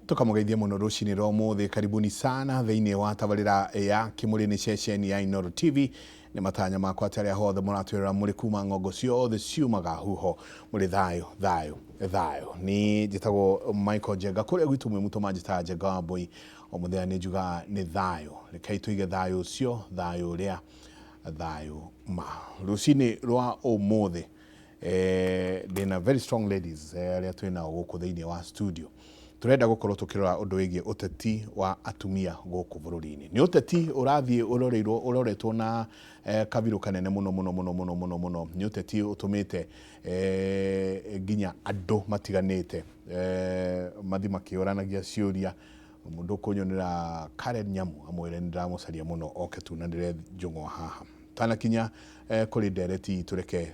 Tũkamũgeithia mũno rũcinĩ rwa ũmũthĩ. Karibuni sana thĩinĩ wa tabarĩra ya Kĩmũrĩ nĩ ceceni ya Inooro TV. Nĩ matanya makwa atĩ arĩa hothe mũratwĩrora mũrĩ kuma ng'ongo ciothe ciumaga huho mũrĩ thayũ thayũ thayũ. Niĩ njĩtagwo Michael Njenga, kũrĩa gwitũ mwĩ mũtũ manjĩtaga Njenga wa Mbũi. O mũthenya nĩ njugaga nĩ thayũ. Rekei tũige thayũ ũcio, thayũ ũrĩa thayũ ma. Rũcinĩ rwa ũmũthĩ ndĩna very strong ladies arĩa twĩ nao gũkũ thĩinĩ wa studio. Tũrenda gũkorwo tũkĩrora ũndũ wĩgiĩ ũteti wa atumia gũkũ bũrũri-inĩ. Nĩ ũteti ũrathiĩ ũroreirwo ũroretwo na kabirũ kanene mũno mũno mũno mũno mũno mũno. Nĩ ũteti ũtũmĩte nginya andũ matiganĩte mathiĩ makĩũranagia ciũria. Mũndũ ũkũnyonera Karen Nyamu amwĩre nĩ ndĩramũcaria mũno oke tunanĩre njũng'wa haha. Tanakinya kũrĩ ndereti itũ reke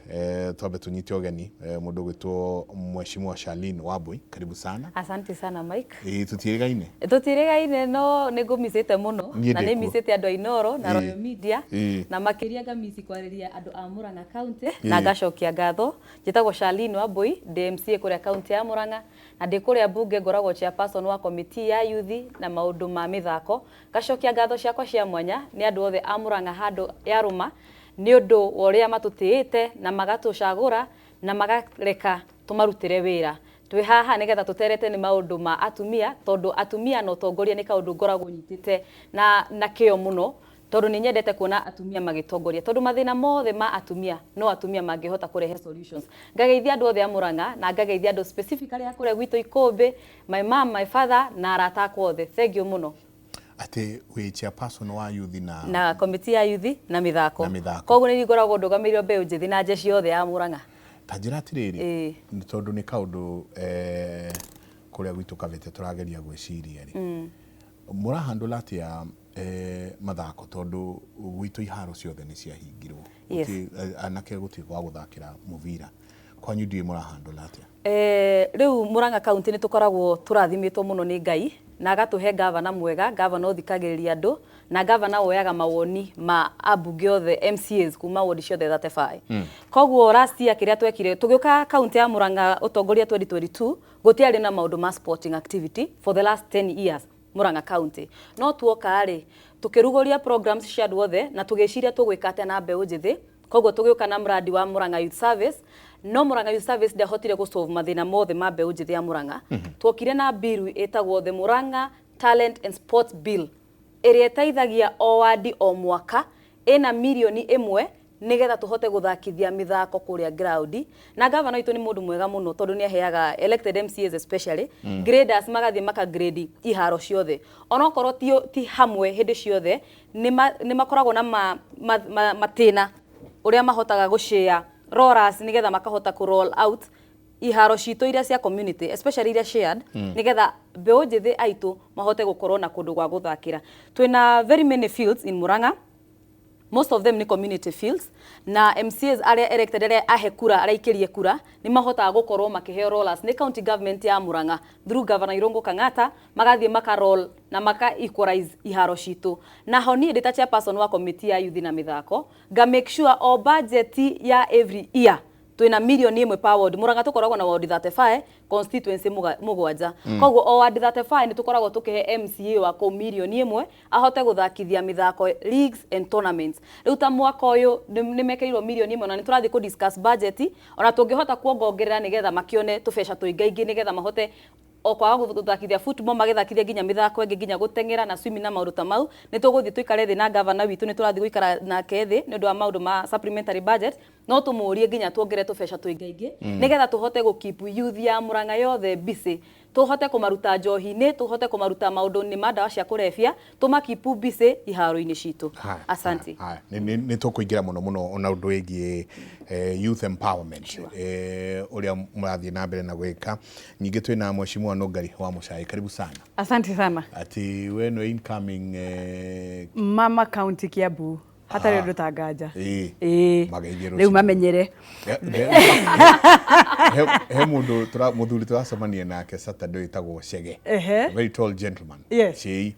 twambe tũnyite ũgeni mũndũ ũgwĩtwo Mheshimiwa Charlene Wambui. Karibu sana. Asante sana Mike. Ĩĩ tũtiĩrĩgaine? Tũtiĩrĩgaine no nĩ ngũmicĩte mũno Niĩ na ndĩ nĩ kuo. micĩte andũ a Inooro na Royal Media Ĩĩ. na makĩria ngamici kwarĩria andũ a Murang'a County na ngacokia ngatho. Njĩtagwo Charlene Wambui, ndĩ MCA kũrĩa kaunti ya Murang'a na ndĩ kũrĩa mbunge ngoragwo chairperson wa committee ya youth na maũndũ ma mĩthako. Ngacokia ngatho ciakwa cia mwanya nĩ andũ othe a Murang'a handũ yarũma nĩ ũndũ wa ũrĩa matũtĩĩte na magatũcagũra na magareka tũmarutĩre wĩra. Twĩ haha nĩgetha tũterete nĩ maũndũ ma atumia tondũ atumia na ũtongoria nĩ kaũndũ ngoragwo nyitĩte na kĩo mũno tondũ nĩ nyendete kuona atumia magĩtongoria tondũ mathĩna mothe ma atumia no atumia mangĩhota kũrehe solutions. Ngageithia andũ othe a Murang'a na ngageithia andũ specifically a kũrĩa gwitũ Ikũmbĩ, my mom, my father na arata akwa othe. Thengiũ mũno. Atĩ wĩ chairperson wa youth na Na committee ya youth na mĩthako. Na mĩthako. Koguo nĩ niĩ ngoragwo ndũgamĩrĩire mbeũ njĩthĩ na jeshi yothe ya Murang'a. Ta njĩra atĩrĩrĩ, Ĩĩ. nĩ tondũ nĩ kaũndũ kũrĩa gwitũ Kabete tũrageria gwĩciria rĩ, mũrahandle atĩa mathako tondũ gwitũ iharo ciothe nĩ ciahingirwo? Yes. Anake gũtirĩ gwa gũthakĩra mũbira. Kwanyu ndiũĩ mũrahandle atĩa? Rĩu Murang'a County nĩ tũkoragwo tũrathimĩtwo mũno nĩ Ngai na agatũhe gavana mwega, gavana ũthikagĩrĩria andũ na gavana woyaga mawoni ma ambunge othe MCAs kuma ward ciothe 35. Koguo last year kĩrĩa twekire, tũgĩũka kaunti ya Murang'a ũtongoria 2022 gũtiarĩ na maũndũ ma sporting activity for the last 10 years Murang'a County. No tuoka rĩ, tũkĩrugũria programs cia andũ othe na tũgĩciria tũgwĩka atĩa na mbeũ njĩthĩ. Koguo tũgĩũka na mradi wa Murang'a Youth Service, no Murang'a Youth Service ndĩahotire gũ solve mathĩna mothe ma mbeũ njĩthĩ ya Murang'a. Tuokire na bill ĩtagwo the Murang'a Talent and Sports Bill, ĩrĩa ĩteithagia o wadi o mwaka ĩna mirioni ĩmwe nĩgetha tũhote gũthakithia mĩthako kũrĩa ground. Na gavana witũ nĩ mũndũ mwega mũno tondũ nĩ aheaga elected MCAs especially graders magathiĩ maka grade iharo ciothe. Onokorwo ti hamwe hĩndĩ ciothe, nĩ makoragwo na matĩna ũrĩa mahotaga gũshare rollers nĩgetha makahota kũ roll out iharo citũ iria cia community especially iria shared, nĩgetha mbeũ njĩthĩ aitũ mahote gũkorwo na kũndũ gwa gũthakĩra. Twĩna very many fields in Murang'a, most of them nĩ community fields, na MCAs arĩa elected, arĩa ahe kura, arĩa aikĩrie kura, nĩ mahotaga gũkorwo makĩheo rollers nĩ county government ya Murang'a through Governor Irũngũ Kang'ata, magathiĩ maka roll na maka equalize iharo citũ. Naho niĩ ndĩ ta chairperson wa committee ya youth na mĩthako nga make sure o budget ya every year twĩna mirioni ĩmwe per ward. Murang'a tũkoragwo na ward 35, constituency mũgwanja. Koguo o ward 35 nĩ tũkoragwo tũkĩhe MCA wa kũu mirioni ĩmwe ahote gũthakithia mĩthako, leagues and tournaments. Rĩu ta mwaka ũyũ nĩ mekĩrirwo mirioni ĩmwe na nĩ tũrathiĩ kũ discuss budget ona tũngĩhota kuongongerera nĩgetha makĩone tũbeca tũingaingĩ nĩgetha mahote o kwaga gũthakithia football, magĩthakithia nginya mĩthako ĩngĩ, nginya gũteng'era na swimming na maũndũ ta mau. Nĩ tũgũthiĩ tũikare thĩ na gavana witũ, nĩ tũrathiĩ gũikara nake thĩ nĩ ũndũ wa maũndũ ma supplementary budget, no tũmũrie nginya tuongerere tũbeca tũingaingĩ nĩgetha tũhote gũ keep youth ya Murang'a yothe busy, tũhote kũmaruta njohi-inĩ, tũhote kũmaruta maũndũ-inĩ ma ndawa cia kũrebia, tũma keep busy iharo-inĩ citũ. Asante. Haya, nĩ tũkũingĩra mũno mũno ona ũndũ wĩgiĩ youth empowerment ũrĩa mũrathiĩ na mbere na gwĩka. Ningĩ twĩna Mheshimiwa Nũngari wa Mũcai, karibu sana. Asante sana. Ati we nĩ incoming Mama County Kiambu hatarĩ ũndũ ta nganja. Ĩĩ. Ĩĩ. Mageithie Rĩu rũcinĩ. Mamenyere. He mũndũ mũthuri tũracemania nake Saturday wĩtagwo Chege. Very tall gentleman. Chei.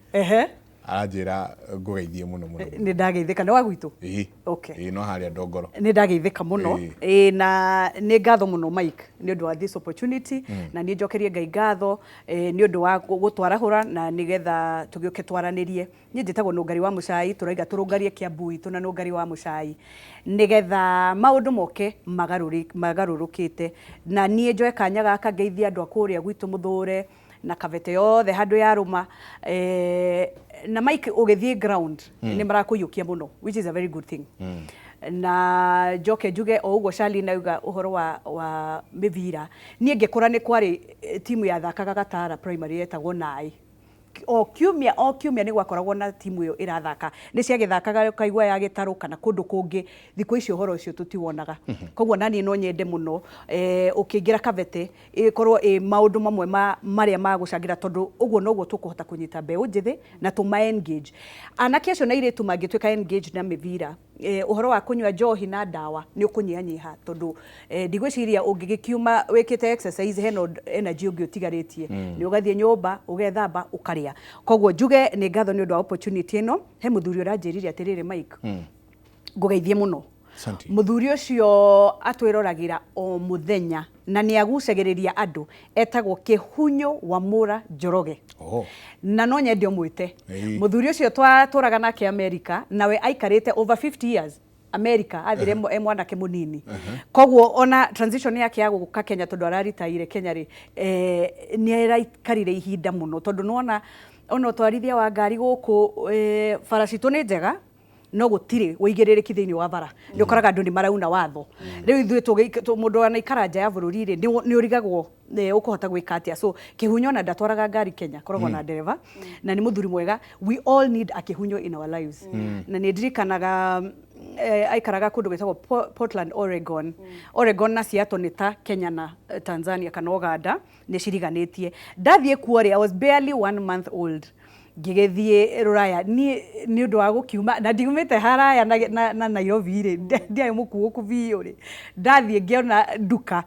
Aranjĩra ngũgeithie mũno mũno. Nĩ ndageithĩka nĩ wa gwitũ. Ĩĩ. Okay. Ĩĩ, no harĩa Ndongoro. Nĩ ndageithĩka mũno. Ĩĩ. Ĩĩ, na nĩ ngatho mũno Mike nĩ ũndũ wa this opportunity, na niĩ njokerie Ngai ngatho nĩ ũndũ wa gũtwarahũra na nĩgetha tũgĩũke twaranĩrie. Niĩ njĩtagwo Nũngari wa Mũcai, tũraiga tũrũngarie Kiambu itũ na Nũngari wa Mũcai nĩgetha maũndũ moke magarũrũkĩte. Na niĩ njoe kanya gaka ngeithie andũ a kũrĩa gwitũ Mũthũre na Kabete yothe handũ yarũma. Na Mike, ũgĩthiĩ ground nĩ marakũiyũkia mũno, which is a very good thing. Na njoke njuge o ũguo Charlene auga ũhoro wa mĩbira, niĩ ngĩkũra nĩ kwarĩ timu yathakaga Gatara Primary yetagwo Naĩ. O kiumia o kiumia nĩ gwakoragwo na timu ĩyo ĩrathaka, nĩ ciagĩthakaga ũkaigua ya gĩtarũ kana kũndũ kũngĩ. Thikũ ici ũhoro ũcio tũtiwonaga. Koguo naniĩ no nyende mũno ũkĩingĩra Kabete ĩkorwo ĩ maũndũ mamwe ma marĩa magũcangĩra, tondũ ũguo noguo tũkũhota kũnyita mbeũ njĩthĩ na tũma engage anake acio na airĩtu mangĩtuĩka engaged na mĩbira, ũhoro wa kũnyua njohi na ndawa nĩ ũkũnyihanyiha, tondũ ndigwĩciria ũngĩgĩkiuma wĩkĩte exercise hena energy ũngĩ ũtigarĩtie. Nĩ ũgathiĩ nyũmba ũgethamba ũkarĩa. Koguo njuge nĩ ngatho nĩ ũndũ wa opportunity ĩno. He mũthuri ũranjĩrire atĩrĩrĩ, Mike, ngũgeithie mũno. Asante. Mũthuri ũcio atwĩroragĩra o mũthenya na nĩ agucagĩrĩria andũ, etagwo Kĩhunyũ wa Mũra Njoroge. Oh. Na no nyende ũmwĩte. Ĩĩ. Mũthuri ũcio twatũraga nake America, nawe aikarĩte over 50 years America, athire e mwanake mũnini. Koguo ona transition yake ya gũka Kenya, tondũ araritaire Kenya rĩ, nĩ araikarire ihinda mũno, tondũ nĩwona ona ũtwarithia wa ngari gũkũ, bara citũ nĩ njega no gũtirĩ ũigĩrĩrĩki thĩinĩ wa bara, nĩ ũkoraga andũ nĩ marauna watho. Rĩu ithuĩ mũndũ anaikara nja ya bũrũri rĩ, nĩ ũrigagwo ũkũhota gwĩka atĩa. So Kĩhunyo ona ndatwaraga ngari Kenya, koragwo na ndereba na nĩ mũthuri mwega. We all need a Kĩhunyo in our lives. Na nĩ ndirikanaga aikaraga kũndũ gwĩtagwo Portland, Oregon. Oregon na Seattle nĩ ta Kenya na Tanzania kana Uganda, nĩ ciriganĩtie. Ndathiĩ kuo rĩ, I was barely one month old, ngĩgĩthiĩ rũraya niĩ nĩ ũndũ wa gũkiuma na ndiumĩte haraya na Nairobi rĩ, ndiarĩ mũkuũku biũ rĩ, ndathiĩ ngĩona nduka,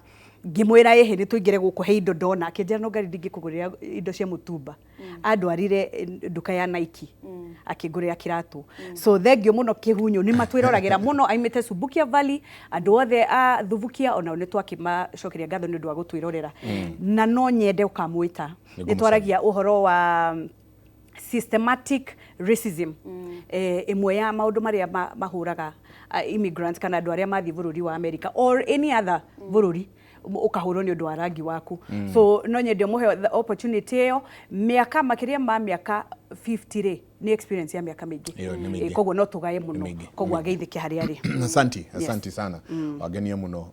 ngĩmwĩra, "Ĩhĩ, nĩ tũingĩre gũkũ, he indo ndona." Akĩnjĩra, "No ngari ndingĩkũgũrĩra indo cia mũtumba." Andwarire nduka ya Nike, akĩngũrĩra kĩratũ. So thank you mũno Kĩhunyũ, nĩ matwĩroragĩra mũno. Aimĩte Subukia Valley, andũ othe a Thubukia onao nĩ twakĩmacokeria ngatho nĩ ũndũ wa gũtwĩrorera. Na no nyende ũkamwĩta. Nĩ twaragia ũhoro wa systematic racism, ĩmwe ya maũndũ marĩa mahũraga immigrants kana andũ arĩa mathiĩ bũrũri wa America or any other bũrũri, ũkahũrwo nĩ ũndũ wa rangi waku. So no nyende ũmũhe the opportunity ĩyo. Mĩaka makĩria ma mĩaka 50 rĩ, nĩ experience ya mĩaka mĩingĩ. Ĩyo nĩ mĩingĩ. Koguo no tũgaye mũno. Mĩingĩ. Koguo ageithĩke harĩa arĩ. Asanti, asanti sana. Wangenia mũno.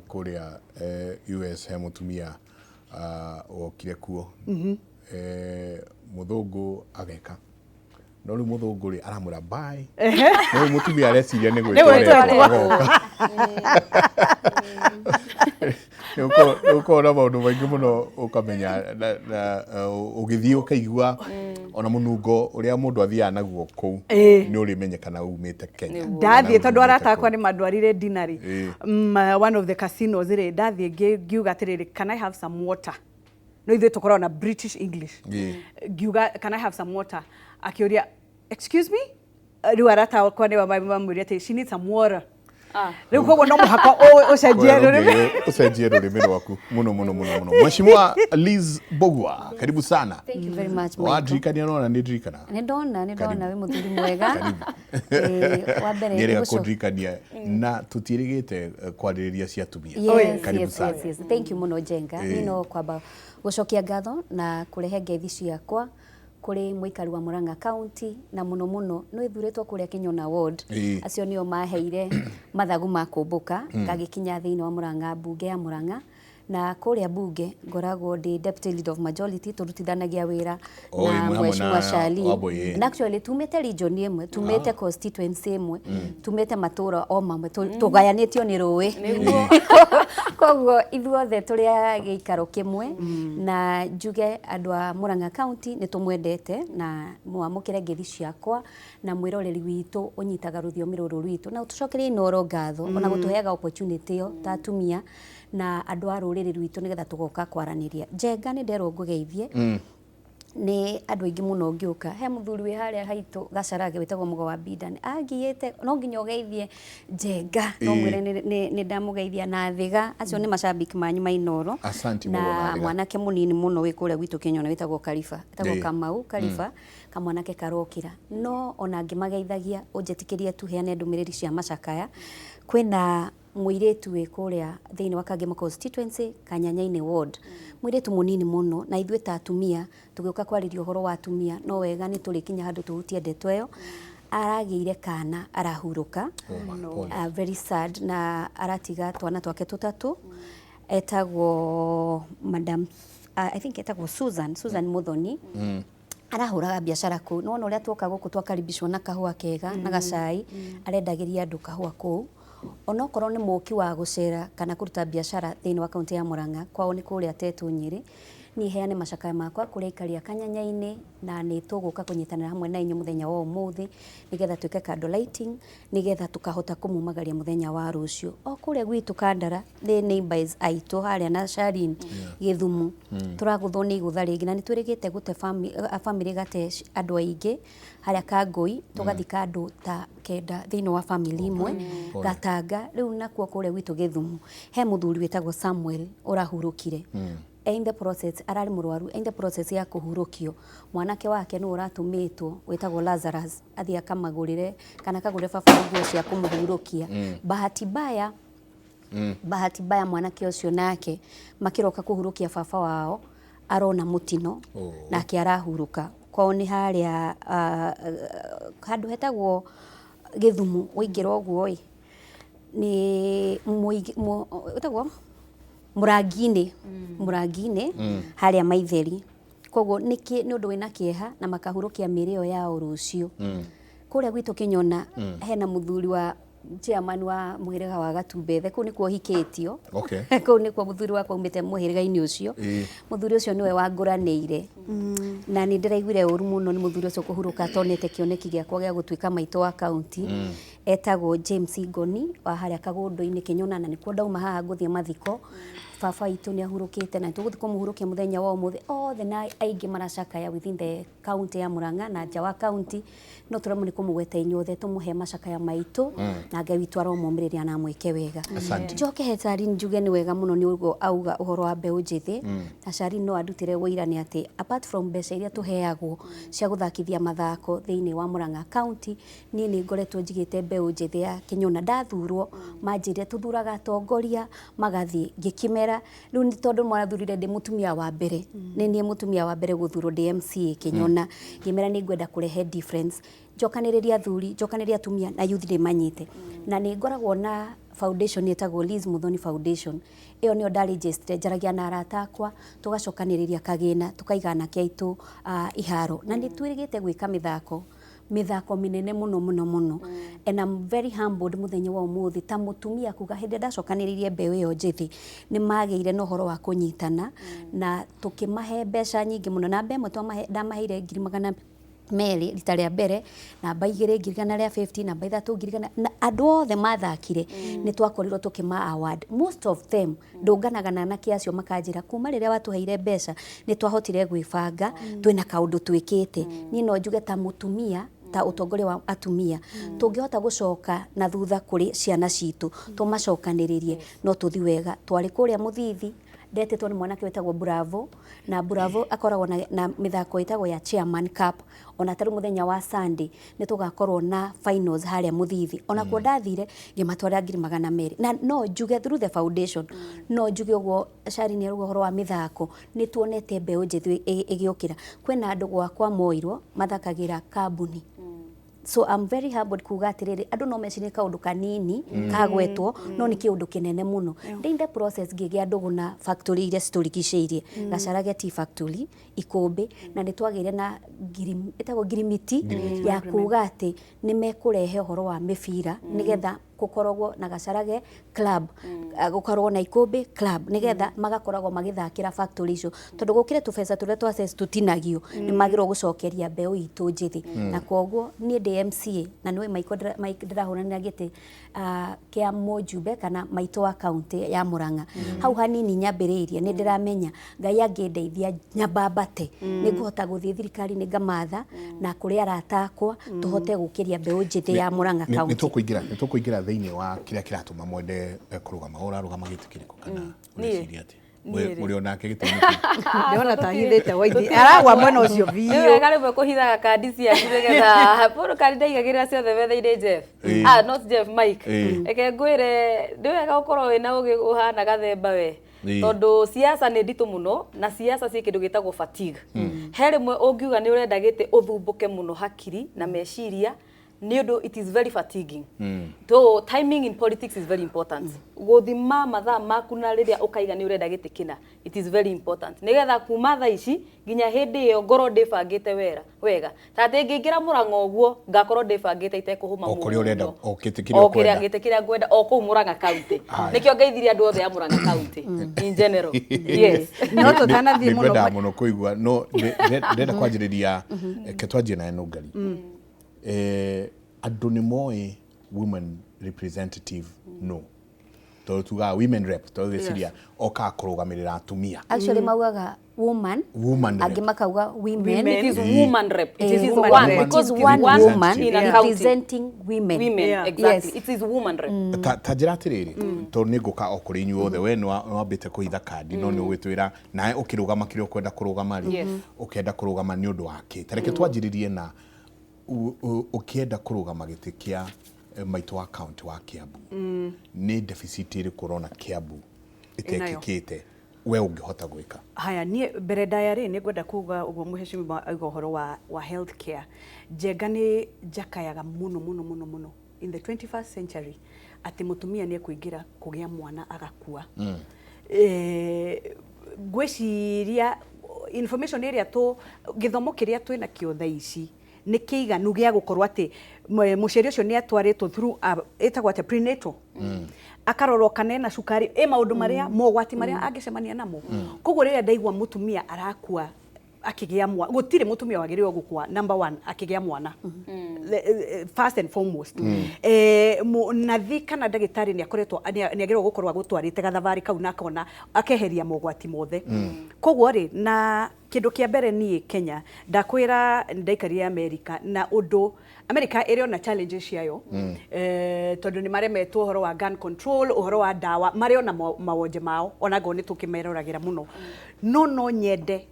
Kũrĩa US he mũtumia wokire kuo, mũthũngũ ageka, no rĩu mũthũngũ rĩ aramwĩra bye, no rĩu mũtumia areciria nĩ gwĩtwo gwĩtwo. aretwo agoka. Nĩ ũkorwo na maũndũ maingĩ mũno ũkamenya na ũgĩthiĩ ũkaigua ona mũnungo ũrĩa mũndũ athiaga naguo kũu nĩ ũrĩmenyekana umĩte Kenya. Ndathiĩ, tondũ Umĩte arata akwa kũu. nĩ mandwarire dinner rĩ, one of the casinos rĩ, ndathiĩ ngiuga atĩrĩrĩ, "Can I have some water?" No ithuĩ tũkoragwo na British English. Ngiuga, "Can I have some water?" Akĩũria, "Excuse me?" Rĩu arata akwa nĩ mamwĩrire atĩ she needs some water. Rĩu koguo no mũhaka ũcenjie rũrĩmĩ. Ũcenjie rũrĩmĩ rwaku mũno mũno mũno mũno. Mheshimiwa Liz Mbugua, karibu sana. Thank you very much, Michael. Wandirikania nona nĩ ndirikana. Nĩ ndona wĩ mũthuri mwega. Karibu. Wa mbere Nĩerĩga nĩgũco- kũndirikania na tũtiĩrĩgĩte kwarĩrĩria cia atumia. Yes, Karibu sana. yes. Thank you mũno, Njenga. Niĩ no kwamba gũcokia ngatho na kũrehe ngeithi ciakwa kũrĩ mũikari wa Murang'a County, na mũno mũno nĩ ĩthurĩtwo kũrĩa Kĩnyona Ward. Acio nĩo maheire mathagu ma kũmbũka ngagĩkinya thĩinĩ wa Murang'a, mbunge ya Murang'a, na kũrĩa mbunge ngoragwo ndĩ deputy leader of majority, tũrutithanagia wĩra Oh, na ĩ, mwĩ hamwe Mheshimiwa na Charlene. Wambui, ĩ. Na actually tumĩte region ĩmwe, tumĩte constituency ĩmwe, tumĩte matũra o mamwe, tũgayanĩtio nĩ rũĩ, koguo ithuothe tũrĩ a gĩikaro kĩmwe. Na njuge andũ a Murang'a County nĩ tũmwendete na mwamũkĩre ngeithi ciakwa na mwĩroreri witũ ũnyitaga rũthiomi rũrũ rwitũ, na tũcokerie Inooro ngatho ona gũtũheaga opportunity ĩyo ta atumia na andũ a rũrĩrĩ rwitũ nĩgetha tũgoka kwaranĩria. Njenga, nĩ nderwo ngũgeithie. Nĩ andũ aingĩ mũno. Ngĩũka he mũthuri wĩ harĩa haitũ Gacarage wĩtagwo Mũgo wa Mbindani, angiĩte no nginya ũgeithie Njenga, no mwĩre nĩ ndamũgeithia na Thiga, acio nĩ macambiki manyu ma Inooro. Asanti, Mũgo na na Thiga. Mwanake mũnini mũno wĩ kũrĩa gwitũ Kĩnyona wĩtagwo Kariba, wĩtagwo Kamau Kariba, kamwanake karokĩra. No ona ngĩmageithagia, ũnjĩtĩkĩrie tu heane ndũmĩrĩri cia macakaya. Kwĩna mũirĩtu wĩ kũrĩa thĩinĩ wa Kangema constituency, Kanyanya-inĩ ward, mũirĩtu mũnini mũno, na ithuĩ ta atumia tũgĩũka kwarĩria ũhoro wa atumia, no wega nĩ tũrĩkinya handũ tũhutie ndeto ĩyo. Aragĩire kana arahurũka. Oh my, pole. Very sad, na aratiga twana twake tũtatũ. Etagwo madam, I think etagwo Susan, Susan Muthoni. Arahũraga biacara kũu, nĩwona ũrĩa tuoka gũkũ twakaribishwo na kahũa kega na gacai, arendagĩria andũ kahũa kũu. Onokorwo nĩ mũki wa gũcera kana kũruta biacara thĩinĩ wa kaunti ya Murang'a, kwao nĩ kũrĩa Tetũ Nyĩrĩ. Niĩ heane macakaya makwa kũrĩ aikari a Kanyanya-inĩ, na nĩ tũgũka kũnyitanĩra hamwe na inyuĩ mũthenya wa ũmũthĩ nĩgetha twĩke candle lighting, nĩgetha tũkahota kũmumagaria mũthenya wa rũciũ. O kũrĩa gwitũ Kandara nĩ neighbors aitũ harĩa na Sharin Gĩthumo, tũragũthwo nĩ igũtha rĩngĩ, na nĩ twĩrĩgĩte gũte family, gate andũ aingĩ harĩa Kangũi, tũgathika andũ ta 9 thĩinĩ wa family imwe. Pole. Gatanga rĩu nakuo kũrĩa gwitũ Gĩthumo he mũthuri wĩtagwo Samuel ũrahurũkire. In the process ararĩ mũrwaru, in the process ya kũhurũkio, mwanake wake nĩwe ũratũmĩtwo wĩtagwo Lazarus athiĩ akamagũrĩre kana akagũrĩre baba nguo cia kũmũhurũkia. Bahati mbaya mwanake ũcio nake makĩroka kũhurũkia baba wao arona mũtino. Oh. Nake arahurũka. Kwao nĩ harĩa handũ hetagwo Gĩthumo, waingĩra ũguo ĩ nĩ wĩtagwo Mũrangi-inĩ, Mũrangi-inĩ harĩa Maitheri. Koguo nĩ ũndũ wĩna kĩeha, na makahurũkia mĩĩrĩ ĩyo yao rũciũ. Kũrĩa gwitũ Kĩnyona hena mũthuri wa chairman wa mũhĩrĩga wa Gatumbethe, kũu nĩkuo hikĩtio. Kũu nĩkuo mũthuri wakwa aumĩte, mũhĩrĩga-inĩ ũcio. Mũthuri ũcio nĩwe wangũranĩire, na nĩ ndĩraiguire ũru mũno nĩ mũthuri ũcio kũhurũka atonete kĩoneki gĩakwa gĩa gũtuĩka maitũ wa kaunti. Etagwo James Ngoni wa harĩa Kagũndũ-inĩ Kĩnyona, na nĩkuo ndauma haha ngũthiĩ mathiko. Baba witũ nĩ ahurũkĩte na tũgũthiĩ kũmũhurũkia mũthenya wa ũmũthĩ. Othe na aingĩ maracakaya within the county ya Murang'a na nja wa county, no tũremwo nĩ kũmũgweta inyuothe, tũmũhe macakaya maitũ, na Ngai witũ aromomĩrĩria na amwĩke wega. Asante. Njoke he Sharin, njuge nĩ wega mũno nĩ ũguo auga ũhoro wa mbeũ njĩthĩ, na Sharin no andutĩre ũira nĩ atĩ apart from mbeca iria tũheagwo cia gũthakithia mathako thĩinĩ wa Murang'a county, niĩ nĩ ngoretwo njigĩte mbeũ njĩthĩ ya Kĩnyona. Ndathurwo manjĩrire tũthuraga atongoria magathiĩ, ngĩkĩmera rĩu nĩ tondũ mwathurire ndĩ mũtumia wa mbere, nĩ niĩ mũtumia wa mbere gũthurwo ndĩ MCA Kĩnyona, ngĩmera nĩ ngwenda kũrehe difference, njokanĩrĩria athuri, njokanĩrĩria atumia na youth, ndĩmanyite. Na nĩ ngoragwo na foundation ĩtagwo Liz Muthoni Foundation. Ĩyo nĩyo ndarĩnjĩcire, njaragia na arata akwa, tũgacokanĩrĩria kagĩna, tũkaiga anake aitũ iharo, na nĩ twĩrĩgĩte gwĩka mĩthako mĩnene mũno mũno mũno. And I'm very humbled mũthenya wa ũmũthĩ ta mũtumia kuga hĩndĩ ĩrĩa ndacokanĩrĩirie mbeũ ĩyo njĩthĩ, nĩ magĩire na ũhoro wa kũnyitana na tũkĩmahe mbeca nyingĩ mũno. Namba ĩmwe ndamaheire 200,000 rita rĩa mbere, namba igĩrĩ 150,000, namba ithatũ 100,000, na andũ othe mathakire nĩ twakorirwo tũkĩma award most of them. Ndũnganaga na anake acio makanjĩra kuma rĩrĩa watũheire mbeca nĩ twahotire gwĩbanga, twĩna kaũndũ twĩkĩte. Niĩ no njuge ta mũtumia, ta ũtongoria wa atumia, tũngĩhota gũcoka na thutha kũrĩ ciana citũ, tũmacokanĩrĩrie, no tũthi wega. Twarĩ kũrĩa Mũthithi, ndetĩtwo nĩ mwanake wĩtagwo Bravo, na Bravo akoragwo na mĩthako ĩtagwo ya Chairman Cup. Ona tarĩu mũthenya wa Sunday nĩ tũgakorwo na finals harĩa Mũthithi. Ona kuo ndathire ngĩmatwarĩra 200,000, na no njuge through the foundation, no njuge ũguo Shari nĩ arauga ũhoro wa mĩthako, nĩ tuonete mbeũ njĩthĩ ĩgĩũkĩra. Kwĩna andũ gwakwa moirwo mathakagĩra kambuni. So I'm very humbled kuga atĩrĩrĩ, andũ no mecirie kaũndũ kanini kagwetwo, no nĩ kĩũndũ kĩnene mũno. Ndĩ in the process ngĩgĩa ndũgũ na factory iria citũrigicĩirie, Gacarage Tea Factory, Ikũmbĩ, na nĩ twagĩire na ĩtagwo ngirimiti ya kuga atĩ nĩ mekũrehe ũhoro wa mĩbira nĩgetha kũmahe. Gũkoragwo na Gacarage club, gũkoragwo na Ikũmbĩ club, nĩgetha magakoragwo magĩthakĩra factory icio, tondũ gũkĩrĩ tũbeca tũrĩa twa cess tũtinagio, nĩ magĩrĩirwo gũcokeria mbeũ itũ njĩthĩ. Na koguo niĩ ndĩ MCA na nĩwe Mike ndĩrahũranĩra gĩtĩ kĩa mũjumbe kana maitũ wa kaunti ya Murang'a. Hau hanini nyambĩrĩirie, nĩ ndĩramenya Ngai angĩndeithia nyambambate, nĩ ngũhota gũthiĩ thirikari-inĩ ngamatha na kũrĩ arata akwa tũhote gũkĩria mbeũ njĩthĩ ya Murang'a Nĩ kaunti. Tũkũingĩra thĩinĩ wa kĩrĩa kĩratũma mwende kũrũgama. Ũrarũgama gĩtĩ kĩrĩkũ kana ũreciria atĩa? Niĩ rĩ. Mũrĩ onake gĩtĩ-inĩ kĩu? Ndĩrona ta ahithĩte waithi aragwa mwena ũcio Nĩ biũ. wega rĩmwe kũhithaga kandi ciaku nĩgetha mũndũ kandi ndaigagĩrĩra ciothe metha-inĩ, Jeff. Ah, not Jeff, Mike. Reke ngwĩre, nĩ wega gũkorwo wĩna ũgĩ ũhana gathemba we, tondũ siasa nĩ nditũ mũno na siasa ciĩ kĩndũ gĩtagwo fatigue. He rĩmwe ũngiuga nĩ ũrenda gĩtĩ ũthumbũke mũno hakiri na meciria, nĩ ũndũ it is very fatiguing. So timing in politics is very important. Gũthima mathaa maku na rĩrĩa ũkaiga nĩ ũrenda gĩtĩ kĩna, it is very important, nĩgetha kuma thaa ici nginya hĩndĩ ĩyo ngorwo ndĩbangĩte wera wega, ta atĩ ngĩingĩra Mũrang'a ũguo ngakorwo ndĩbangĩte itekũhũma. O kũrĩa ũrenda, Mũno. o gĩtĩ kĩrĩa O kĩrĩa ũkwenda. Gĩtĩ kĩrĩa ngwenda o kũu Mũrang'a kaunti. Haya. Nĩkĩo ngeithirie andũ othe a Mũrang'a kaunti in general, yes. No tũtanathiĩ Nĩ mũno ngwendaga mũno kũigua, no ndĩrenda kwanjĩrĩria, reke twanjie na Nũngari. Andũ nĩ moĩ women representative, no tondũ tugaga women rep, tondũ gwĩciria okaga kũrũgamĩrĩra atumia. Actually maugaga woman, Woman rep. Angĩ makauga women. Women. It is woman rep. It is woman one rep. because It it is is one one woman in a county. representing women. Women, exactly. Yes. It is woman rep. Ta njĩra atĩrĩrĩ, tondũ nĩ ngũka o kũrĩ inyuĩ othe, we nĩ wambĩte kũhitha kandi, no nĩ ũgwĩtwĩra nawe ũkĩrũgama kĩrĩa ũkwenda kũrũgama rĩ, ũkenda kũrũgama nĩ ũndũ wa kĩ? Ta reke twanjĩrĩrie na ũkĩenda kũrũgama gĩtĩ kĩa maitũ wa kaunti wa Kiambu, nĩ deficit ĩrĩkũ ũrona Kiambu ĩtekĩkĩte we ũngĩhota gwĩka? Haya, niĩ mbere ndaya rĩ, nĩ ngwenda kuga ũguo mũhecimiwa auga ũhoro wa health care. Njenga nĩ njakayaga mũno mũno mũno mũno in the 21st century atĩ mũtumia nĩ ekũingĩra kũgĩa mwana agakua. Ngwĩciria information ĩrĩa tũ gĩthomo kĩrĩa twĩna kĩo thaa ici nĩ kĩiganu gĩa gũkorwo atĩ mũciari ũcio nĩ atwarĩtwo through ĩtagwo atĩa, prenatal, akarorwo kana ena cukari, ĩ maũndũ marĩa mogwati marĩa angĩcemania namo. Koguo rĩrĩa ndaigua mũtumia arakua akĩgĩa mwana, gũtirĩ mũtumia wagĩrĩirwo gũkua number one akĩgĩa mwana. First and foremost, nathi kana ndagĩtarĩ nĩ akoretwo nĩ agĩrĩirwo gũkorwo agũtwarĩte gathabarĩ kau na akona akeheria mogwati mothe. Koguo rĩ, na kĩndũ kĩa mbere niĩ Kenya ndakwĩra ndaikarire America, na ũndũ America ĩrĩ ona challenges ciayo, tondũ nĩ maremetwo ũhoro wa gun control, ũhoro wa ndawa, marĩ ona mawonje mao, ona ngorwo nĩ tũkĩmeroragĩra mũno, no nyende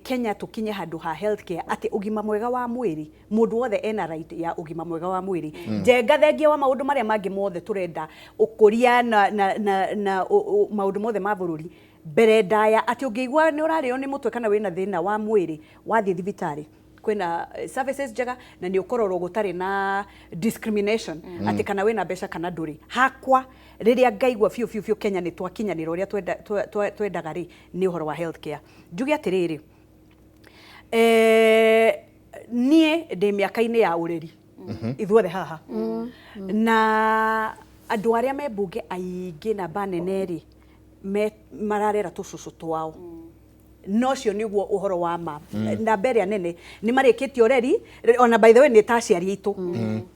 Kenya tũkinye handũ ha healthcare atĩ ũgima mwega wa mwĩrĩ, mũndũ wothe ena right ya ũgima mwega wa mwĩrĩ. Njenga thengia wa maũndũ marĩa mangĩ mothe tũrenda ũkũria na maũndũ mothe ma bũrũri, mbere ndaya atĩ ũngĩigua nĩ ũrarĩo nĩ mũtwe kana wĩna thĩna wa mwĩrĩ, wathiĩ thibitarĩ kwĩna services njega na nĩ ũkũrorwo gũtarĩ na discrimination atĩ kana wĩna mbeca kana ndũrĩ. Hakwa rĩrĩa ngaigua biũ biũ biũ Kenya nĩ twakinyanĩra ũrĩa twendaga rĩ, nĩ ũhoro wa healthcare. Njuge atĩrĩrĩ, niĩ ndĩ mĩaka-inĩ ya ũreri ithuothe haha, na andũ arĩa me mbunge aingĩ namba nene rĩ, mararera tũcũcũ twao, no cio nĩguo ũhoro wa ma. Namba ĩrĩa nene nĩ marĩkĩtie ũreri, ona by the way nĩ ta aciari aitũ,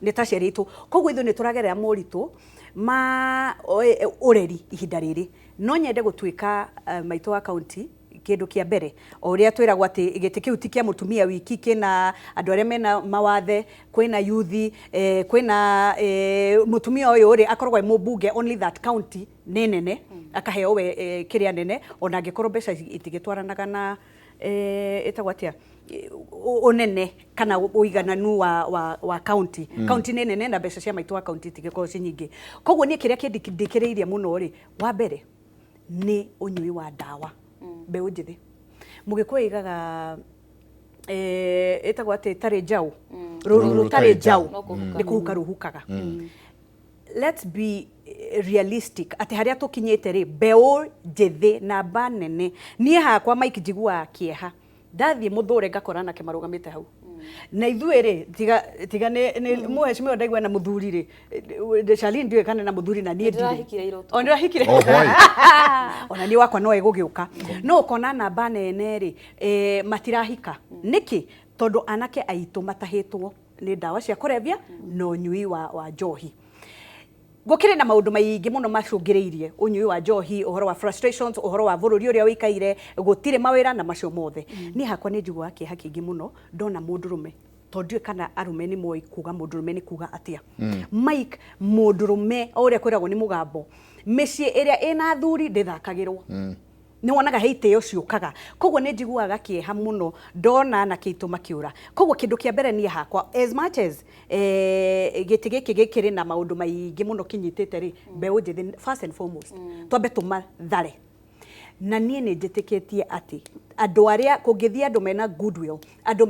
nĩ ta aciari aitũ. Koguo ithuĩ nĩ tũragerera moritũ ma ũreri ihinda rĩrĩ. No nyende gũtuĩka maitũ wa kaunti, kĩndũ kĩa mbere, o ũrĩa twĩragwo atĩ gĩtĩ kĩu ti kĩa mũtumia wiki, kĩna andũ arĩa mena mawathe, kwĩna yuthi, kwĩna mũtumia ũyũ rĩ akoragwo e mũmbunge, only that county nĩ nene, akaheo we kĩrĩa nene, ona angĩkorwo mbeca itigĩtwaranaga na ĩtagwo atĩa, ũnene kana ũigananu wa county. County nĩ nene na mbeca cia maitũ wa county itigĩkorwo ci nyingĩ. Koguo niĩ kĩrĩa kĩndĩkĩrĩirie mũno rĩ, wa mbere nĩ ũnyui wa ndawa. Mbeũ njĩthĩ, mũgĩkũyũ aigaga ĩtagwo atĩ ĩtarĩ njaũ, rũru Rũru rũtarĩ rũtarĩ njaũ No kũhuka. Nĩ kũhuka rũhukaga. Let's be realistic atĩ harĩa tũkinyĩte rĩ, mbeũ njĩthĩ namba nene, niĩ hakwa Mike njiguaga kĩeha ndathiĩ mũthũre ngakora anake marũgamĩte hau. Na ithuĩ rĩ, tiga tiga nĩ mũhecimiwa ndaigua na mũthuri rĩ, Charlene ndiũĩ kana na mũthuri na niĩ ndirĩ. Nĩndĩrahikire ira ũtukũ. O nĩũrahikire? Oh, why? Ona niĩ wakwa no egũgĩũka. No ũkona namba nene rĩ, matirahika. Nĩkĩ? Tondũ anake aitũ matahĩtwo nĩ ndawa cia kũrebia na ũnyui wa njohi. Gũkĩrĩ na maũndũ maingĩ mũno macũngĩrĩirie ũnyui wa njohi, ũhoro wa frustrations, ũhoro wa bũrũri ũrĩa ũikaire, gũtirĩ mawĩra na macio mothe. Niĩ hakwa nĩ njiguaga kĩeha kĩingĩ mũno ndona mũndũrũme, tondũ ndiũĩ kana arũme nĩ moĩ kuga mũndũrũme nĩ kuga atĩa. Mike, mũndũrũme o ũrĩa kwĩragwo nĩ mũgambo, mĩciĩ ĩrĩa ĩna athuri ndĩthakagĩrwo. Nĩ wonaga he itĩo ciũkaga. Koguo nĩ njiguaga kĩeha mũno ndona anake aitũ makĩũra. Koguo kĩndũ kĩa mbere niĩ hakwa, as much as gĩtĩ gĩkĩ gĩkĩrĩ na maũndũ maingĩ mũno kĩnyitĩte rĩ, mbeũ njĩthĩ first and foremost, twambe tũmathare. Na niĩ nĩ njĩtĩkĩtie atĩ andũ arĩa kũngĩthiĩ andũ mena goodwill, andũ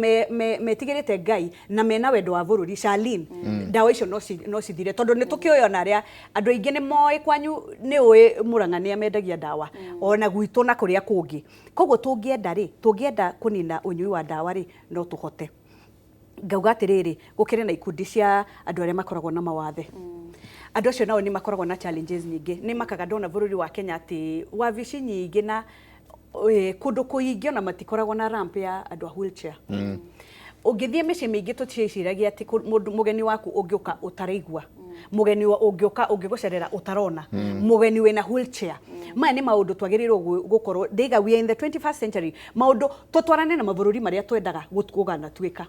metigĩrĩte Ngai na mena wendo wa bũrũri, Charlene, ndawa icio no cithire, tondũ nĩ tũkĩũĩ ona arĩa andũ aingĩ nĩ moĩ kwanyu nĩ ũĩ Murang'a nĩa mendagia ndawa, ona gwitũ na kũrĩa kũngĩ. Koguo tũngĩenda rĩ, tũngĩenda kũnina ũnyui wa ndawa rĩ, no tũhote. Ngauga atĩrĩrĩ, gũkĩrĩ na ikundi cia andũ arĩa makoragwo na mawathe. Andũ acio nao nĩ makoragwo na challenges nyingĩ. Nĩ makaga ndona bũrũri wa Kenya atĩ wabici nyingĩ na kũndũ kũingĩ ona matikoragwo na ramp ya andũ a wheelchair. Ũngĩthiĩ mĩciĩ mĩingĩ tũtiĩciragia atĩ mũndũ mũgeni waku ũngĩũka ũtaraigua, mũgeni ũngĩũka ũngĩgũcerera ũtarona, mũgeni wĩna wheelchair. Maya nĩ maũndũ twagĩrĩirwo gũkorwo, ndĩga we are in the 21st century, maũndũ tũtwarane na mabũrũri marĩa twendaga gũganatuĩka.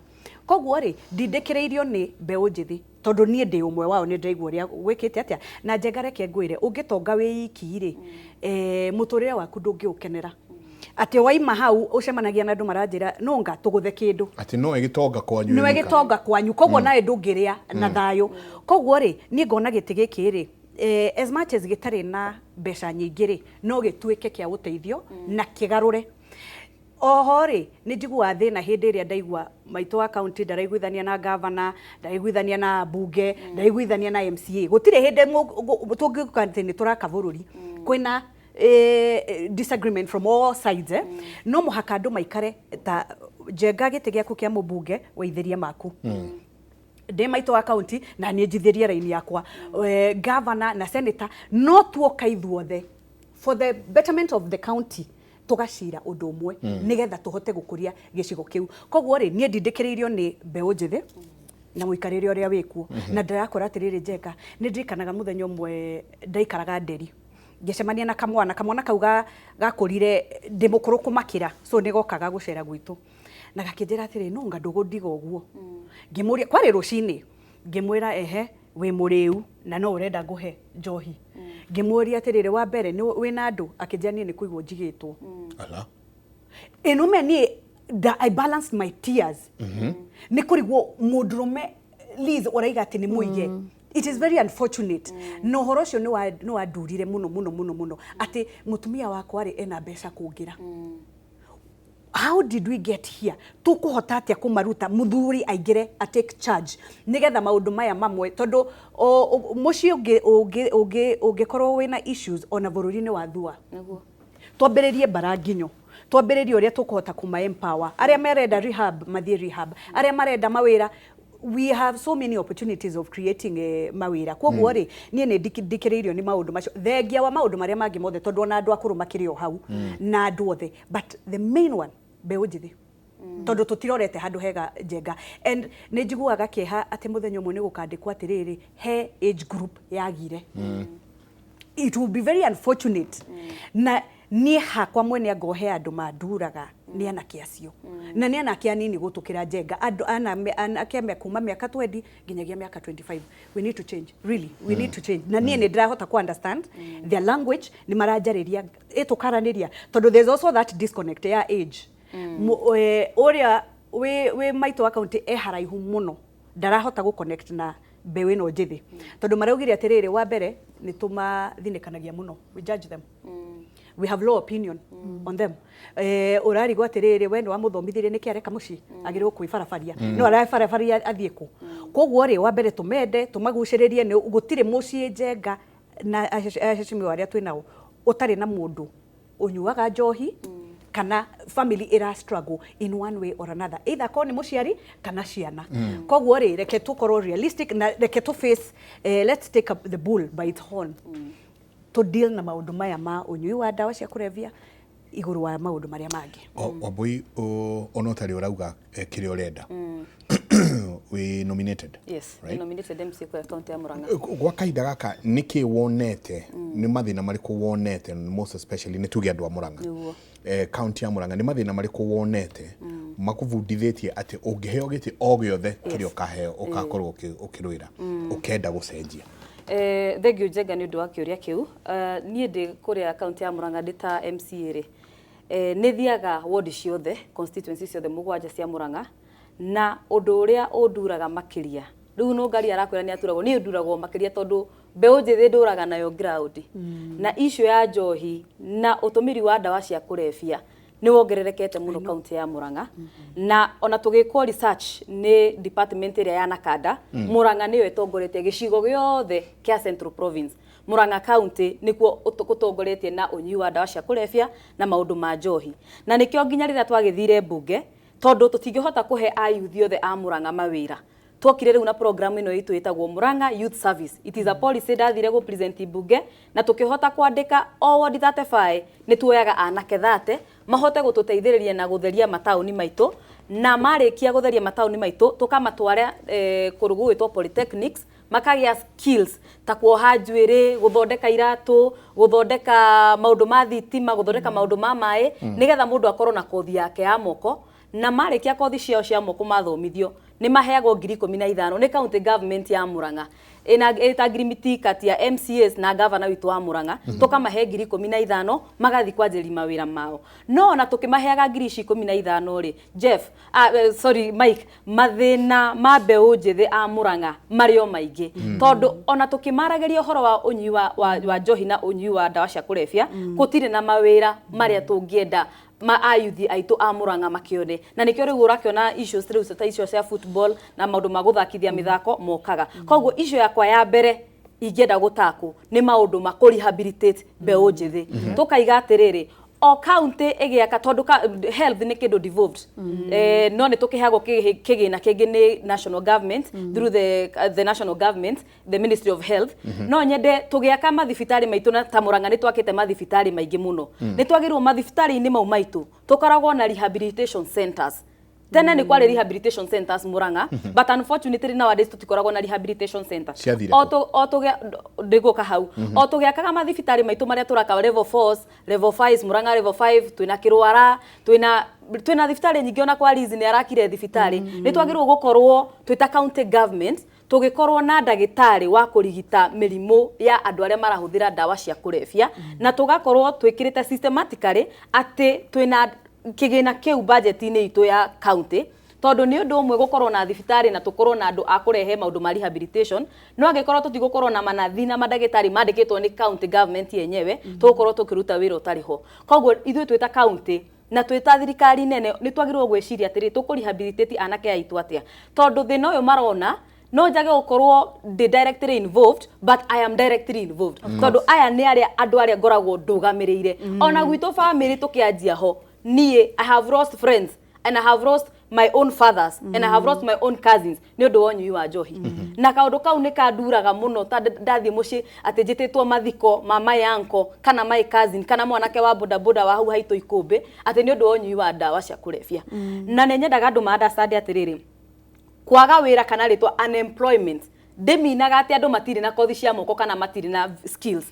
Koguo rĩ, ndindĩkĩrĩirio nĩ mbeũ njĩthĩ, tondũ niĩ ndĩ ũmwe wao, nĩ ndĩraigua ũrĩa gwĩkĩte atĩa. Na Njenga reke ngwĩre, ũngĩtonga wĩ iki rĩ, mũtũrĩre waku ndũngĩũkenera. Atĩ waima hau ũcemanagia na andũ maranjĩra nũnga tũgũthe kĩndũ. Atĩ nowe gĩtonga kwanyu. Nĩwe gĩtonga kwanyu, koguo nawe ndũngĩrĩa na thayũ. Koguo rĩ, niĩ ngona gĩtĩ gĩkĩ rĩ, as much as gĩtarĩ na mbeca nyingĩ rĩ, no gĩtuĩke kĩa ũteithio na kĩgarũre. Oho rĩ, nĩ njiguaga thĩna hĩndĩ ĩrĩa ndaigua maitũ wa county ndaraiguithania na governor, ndaraiguithania na mbunge, ndaraiguithania na MCA. Gũtirĩ hĩndĩ tũngiuga atĩ nĩ tũraka bũrũri. Kwĩna disagreement from all sides, No mũhaka andũ maikare ta Njenga gĩtĩ gĩaku kĩa mũmbunge waithĩrie maku. Ndĩ maitũ wa county na niĩ njithĩrie raini yakwa. Governor na senator no tuoka ithuothe for the betterment of the county, tũgacira ũndũ ũmwe nĩgetha tũhote gũkũria gĩcigo kĩu. Koguo rĩ, niĩ ndindĩkĩrĩirio nĩ mbeũ njĩthĩ na mũikarĩre ũrĩa wĩkuo. Na ndĩrakora atĩrĩrĩ, Njenga, nĩ ndirikanaga mũthenya ũmwe ndaikaraga Nderi, ngĩcemania na kamwana. Kamwana kau gakũrire ndĩ mũkũrũ kũmakĩra, so nĩ gokaga gũcera gwitũ na gakĩnjĩra atĩrĩ, nũnga ndũgũndiga ũguo. Ngĩmũria, kwarĩ rũcinĩ, ngĩmwĩra ehe, wĩ mũrĩu na no ũrenda ngũhe njohi. Ngĩmũria atĩrĩrĩ, wa mbere nĩ wĩna andũ? Akĩnjĩra niĩ nĩ kũigwo njigĩtwo. Ala. Ĩno me niĩ I balanced my tears. Nĩ kũrigwo mũndũrũme Liz ũraiga atĩ nĩ mũige. It is very unfortunate. Na ũhoro ũcio nĩ wandurire mũno mũno mũno mũno, atĩ mũtumia wakwa rĩ ena mbeca kũngĩra. How did we get here? Tũkũhota atĩa kũmaruta mũthuri aingĩre a take charge nĩgetha maũndũ maya mamwe, tondũ mũciĩ ũngĩkorwo wĩna issues ona bũrũri-inĩ wa thua. Twambĩrĩrie mbara nginyo, twambĩrĩrie ũrĩa tũkũhota kũma empower. Arĩa marenda rehab mathiĩ rehab, arĩa marenda mawĩra, we have so many opportunities of creating mawĩra. Koguo rĩ, niĩ nĩ ndikĩrĩirio nĩ maũndũ macio, thengia wa maũndũ marĩa mangĩ mothe, tondũ ona andũ akũrũ makĩrĩ o hau na andũ othe, but the main one, mbeũ njĩthĩ, tondũ tũtirorete handũ hega, Njenga. And nĩ njiguaga kĩeha atĩ mũthenya ũmwe nĩ gũkandĩkwo atĩrĩrĩ, he age group yagire. It will be very unfortunate. Na niĩ hakwa mwene angohe andũ manduraga nĩ anake acio, na nĩ anake anini gũtũkĩra Njenga, andũ anake kuma mĩaka 20 nginyagia mĩaka 25. We need to change, really, we need to change. Na niĩ nĩ ndĩrahota ku understand their language, nĩ maranjarĩria ĩtũkaranĩria, tondũ there's also that disconnect ya age. Ũrĩa wĩ maitũ wa county e haraihu mũno, ndarahota gũ connect na mbeũ ĩno njĩthĩ, tondũ maraugire atĩrĩrĩ, wa mbere nĩ tũmathinĩkanagia mũno, we judge them, we have low opinion on them. Ũrarigwo atĩrĩrĩ, we nĩ wamũthomithirie nĩkĩ areka mũciĩ agĩrĩirwo kwĩbarabaria, no arabarabaria athiĩ kũ? Koguo rĩ, wa mbere tũmende, tũmagucĩrĩrie. Nĩ gũtirĩ mũciĩ, Njenga na aheshimiwa arĩa twĩ nao, ũtarĩ na mũndũ ũnyuaga njohi. Kana family ĩra struggle in one way or another, either akorwo nĩ mũciari kana ciana. Koguo rĩ, reke tũkorwo realistic na reke tũ face, let's take up the bull by its horn, to deal na maũndũ maya ma ũnyui wa ndawa cia kũrebia igũrũ wa maũndũ marĩa mangĩ. Wambui, ona ũtarĩ ũrauga kĩrĩa ũrenda, wĩ nominated? Yes. Right? Nominated MCA kwa kaunti ya Murang'a. Gwa kahinda gaka, nĩkĩ wonete, nĩ mathĩna marĩkũ wonete, most especially nĩ tuge andũ a Murang'a, kaunti ya Murang'a, nĩ mathĩna marĩkũ wonete makũbundithĩtie atĩ ũngĩheo gĩtĩ o gĩothe kĩrĩa ũkaheo, ũgakorwo ũkĩrũĩra, ũkenda gũcenjia? Thank you Njenga nĩ ũndũ wa kĩũria kĩu. Niĩ ndĩ kũrĩa kaunti ya Murang'a ndĩ ta MCA rĩ, nĩ thiaga ward ciothe, constituency ciothe mũgwanja cia Murang'a, na ũndũ ũrĩa ũnduraga makĩria rĩu, no ngari arakwĩra nĩ aturagwo, niĩ nduragwo makĩria tondũ mbeũ njĩthĩ ndũraga nayo ground, na issue ya njohi na ũtũmĩri wa ndawa cia kũrebia nĩ wongererekete mũno kaunti ya Murang'a. Na ona tũgĩkwo research nĩ department ĩrĩa ya Nakanda, Murang'a nĩyo ĩtongoretie gĩcigo gĩothe kĩa Central Province. Murang'a County nĩkuo gũtongoretie na ũnyui wa ndawa cia kũrebia na maũndũ ma njohi, na nĩkĩo nginya rĩrĩa twagĩthire mbunge, tondũ tũtingĩhota kũhe ayuthi othe a Murang'a mawĩra, twokire rĩu na program ĩno itũ ĩtagwo Murang'a Youth Service. It is a policy ndathire gũ present mbunge, na tukĩhota kwandĩka o ward 35 nĩ tuoyaga anake 30 mahote gũtũteithĩrĩria na gũtheria mataũni maitũ, na marĩkia gũtheria mataũni maitũ tũkamatwara kũndũ gũgwĩtwo polytechnics, makagĩa skills ta kuoha njuĩrĩ, gũthondeka iratũ, gũthondeka maũndũ ma thitima, gũthondeka maũndũ ma maĩ, nĩgetha mũndũ akorwo na kothi yake ya moko. Na marĩkia kothi ciao cia moko, mathomithio, nĩ maheagwo 15,000 nĩ county government ya Murang'a ĩna ĩta ngirimiti kati ya MCAs na gavana witũ wa Murang'a. Tũkamahe 15,000 magathiĩ kwanjĩrĩria mawĩra mao. No ona tũkĩmaheaga ngiri ici 15 rĩ, Jeff, sorry, Mike, mathĩna ma mbeũ njĩthĩ a Murang'a marĩ o maingĩ, tondũ ona tũkĩmaragĩria ũhoro wa ũnyui wa njohi na ũnyui wa ndawa cia kũrebia, gũtirĩ na mawĩra marĩa tũngĩenda ma ayuthi aitũ a Murang'a makĩone. Na nĩkĩo rĩu ũrakĩona issues rĩu ta icio cia football na maũndũ ma gũthakithia mĩthako mokaga. Koguo issue yakwa ya mbere ingĩenda gũtakũ nĩ maũndũ ma kũ rehabilitate mbeũ njĩthĩ. Tũkaiga atĩrĩrĩ, o county ĩgĩaka, tondũ health nĩ kĩndũ devolved, no nĩ tũkĩheagwo kĩgĩna kĩngĩ nĩ national government through the national government, the Ministry of Health. No nyende tũgĩaka mathibitarĩ maitũ, na ta Murang'a nĩ twakĩte mathibitarĩ maingĩ mũno, nĩ twagĩrĩirwo mathibitarĩ-inĩ mau maitũ tũkoragwo na rehabilitation centers. Tene nĩ kwarĩ rehabilitation centers Murang'a, but unfortunately nowadays tũtikoragwo na rehabilitation center. Ciathire O kũ? o tũgĩa ndĩgũka hau, o tũgĩakaga mathibitarĩ maitũ marĩa tũraka level 4, level 5, Murang'a level 5, twĩna Kĩrwara, twĩna thibitarĩ nyingĩ, ona kwa Liz nĩ arakire thibitarĩ. Nĩ twagĩrĩirwo gũkorwo twĩ ta county government tũgĩkorwo na ndagĩtarĩ wa kũrigita mĩrimũ ya andũ arĩa marahũthĩra ndawa cia kũrebia, na tũgakorwo twĩkĩrĩte systematically atĩ twĩna kĩgĩna kĩu budget-inĩ itũ ya county, tondũ nĩ ũndũ ũmwe gũkorwo na thibitarĩ na tũkorwo na andũ a kũrehe maũndũ ma rehabilitation, no angĩkorwo tũtigũkorwo na manathi na mandagĩtarĩ mandĩkĩtwo nĩ county government yenyewe, tũgũkorwo tũkĩruta wĩra ũtarĩ ho. Koguo ithuĩ twĩ ta county na twĩ ta thirikari nene nĩ twagĩrĩirwo gwĩciria atĩrĩ, tũkũ rehabilitate anake aitũ atĩa, tondũ thĩna ũyũ marona, no njage gũkorwo ndĩ directly involved, but I am directly involved, tondũ aya nĩ arĩa andũ arĩa ngoragwo ndũgamĩrĩire. Ona gwitũ family tũkĩanjia ho, niĩ I have lost friends and I have lost my own fathers and I have lost my own cousins nĩ ũndũ wa ũnyui wa njohi. Na kaũndũ kau nĩ kanduraga mũno, ta ndathiĩ mũciĩ atĩ njĩtĩtwo mathiko ma my uncle kana my cousin kana mwanake wa bodaboda wa hau haitũ ikũmbĩ, atĩ nĩ ũndũ wa ũnyui wa ndawa cia kũrebia. Na nĩ nyendaga andũ ma understand atĩrĩrĩ, kwaga wĩra kana rĩtwa unemployment ndĩminaga atĩ andũ matirĩ na kothi cia moko kana matirĩ na skills.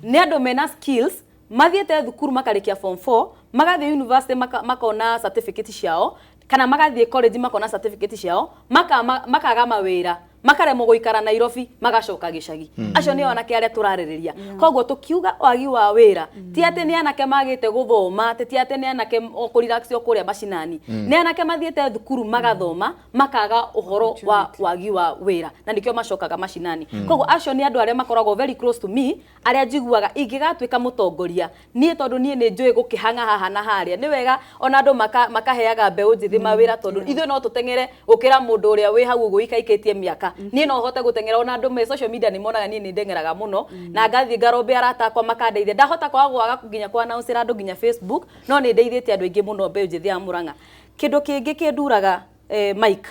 Nĩ andũ mena skills, mathiĩte thukuru makarĩkia form 4, magathiĩ university makona certificate ciao, kana magathiĩ college makona certificate ciao, makaga mawĩra, makaremwo gũikara Nairobi, magacoka gĩcagi. Acio nĩo anake arĩa tũrarĩrĩria. Koguo tũkiuga wagi wa wĩra, ti atĩ nĩ anake magĩte gũthoma, atĩ ti atĩ nĩ anake o kũrelax o kũrĩa macinani. Nĩ anake mathiĩte thukuru magathoma, makaga ũhoro wa wagi wa wĩra, na nĩkĩo macokaga macinani. Koguo acio nĩ andũ arĩa makoragwo very close to me, arĩa njiguaga ingĩgatuĩka mũtongoria niĩ, tondũ niĩ nĩ njũĩ gũkĩhang'a haha na harĩa. Nĩ wega ona andũ makaheaga mbeũ njĩthĩ mawĩra, tondũ ithuĩ no tũteng'ere gũkĩra mũndũ ũrĩa wĩ hau ũguo ikaikĩtie mĩaka. Niĩ no hote gũteng'era, ona andũ me social media nĩ monaga niĩ nĩ ndeng'eraga mũno, na ngathiĩ ngarombe arata akwa makandeithia. Ndahota kwaga gwaga nginya kũ announce andũ nginya Facebook, no nĩ ndeithĩtie andũ aingĩ mũno mbeũ njĩthĩ ya Murang'a. Kĩndũ kĩngĩ kĩnduraga, Mike,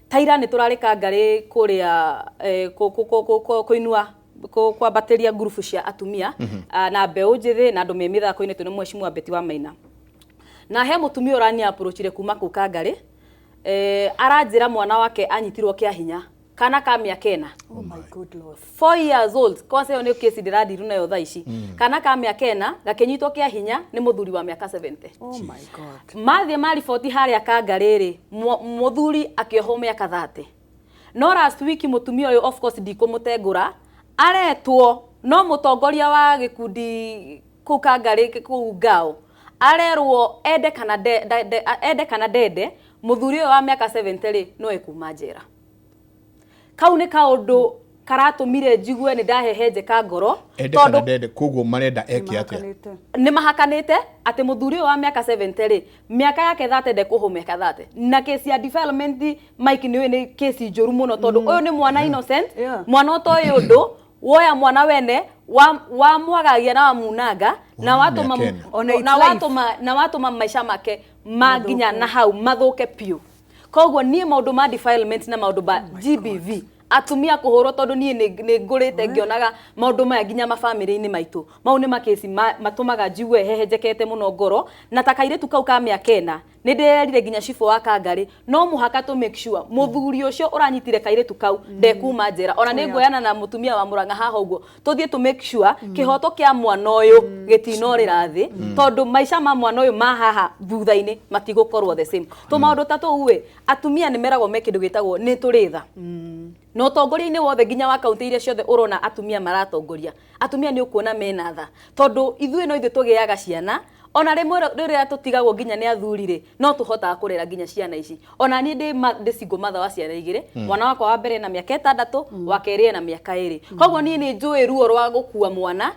ta ira nĩ tũrarĩ Kangarĩ kũrĩa kũinua kwambatĩria ngurubu cia atumia na mbeũ njĩthĩ na andũ me mĩthako-inĩ, twĩna Mheshimiwa Betty wa Maina, na he mũtumia ũrani approachire kuma kũu Kangarĩ, aranjĩra mwana wake anyitirwo kĩa hinya, kana ka mĩaka 4. Oh my good Lord. 4 years old. Kwanza ĩyo nĩ kesi ndĩradiru nayo thaa ici. Kana ka mĩaka 4 gakĩnyitwo kĩa hinya nĩ mũthuri wa mĩaka 70. Oh my God. Mathiĩ mariboti harĩa Kangarĩ rĩ, mũthuri akĩohwo mĩaka 30. No last week mũtumia ũyũ, of course ndikũmũtengũra, aretwo no mũtongoria wa gĩkundi kũu Kangarĩ, kũu Ngao, arerwo ende kana ende kana ndende, mũthuri ũyũ wa mĩaka 70 rĩ, no ekuma njera. Kau nĩ kaũndũ karatũmire njigue nĩ ndahehenjeka ngoro. Ende kana ndende, koguo marenda eke atĩa? Nĩ mahakanĩte atĩ mũthuri ũyũ wa mĩaka 70 rĩ, mĩaka yake 30 ndekũhwo mĩaka 30. Na kesi ya defilement, Mike, nĩ ũĩ nĩ kesi njũru mũno, tondũ ũyũ nĩ mwana innocent, mwana ũtoĩ ũndũ. Woya mwana wene wamwagagia na wamunanga na watũma na watũma na watũma maica make ma nginya na hau mathũke piũ. Koguo niĩ maũndũ ma defilement na maũndũ ma GBV, atumia kũhũrwo, tondũ niĩ nĩ ngũrĩte ngĩonaga maũndũ maya nginya mabamĩrĩ-inĩ maitũ, mau nĩ makesi matũmaga njigue hehenjekete mũno ngoro. Na ta kairĩtu kau ka mĩaka 4, nĩ ndĩrerire nginya cibũ wa Kangarĩ no mũhaka tũ make sure mũthuri ũcio ũranyitire kairĩtu kau ndekuma njera. Ona nĩ nguoyana na mũtumia wa Murang'a haha ũguo, tũthiĩ tũ make sure kĩhoto kĩa mwana ũyũ gĩtinorĩra thĩ, tondũ maica ma mwana ũyũ ma haha thutha-inĩ matigũkorwo the same. Tũmaũndũ ta tũu ĩ, atumia nĩ meragwo me kĩndũ gĩtagwo nĩ tũrĩ tha, na ũtongoria-inĩ wothe nginya wa kaunti iria ciothe ũrona atumia maratongoria, atumia nĩ ũkuona mena tha, tondũ ithuĩ no ithuĩ tũgĩaga ciana. Ona rĩmwe rĩrĩa tũtigagwo nginya nĩ athuri rĩ, no tũhotaga kũrera nginya ciana ici. Ona niĩ ndĩ single mother wa ciana 2. Mwana wakwa wa mbere ena mĩaka 6, wa kerĩ ena mĩaka 2. Koguo niĩ nĩ njũĩ ruo rwa gũkua mwana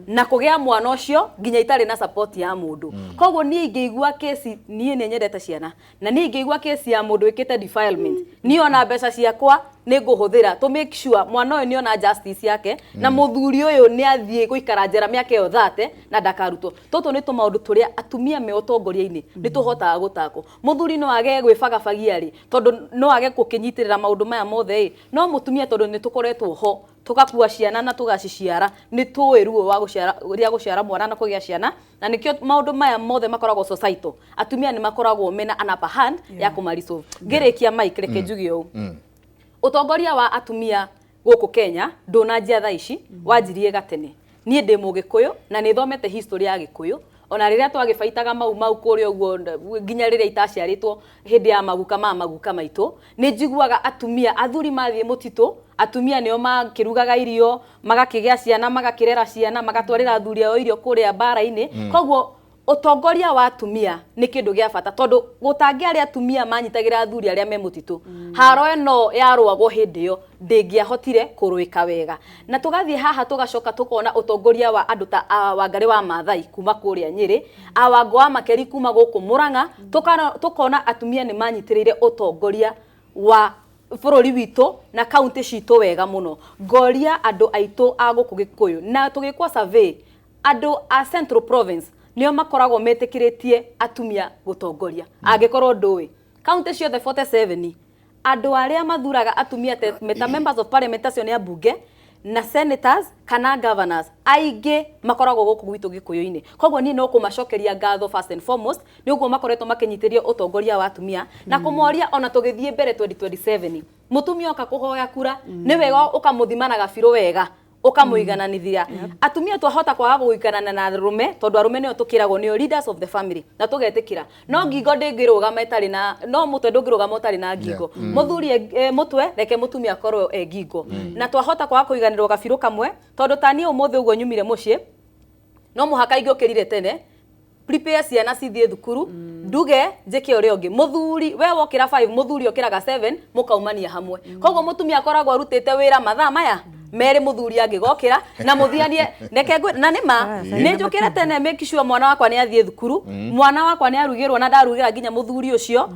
na kũgĩa mwana ũcio nginya itarĩ na support ya mũndũ. Koguo niĩ ingĩigua kesi, niĩ nĩ nyendete ciana, na niĩ ingĩigua kesi ya mũndũ wĩkĩte defilement, niĩ ona mbeca ciakwa nĩ ngũhũthĩra to make sure mwana ũyũ nĩ ona justice yake, na mũthuri ũyũ nĩ athiĩ gũikara njera mĩaka ĩyo 30 na ndakarutwo. Tũtũ nĩ tũmaũndũ tũrĩa atumia me ũtongoria-inĩ nĩ tũhotaga gũtakwo. Mũthuri no age gwĩbagabagia rĩ, tondũ no age gũkĩnyitĩrĩra maũndũ maya mothe ĩ, no mũtumia, tondũ nĩ tũkoretwo ho tũgakua ciana na tũgaciciara, nĩ tũĩ ruo wa gũciara, rĩa gũciara mwana na kũgĩa ciana, na nĩkĩo maũndũ maya mothe makoragwo societal, atumia nĩ makoragwo mena an upper hand ya kũmaresolve. Ngĩrĩkia, Mike, reke njuge ũũ: ũtongoria wa atumia gũkũ Kenya ndũnanjia thaa ici, wanjirie gatene. Niĩ ndĩ Mũgĩkũyũ na nĩ thomete history ya Gĩkũyũ, ona rĩrĩa twagĩbaitaga Mau Mau kũrĩa ũguo, nginya rĩrĩa itaciarĩtwo, hĩndĩ ya maguka ma maguka maitũ, nĩ njiguaga atumia, athuri mathiĩ mũtitũ, atumia nĩo makĩrugaga irio, magakĩgĩa ciana, magakĩrera ciana, magatwarĩra athuri ao irio kũrĩa mbara-inĩ. Koguo ũtongoria wa atumia nĩ kĩndũ gĩa bata, tondũ gũtangĩarĩ atumia manyitagĩra athuri arĩa me mũtitũ, haro ĩno yarũagwo hĩndĩ ĩyo ndĩngĩahotire kũrũĩka wega. Na tũgathiĩ haha tũgacoka tũkona ũtongoria wa andũ ta Wangarĩ wa Maathai kuma kũrĩa Nyĩrĩ, Wango wa Makeri kuma gũkũ Murang'a, tũkona atumia nĩ manyitĩrĩire ũtongoria wa bũrũri witũ na kaunti citũ wega mũno. Ngoria andũ aitũ a gũkũ Gĩkũyũ, na tũgĩkwo survey, andũ a Central Province nĩo makoragwo metĩkĩrĩtie atumia gũtongoria. Angĩkorwo ndũĩ, kaunti ciothe 47, andũ arĩa mathuraga atumia meta members of parliament, acio nĩ ambunge na senators kana governors, aingĩ makoragwo gũkũ gwitũ Gĩkũyũ-inĩ. Koguo niĩ no kũmacokeria ngatho first and foremost nĩ ũguo makoretwo makĩnyitĩria ũtongoria wa atumia, na kũmoria ona tũgĩthiĩ mbere 2027, mũtumia oka kũhoya kura, nĩ wega ũkamũthima na gabirũ wega, ũkamũigananithia. Atumia twahota kwaga gũiganana na arũme, tondũ arũme nĩo tũkĩragwo nĩo leaders of the family na tũgetĩkĩra, no ngingo ndĩngĩrũgama ĩtarĩ na, no mũtwe ndũngĩrũgama ũtarĩ na ngingo. Mũthuri mũtwe, reke mũtumia akorwo e ngingo. Na twahota kwaga kũiganĩrwo gabirũ kamwe, tondũ ta niĩ ũmũthĩ ũguo nyumire mũciĩ, no mũhaka ingĩũkĩrire tene, prepare ciana cithiĩ thukuru, nduge, njĩke ũrĩa ũngĩ. Mũthuri, we wokĩra 5, mũthuri okĩraga 7, mũkaumania hamwe. Koguo mũtumia akoragwo arutĩte wĩra mathaa maya merĩ mũthuri angĩgokĩra na mũthianie. Reke na nĩ ma nĩ njũkĩre tene, make sure mwana wakwa nĩ athiĩ thukuru, mwana wakwa nĩ arugĩrwo, na ndarugĩra nginya mũthuri ũcio.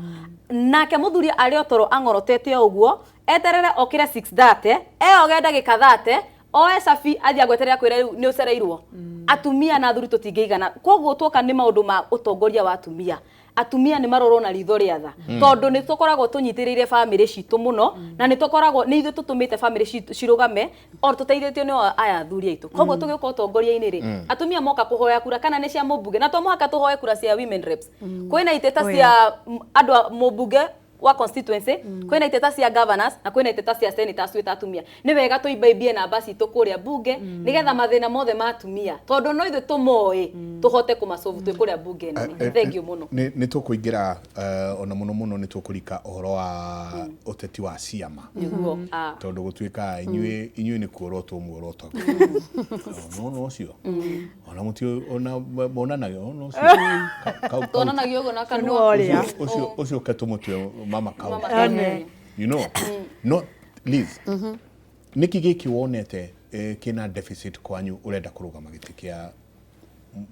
Nake mũthuri arĩ o toro ang'orotete o ũguo, eterere okĩre 6:30, eoge ndagĩka 30, oe cabi athiĩ agweterere akwĩre rĩu nĩ ũcereirwo. Atumia na athuri tũtingĩigana. Koguo tuoka nĩ maũndũ ma ũtongoria wa atumia. Atumia nĩ marorwo na ritho rĩa tha, tondũ nĩ tũkoragwo tũnyitĩrĩire bamĩrĩ citũ mũno, na nĩ tũkoragwo nĩ ithuĩ tũtũmĩte bamĩrĩ citũ cirũgame, o tũteithĩtio nĩ aya athuri aitũ. Koguo tũgĩũka ũtongoria-inĩ rĩ, atumia moka kũhoya kura kana nĩ cia mũmbunge, na to mũhaka tũhoe kura cia women reps. Kwĩna iteta cia andũ a mũmbunge wa constituency, kwĩna iteta cia governors, na kwĩna iteta cia senators. Twĩ ta atumia nĩ wega tũimbaimbie namba citũ kũrĩa bunge, nĩgetha mathĩna mothe ma atumia, tondũ no ithuĩ tũmoĩ, tũhote kũmasolve twĩ kũrĩa bunge nene. Thank you mũno. Nĩ tũkũingĩra ona mũno mũno nĩ tũkũrika ũhoro wa ũteti wa ciama. Nĩguo. Ah. Tondũ gũtuĩka inyuĩ nĩ kuorotwo muorotagwo nona ũcio ona mũtio ona monanagia ona ũcio Tuonanagia ũguo na kanua. Nĩwe ũrĩa. Ũcio ũke tũmũtue mama Mama county. County. No Liz, nĩkĩ gĩkĩ wonete kĩna deficit kwanyu ũrenda kũrũgama gĩtĩ kĩa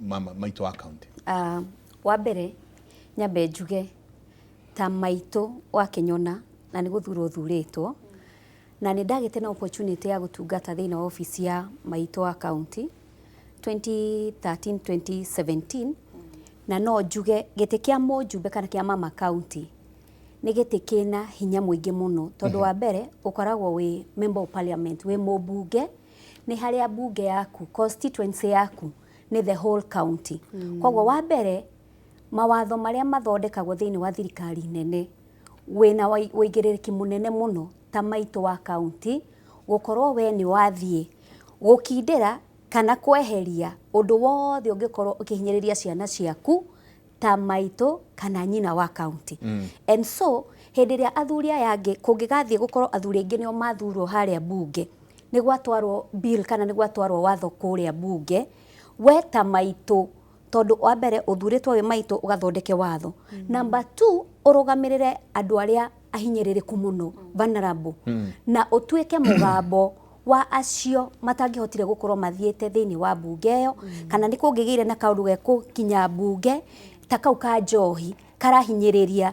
mama maitũ wa county? Wa mbere nyambe njuge ta maitũ wa Kĩnyona na nĩ gũthurwo thurĩtwo, na nĩ ndagĩte na opportunity ya gũtungata thĩinĩ wa obici ya maitũ wa county 2013 2017, na no njuge gĩtĩ kĩa mũjumbe kana kĩa mama county nĩ gĩtĩ kĩna hinya mũingĩ mũno, tondũ wa mbere ũkoragwo wĩ member of parliament, wĩ mũmbunge, nĩ harĩa mbunge yaku, constituency yaku nĩ the whole county. Koguo wa mbere mawatho marĩa mathondekagwo thĩinĩ wa thirikari nene, wĩna ũigĩrĩrĩki mũnene mũno ta maitũ wa county gũkorwo we nĩ wathiĩ gũkindĩra kana kweheria ũndũ wothe ũngĩkorwo ũkĩhinyĩrĩria ciana ciaku ta maitũ kana nyina wa county. And so hĩndĩ ĩrĩa athuri aya angĩ kũngĩgathiĩ gũkorwo athuri aingĩ nĩo mathurwo harĩa bunge, nĩ gwatwarwo bill kana nĩ gwatwarwo watho kũrĩa bunge, we ta maitũ, tondũ wa mbere ũthurĩtwo wĩ maitũ ũgathondeke watho, number 2 ũrũgamĩrĩre andũ arĩa ahinyĩrĩrĩku mũno, vulnerable, na ũtuĩke mũgambo wa acio matangĩhotire gũkorwo mathiĩte thĩinĩ wa mbunge ĩyo, kana nĩ kũngĩgĩire na kaũndũ gekũkinya mbunge ta kau ka njohi karahinyĩrĩria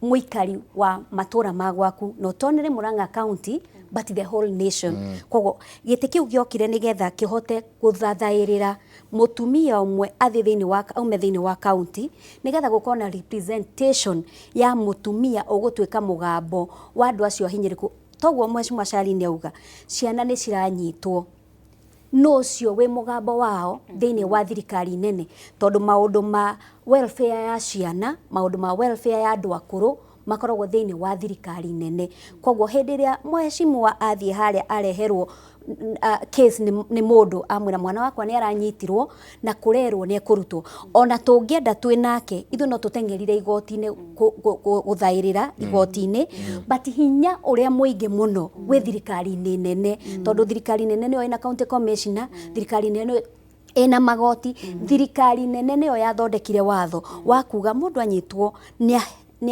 mũikari wa matũra ma gwaku, not only Murang'a County but the whole nation. Koguo gĩtĩ kĩu gĩokire nĩgetha kĩhote gũthathaĩrĩra mũtumia ũmwe athiĩ thĩinĩ wa aume thĩinĩ wa county, nĩgetha gũkorwo na representation ya mũtumia ũgũtuĩka mũgambo wa andũ acio ahinyĩrĩku. Toguo Mheshimiwa Charlene auga ciana nĩ ciranyitwo, no ũcio wĩ mũgambo wao thĩinĩ wa thirikari nene, tondũ maũndũ ma welfare ya ciana, maũndũ ma welfare ya andũ akũrũ makoragwo thĩinĩ wa thirikari nene. Koguo hĩndĩ ĩrĩa mheshimiwa athiĩ harĩa areherwo case nĩ mũndũ amwĩra mwana wakwa nĩ aranyitirwo na kũrerwo nĩ ekũrutwo, ona tũngĩenda twĩ nake ithuĩ no tũteng'erire igoti-inĩ gũthaĩrĩra igoti-inĩ, but hinya ũrĩa mũingĩ mũno wĩ thirikari-inĩ nene, tondũ thirikari nene nĩyo ĩna county commissioner, thirikari nene ĩna magoti, thirikari nene nĩyo yathondekire watho wa kuga mũndũ anyitwo nĩ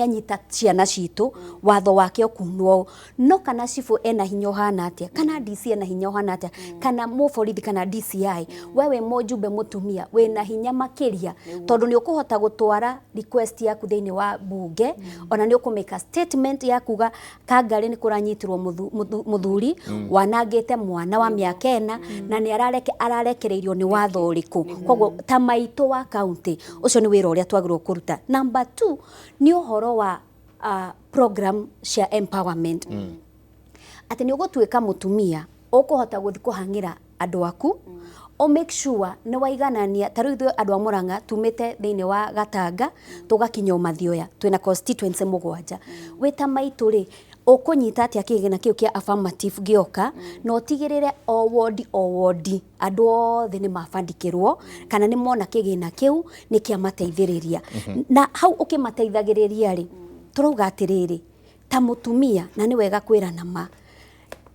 anyita ciana citũ, watho wake ũkunwo. No kana cibũ ena hinya ũhana atĩa, kana DC ena hinya ũhana atĩa, kana mũborithi kana DCI, we wĩ mũjumbe mũtumia wĩna hinya makĩria, tondũ nĩ ũkũhota gũtwara request yaku thĩinĩ wa bunge, ona nĩ ũkũmake statement ya kuga Kangarĩ nĩ kũranyitirwo mũthuri wanangĩte mwana wa mĩaka 4 na nĩ ararekereirio nĩ watho ũrĩkũ. Koguo ta maitũ wa county ũcio nĩ wĩra ũrĩa twagĩrĩirwo kũruta. Number 2 nĩ ũhoro wa program cia empowerment, atĩ nĩ ũgũtuĩka mũtumia ũkũhota gũthiĩ kũhang'ĩra andũ aku, o make sure nĩ waiganania. Ta rĩu ithuĩ andũ a Murang'a tumĩte thĩinĩ wa Gatanga tũgakinya Mathioya, twĩna constituency 7. Wĩ ta maitũ rĩ, ũkũnyita atĩa kĩgĩna kĩu kĩa affirmative gĩoka, na ũtigĩrĩre o wodi o wodi andũ othe nĩ mabandĩkĩrwo kana nĩ mona kĩgĩna kĩu nĩ kĩamateithĩrĩria? Na hau ũkĩmateithagĩrĩria rĩ, tũrauga atĩrĩrĩ, ta mũtumia, na nĩ wega kwĩrana ma,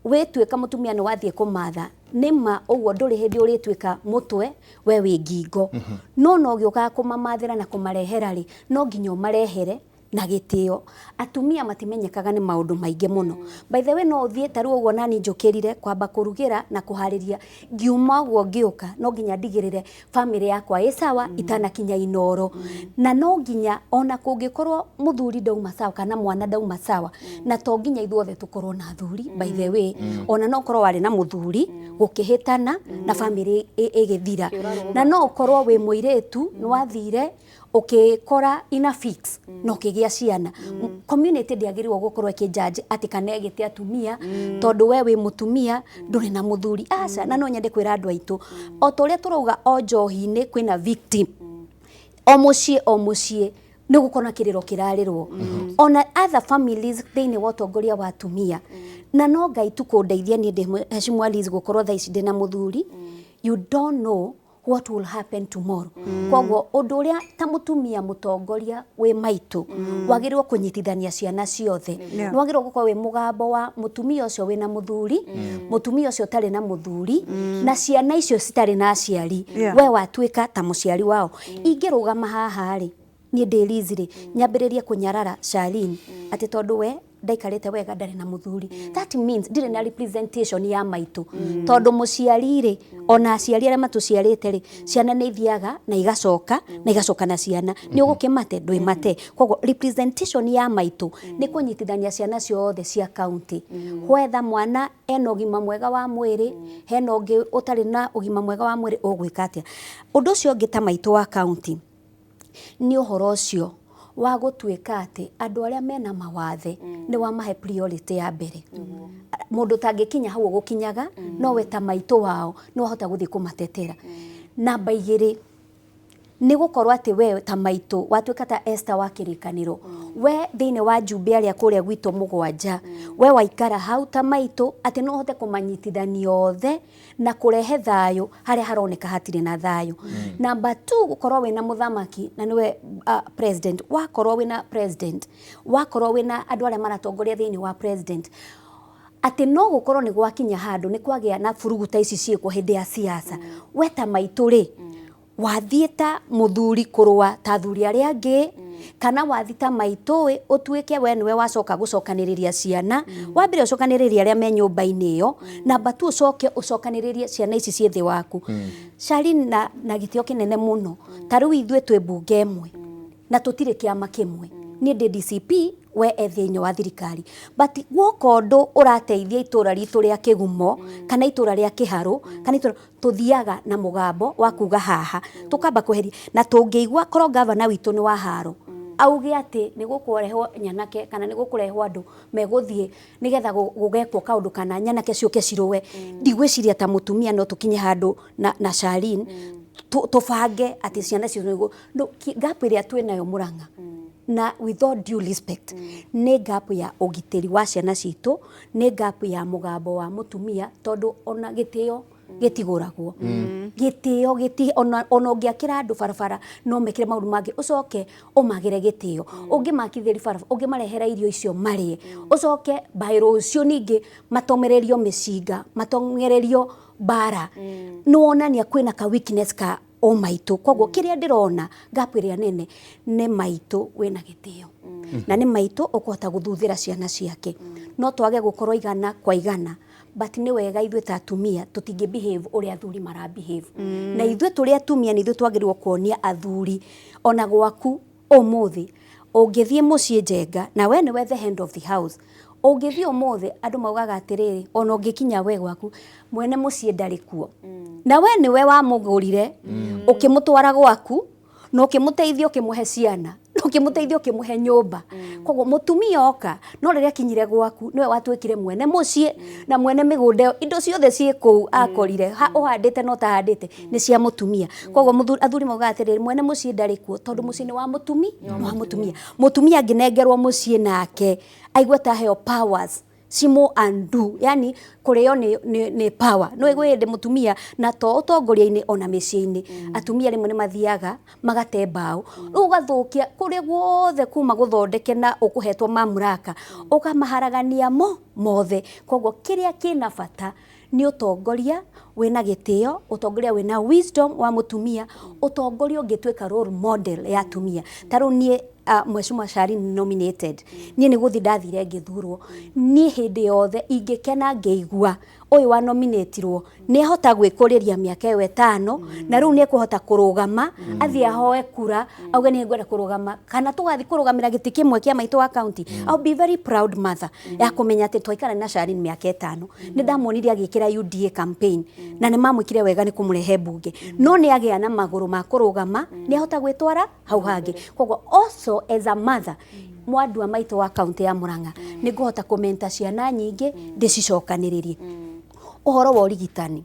wĩtuĩka mũtumia nĩ wathiĩ kũmatha nĩ ma ũguo, ndũrĩ hĩndĩ ũrĩtuĩka mũtwe, we wĩ ngingo, no no gĩũkaga kũmamathĩra na kũmarehera rĩ, no nginya ũmarehere Na gĩtĩo, atumia matimenyekaga nĩ maũndũ maingĩ mũno. By the way, no ũthiĩ ta rĩu ũguo nani njũkĩrire kwamba kũrugĩra na kũharĩria, ngiuma ũguo ngĩũka no nginya ndigĩrĩre bamĩrĩ yakwa ĩ sawa itanakinya Inoro. Na no nginya ona kũngĩkorwo mũthuri ndauma sawa kana mwana ndauma sawa, na to nginya ithuothe tũkorwo na athuri, by the way, ona no ũkorwo warĩ na mũthuri gũkĩhĩtana na bamĩrĩ ĩgĩthira, na no ũkorwo wĩ mũirĩtu nĩ wathire ũkĩkora ina fix na ũkĩgĩa ciana. Community ndĩagĩrĩirwo gũkorwo ĩkĩjudge atĩ kana ĩgĩte atumia tondũ we wĩ mũtumia ndũrĩ na mũthuri, aca. Na no nyende kwĩra andũ aitũ, o ta ũrĩa tũrauga o njohi-inĩ kwĩna victim, o mũciĩ o mũciĩ nĩ gũkorwo na kĩrĩro kĩrarĩrwo, ona other families thĩinĩ wa ũtongoria wa atumia. Na no Ngai tu kũndeithia niĩ ndĩ Heshimu Alice gũkorwo thaa ici ndĩna mũthuri. You don't know what will happen tomorrow. Koguo ũndũ ũrĩa ta mũtumia mũtongoria wĩ maitũ wagĩrĩirwo kũnyitithania ciana ciothe, nĩ wagĩrĩirwo gũkorwo wĩ mũgambo wa mũtumia ũcio wĩna mũthuri, mũtumia ũcio ũtarĩ na mũthuri, na ciana icio citarĩ na aciari. We watuĩka ta mũciari wao. Ingĩrũgama haha rĩ, niĩ ndĩ Liz rĩ, nyambĩrĩrie kũnyarara Charlene atĩ tondũ we ndaikarĩte wega ndarĩ na mũthuri, that means ndirĩ na representation ya maitũ, tondũ mũciari rĩ, ona aciari arĩa matũciarĩte rĩ, ciana nĩ ithiaga na igacoka na igacoka na ciana nĩ ũgũkĩmate ndwĩmate. Koguo representation ya maitũ nĩ kũnyitithania ciana ciothe cia county, whether mwana ena ũgima mwega wa mwĩrĩ, hena ũngĩ ũtarĩ na ũgima mwega wa mwĩrĩ, ũgwĩka atĩa? Ũndũ ũcio ũngĩ ta maitũ wa county nĩ ũhoro ũcio wa gũtuĩka atĩ andũ arĩa mena mawathe nĩ wamahe priority ya mbere. Mũndũ ũtangĩkinya hau ũgũkinyaga, no we ta maitũ wao nĩ wahota gũthiĩ kũmatetera. Namba 2 nĩ gũkorwo atĩ we ta maitũ watuĩka ta Esther wa kĩrĩkanĩro, we thĩinĩ wa njumbe arĩa kũrĩa gwitũ 7, we waikara hau ta maitũ atĩ no ũhote kũmanyitithania othe na kũrehe thayũ harĩa haroneka hatirĩ na thayũ. Namba 2, gũkorwo wĩna mũthamaki na nĩwe president, wakorwo wĩna president, wakorwo wĩna andũ arĩa maratongoria thĩinĩ wa president, atĩ no gũkorwo nĩ gwakinya handũ nĩ kwagĩa na burugu ta ici ciĩkwo hĩndĩ ya siasa, we ta maitũ rĩ, wathiĩ ta mũthuri kũrũa ta athuri arĩa angĩ, kana wathi ta maitũ ĩ ũtuĩke we nĩwe wacoka gũcokanĩrĩria ciana. Wambere ũcokanĩrĩrie arĩa me nyũmba-inĩ ĩyo, namba 2 ũcoke ũcokanĩrĩrie ciana ici ciĩ thĩ waku. Charlene, na gĩtĩo kĩnene mũno, ta rĩu ithuĩ twĩ mbunge ĩmwe na tũtirĩ kĩama kĩmwe, niĩ ndĩ DCP, we e thĩinĩ wa thirikari, but guoka ũndũ ũrateithia itũra ritũ rĩa Kĩgumo kana itũra rĩa Kĩharũ kana itũra, tũthiaga na mũgambo wa kuga haha tũkamba kweheria, na tũngĩigua korwo gavana witũ nĩ wa haro auge atĩ nĩ gũkũrehwo nyanake kana nĩ gũkũrehwo andũ megũthiĩ nĩgetha gũgekwo kaũndũ kana nyanake ciũke cirũe, ndigwĩciria ta mũtumia no tũkinye handũ na Charlene tũbange atĩ ciana icio nĩguo no gap ĩrĩa twĩnayo Murang'a, na with all due respect, nĩ gap ya ũgitĩri wa ciana citũ, nĩ gap ya mũgambo wa mũtumia, tondũ ona gĩtĩo gĩtigũragwo, gĩtĩo gĩti ona ũngĩakĩra andũ barabara no mekĩre maũndũ mangĩ, ũcoke ũmagĩre gĩtĩo, ũngĩmakithĩri barabara, ũngĩmarehera irio icio marĩe, ũcoke by rũciũ ningĩ matomererio mĩcinga, matongererio mbara, nĩ wonania kwĩna ka weakness ka o maitũ. Koguo kĩrĩa ndĩrona gap ĩrĩa nene nĩ maitũ wĩna gĩtĩo na nĩ maitũ ũkũhota gũthuthĩra ciana ciake. No twage gũkorwo igana kwa igana, but nĩ wega ithuĩ ta atumia tũtingĩ behave ũrĩa athuri mara behave, na ithuĩ tũrĩ atumia nĩ ithuĩ twagĩrĩirwo kuonia athuri. Ona gwaku ũmũthĩ ũngĩthiĩ mũciĩ Njenga, na we nĩwe the head of the house, ũngĩthiĩ ũmũthĩ andũ maugaga atĩrĩrĩ, ona ũngĩkinya we gwaku mwene mũciĩ ndarĩ kuo, na we nĩwe wamũgũrire ũkĩmũtwara gwaku na ũkĩmũteithia ũkĩmũhe ciana na ũkĩmũteithia ũkĩmũhe nyũmba. Koguo mũtumia oka no rĩrĩa akinyire gwaku nĩwe watuĩkire mwene mũciĩ na mwene mĩgũnda ĩyo, indo ciothe ciĩ kũu akorire ũhandĩte na ũtahandĩte nĩ cia mũtumia. Koguo athuri maugaga atĩrĩrĩ, mwene mũciĩ ndarĩ kuo tondũ mũciĩ nĩ wa mũtumi, nĩ wa mũtumia. Mũtumia angĩnengerwo mũciĩ nake aigue ta aheo powers cimo undo, yani kũrĩo nĩ power. Nĩ gwĩ hĩndĩ mũtumia na to ũtongoria-inĩ, ona mĩciĩ-inĩ atumia rĩmwe nĩ mathiaga magate mbaũ, rĩu ũgathũkia kũrĩa guothe kuma gũthondeke na ũkũhetwo mamlaka, ũkamaharagania mo mothe. Koguo kĩrĩa kĩna bata nĩ ũtongoria. Wĩna gĩtĩo, ũtongoria wĩna wisdom wa mũtumia, ũtongoria ũngĩtuĩka role model ya atumia. Ta rĩu niĩ Mheshimiwa Charlene nominated, niĩ nĩ gũthiĩ ndathire ngĩthurwo. Niĩ hĩndĩ yothe ingĩkena ngĩigua ũyũ wa nominatirwo nĩ ahota gwĩkũrĩria mĩaka ĩyo ĩtano, na rĩu nĩ ekũhota kũrũgama athiĩ ahoe kura auge nĩ ngwenda kũrũgama, kana tũgathiĩ kũrũgamĩra gĩtĩ kĩmwe kĩa maitũ wa county. I'll be very proud mother ya kũmenya atĩ twaikara na Charlene mĩaka ĩtano, nĩ ndamuonire agĩkĩra UDA campaign na nĩ mamwĩkire wega nĩ kũmũrehe mbunge, no nĩ agĩa na magũrũ ma kũrũgama, nĩ ahota gwĩtwara hau hangĩ. Koguo also as a mother, mwandua maitũ wa kaunti ya Murang'a, nĩ ngũhota kũmenta ciana nyingĩ ndĩcicokanĩrĩrie. Ũhoro wa ũrigitani,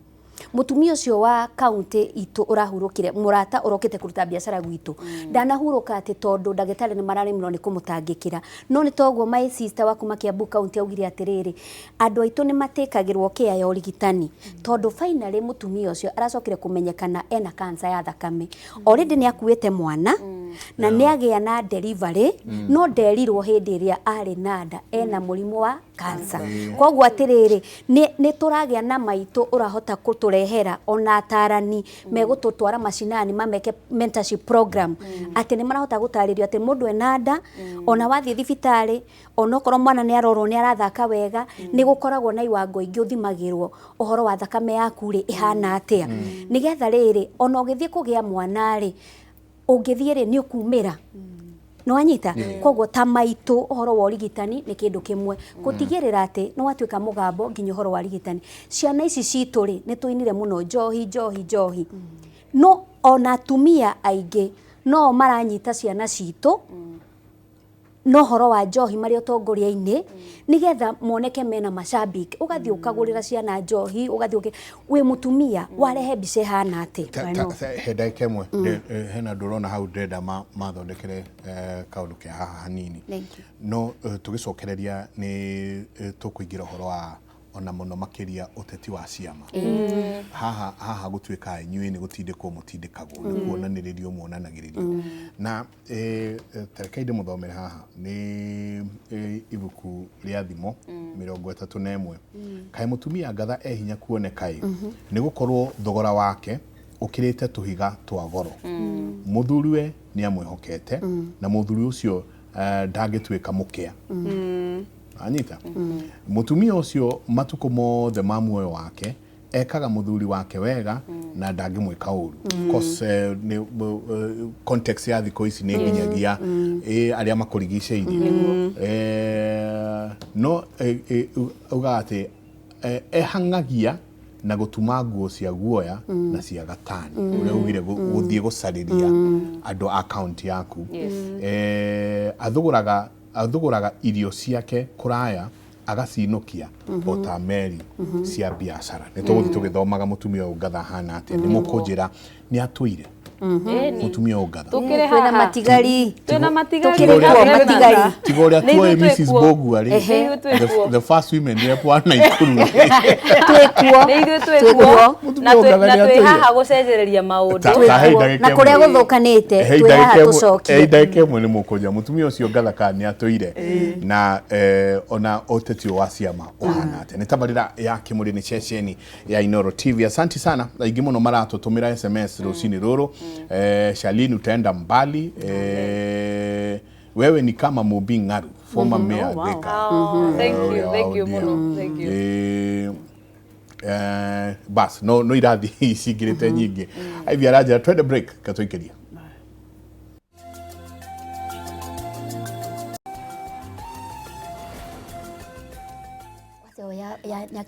mũtumia ũcio wa kaunti itũ ũrahurũkire, mũrata ũrokĩte kũruta biacara gwitũ, ndanahurũka atĩ tondũ ndagĩtarĩ nĩ mararemirwo nĩ kũmũtangĩkĩra, no nĩ toguo my sister wa kuma Kiambu kaunti augire atĩrĩrĩ, andũ aitũ nĩ matĩkagĩrwo kĩa ya ũrigitani, tondũ finally mũtumia ũcio aracokire kũmenyekana ena cancer ya thakame. Already nĩ akuĩte mwana na nĩ agĩa na delivery, no nderirwo hĩndĩ ĩrĩa arĩ na nda ena mũrimũ wa cancer. Koguo atĩrĩrĩ, nĩ tũragĩa na maitũ ũrahota kũtũrehera ona atarani megũtũtwara macinani mameke mentorship program, atĩ nĩ marahota gũtarĩrio atĩ mũndũ ena nda, ona wathiĩ thibitarĩ, onokorwo mwana nĩ arorwo nĩ arathaka wega, nĩ gũkoragwo na iwango ingĩ ũthimagĩrwo ũhoro wa thakame yaku rĩ ĩhana atĩa, nĩgetha rĩrĩ ona ũgĩthiĩ kũgĩa mwana rĩ, ũngĩthiĩ rĩ nĩ ũkumĩra. Nĩ wanyita? Koguo ta maitũ ũhoro wa ũrigitani nĩ kĩndũ kĩmwe, gũtigĩrĩra atĩ nĩ watuĩka mũgambo nginya ũhoro wa ũrigitani. Ciana ici citũ rĩ, nĩ tũinire mũno njohi njohi njohi, no ona atumia aingĩ no maranyita ciana citũ no ũhoro wa njohi marĩ ũtongoria-inĩ, nĩgetha moneke mena macambĩki. Ũgathiĩ ũkagũrĩra ciana njohi, ũgathiĩ wĩ mũtumia warehe mbica ĩhana atĩ. He ndagĩka ĩmwe, hena andũ ũrona hau ndĩrenda mathondekere kaũndũ ke haha hanini. No tũgĩcokereria nĩ tũkũingĩra ũhoro wa ona mũno makĩria ũteti wa ciama. Haha haha gũtuĩka inyuĩ nĩ gũtindĩkwo mũtindĩkagwo, nĩ kuonanĩrĩrio muonanagĩrĩrio. Na tarekei ndĩmũthomere haha nĩ ibuku rĩa Thimo 31. Kaĩ mũtumia ngatha e hinya kuoneka ĩ, nĩ gũkorwo thogora wake ũkĩrĩte tũhiga twa goro. Mũthuriwe nĩ amwĩhokete, na mũthuri ũcio ndangĩtuĩka mũkĩa. Anyita mũtumia ũcio matukũ mothe ma muoyo wake ekaga mũthuri wake wega na ndangĩmwĩka ũru. Of course, nĩ context ya thikũ ici nĩ nginyagia arĩa makũrigicĩirie. No ugaga atĩ ehang'agia na gũtuma nguo cia guoya na cia gatani, ũrĩa ugire gũthiĩ gũcarĩria andũ a kaunti yaku. Athũgũraga irio ciake kũraya agacinũkia o ta meri cia biacara. Nĩ tũgũthiĩ tũgĩthomaga mũtumia ũyũ ngatha hana atĩa. Nĩ mũkũnjĩra nĩ atũire mũtumia ũyũ ngatha. Tũkĩrĩ Kwĩna haha. matigari. Twĩna matigari. Tũkĩrĩ kuo matigari. Tiga ũrĩa Nĩ tuoĩ ithuĩ twĩ Mrs. kuo. Mbũgua rĩ, Nĩ ithuĩ twĩ kuo. the first women rep wa Naikuru. Twĩ kuo. Nĩ ithuĩ twĩ Twĩ kuo. kuo. Mũtumia Na ũyũ ngatha na nĩ twĩ atũire. haha gũcenjereria maũndũ. Ta he Twĩ kuo. ndagĩka Na kũrĩa ĩmwe. gũthũkanĩte He twĩ haha ndagĩka ĩmwe- tũcokie. he ndagĩka ĩmwe nĩ mũkũnja mũtumia ũcio ngatha kana nĩ atũire, na ona ũteti ũyũ wa ciama ũhana atĩa. Nĩ tabarĩra ya Kĩmũrĩ, nĩ ceceni ya Inooro TV. Asanti sana, aingĩ mũno maratũtũmĩra SMS rũcinĩ rũrũ. Charlene, utaenda mbali. Wewe ni kama Mumbi Ng'aru, former mayor Thika. Oh, thank you, Ũrĩa wa thank you ODM. mũno, thank you. Bas no irathi cingĩrĩte nyingĩ. Ivy aranjĩra twende break katũikĩria.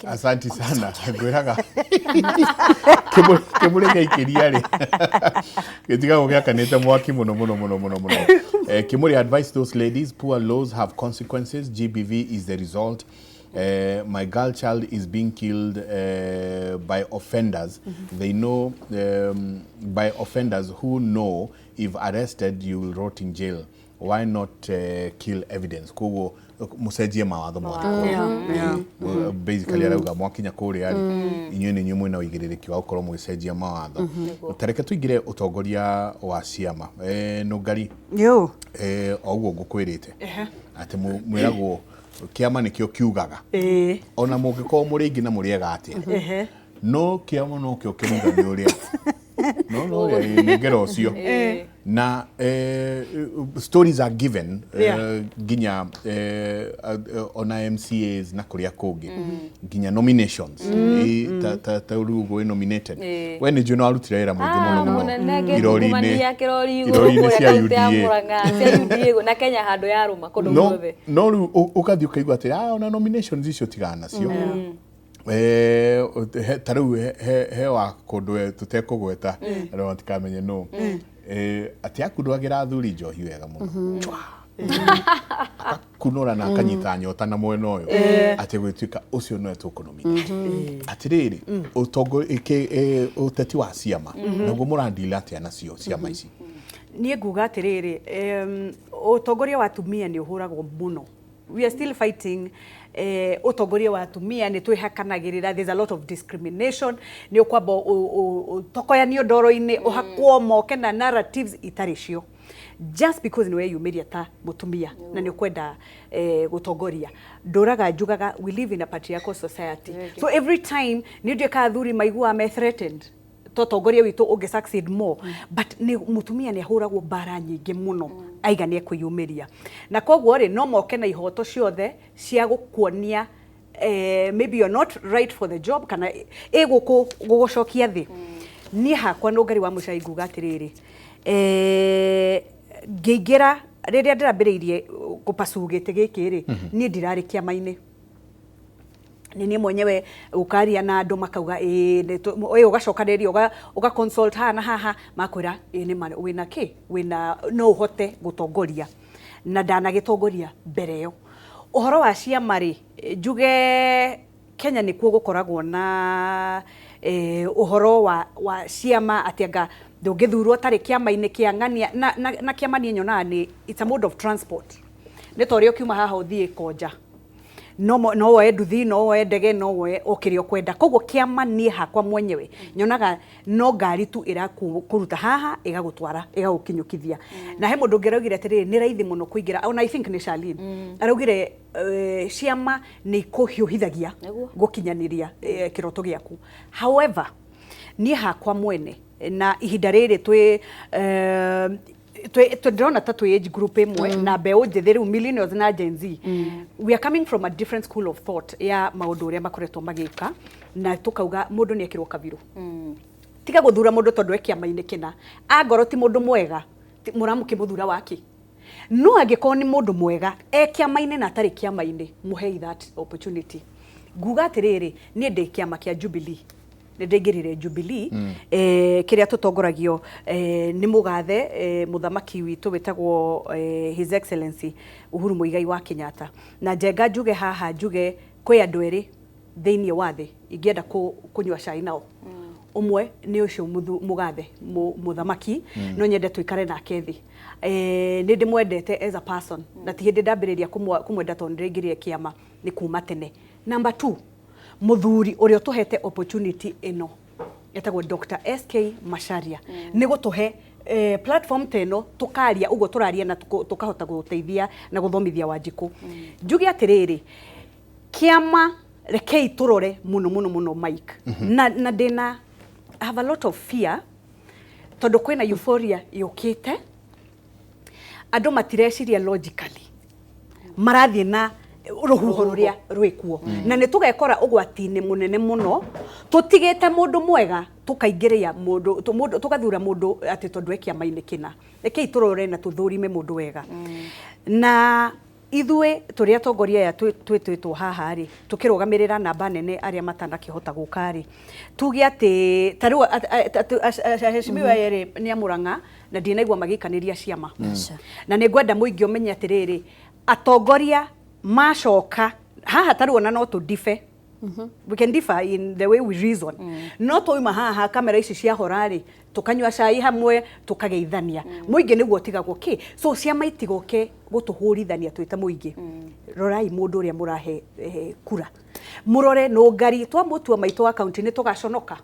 Asanti sana, ngwĩraga kĩmũrĩ gĩaikĩria rĩ gĩtigagwo gĩakanĩte mwaki mũno mũno mũno mũno mũno. Kĩmũrĩ advise those ladies, poor laws have consequences. GBV is the result. My girl child is being killed by offenders. They know, by offenders who know if arrested you will rot in jail. Why not kill evidence? Koguo mũcenjie mawatho mothe. Basically arauga mwakinya kũrĩa rĩ, inyuĩ nĩ inyuĩ mwĩna ũigĩrĩrĩki wa gũkorwo mũgĩcenjia mawatho. Ta reke tũingĩre ũtongoria wa ciama. Nũngari, Yo. O ũguo ngũkwĩrĩte atĩ mwĩragwo kĩama nĩkĩo kiugaga, ona mũngĩkorwo mũrĩ aingĩ na mũrĩ ega atĩa. No kĩama nokĩo kĩruga nĩ ũrĩa no no ũrĩa nĩ ngero ũcio na stories are given nginya ona MCAs na kũrĩa kũngĩ, nginya nominations. Ta rĩu ũguo wĩ nominated, we nĩ njũĩ no warutire wĩra mũingĩ mũno mũno mũnene irori-inĩ ngĩtungumania kĩrori igũrũ irori-inĩ kũrĩa cia kaunti ya UDA. Murang'a, cia UDA na Kenya handũ ya rũma kũndũ No guothe. No rĩu ũgathiĩ ũkaigua atĩ ona nominations icio tigana nacio. Ta rĩu he wa kũndũ tũtekũgweta andũ matikamenye nũ, atĩ akunũragĩra athuri njohi wega mũno. Chwa! Akakunũra na akanyita nyota na mwena ũyũ atĩ gwĩtuĩka ũcio nĩwe tũkũnominate. Atĩrĩrĩ, ũteti wa ciama naguo mũrandila atĩa nacio ciama ici? Niĩ nguga atĩrĩrĩ, ũtongoria wa atumia nĩ ũhũragwo mũno. We are still fighting ũtongoria wa atumia, nĩ twĩhakanagĩrĩra. There's a lot of discrimination. Nĩ ũkwamba ũtokoyanio ndoro-inĩ, ũhakwo moke na narratives itarĩ cio just because nĩ weyumĩria ta mũtumia na nĩ ũkwenda gũtongoria. Ndũraga njugaga we live in a patriarchal society, so every time nĩ nduĩka athuri maiguaga me threatened totongoria witũ ũngĩ succeed more, but nĩ mũtumia nĩ ahũragwo mbara nyingĩ mũno aiga nĩ ekwĩyumĩria. Na koguo rĩ, no moke na ihoto ciothe cia gũkuonia maybe you're not right for the job kana ĩgũkũ gũgũcokia thĩ. Niĩ hakwa Nũngari wa Mũcai nguga atĩrĩrĩ, ngĩingĩra rĩrĩa ndĩrambĩrĩirie kũpasu gĩtĩ gĩkĩ rĩ, niĩ ndirarĩ kĩama-inĩ, nĩ niĩ mwenyewe ũkaria na andũ makauga ĩĩ ĩ ũgacokanĩrĩria ũga consult haha na haha, makwĩra ĩĩ nĩ ma wĩna kĩ wĩna no ũhote gũtongoria na ndanagĩtongoria mbere ĩyo. Ũhoro wa ciama rĩ, njuge Kenya nĩkuo gũkoragwo na ũhoro wa ciama atĩ anga ndũngĩthurwo ũtarĩ kĩama-inĩ kĩa ng'ania na kĩama niĩ nyonaga nĩ it's a mode of transport. Nĩ ta ũrĩa ũkiuma haha ũthiĩ Konja, no woe nduthi, no woe ndege, no woe o kĩrĩa ũkwenda. Koguo kĩama niĩ hakwa mwenyewe nyonaga no ngari tu ĩrakũruta haha ĩgagũtwara ĩgagũkinyũkithia. Na he mũndũ ũngĩ araugire atĩrĩrĩ, nĩ raithi mũno kũingĩra, ona I think nĩ Charlene araugire, ciama nĩ ikũhiũhithagia gũkinyanĩria kĩroto gĩaku. However, niĩ hakwa mwene na ihinda rĩrĩ twĩ ndĩrona ta twĩ age group ĩmwe na mbeũ njĩthĩ rĩu, millennials na Gen Z, we are coming from a different school of thought ya maũndũ ũrĩa makoretwo magĩka, na tũkauga mũndũ nĩ ekĩrwo kabirũ. Tiga gũthura mũndũ tondũ e kĩama-inĩ kĩna. Angorwo ti mũndũ mwega, mũramũkĩmũthura waki? No angĩkorwo nĩ mũndũ mwega e kĩama-inĩ na atarĩ kĩama-inĩ, mũhei that opportunity. Nguga atĩrĩrĩ, niĩ ndĩ kĩama kĩa Jubilee, nĩ ndaingĩrire Jubilee, kĩrĩa tũtongoragio nĩ mũgathe mũthamaki witũ wĩtagwo His Excellency Uhuru Muigai wa Kenyatta. Na njenga njuge haha, njuge kwĩ andũ erĩ thĩinĩ wa thĩ ingĩenda kũnyua cai nao. Ũmwe nĩ ũcio mũgathe mũthamaki, no nyende tũikare nake thĩ. Nĩ ndĩmwendete as a person na ti hĩndĩ ndambĩrĩria kũmwenda tondũ nĩndĩraingĩrire kĩama, nĩ kuma tene. Number two, mũthuri ũrĩa ũtũhete opportunity ĩno etagwo Dr. SK Macharia, nĩ gũtũhe platform ta ĩno tũkaria ũguo tũraria na tũkahota gũteithia na gũthomithia Wanjikũ. Njuge atĩrĩrĩ, kĩama rekei tũrore mũno mũno mũno Mike, na ndĩna I have a lot of fear tondũ kwĩna euphoria yũkĩte, andũ matireciria logically, marathiĩ na rũhuho rũrĩa rwĩkuo, na nĩ tũgekora ũgwati-inĩ mũnene mũno tũtigĩte mũndũ mwega tũkaingĩria mũndũ tũgathura mũndũ atĩ tondũ e kĩama-inĩ kĩna. Rekei tũrore na tũthũrime mũndũ wega. Na ithuĩ tũrĩ atongoria aya twĩtĩtwo haha rĩ, tũkĩrũgamĩrĩra namba nene arĩa matanakĩhota gũka rĩ, tuge atĩ ta rĩu aheshimiwa erĩ nĩ a Murang'a na ndinaigua magĩikanĩria ciama. Na nĩ ngwenda mũingĩ ũmenye atĩrĩrĩ, atongoria macoka haha ta rĩu ona no tũ differ, we can differ in the way we reason, no twauma haha kamera ici ciahora rĩ, tukanyua cai hamwe, tukageithania. Mũingĩ nĩguo ũtigagwo kĩ so ciama itigoke gũtũhũrithania twĩ ta mũingĩ. Rorai mũndũ ũrĩa mũrahe kura, mũrore nũngari twamũtua maitũ wa kaunti nĩ tũgaconoka.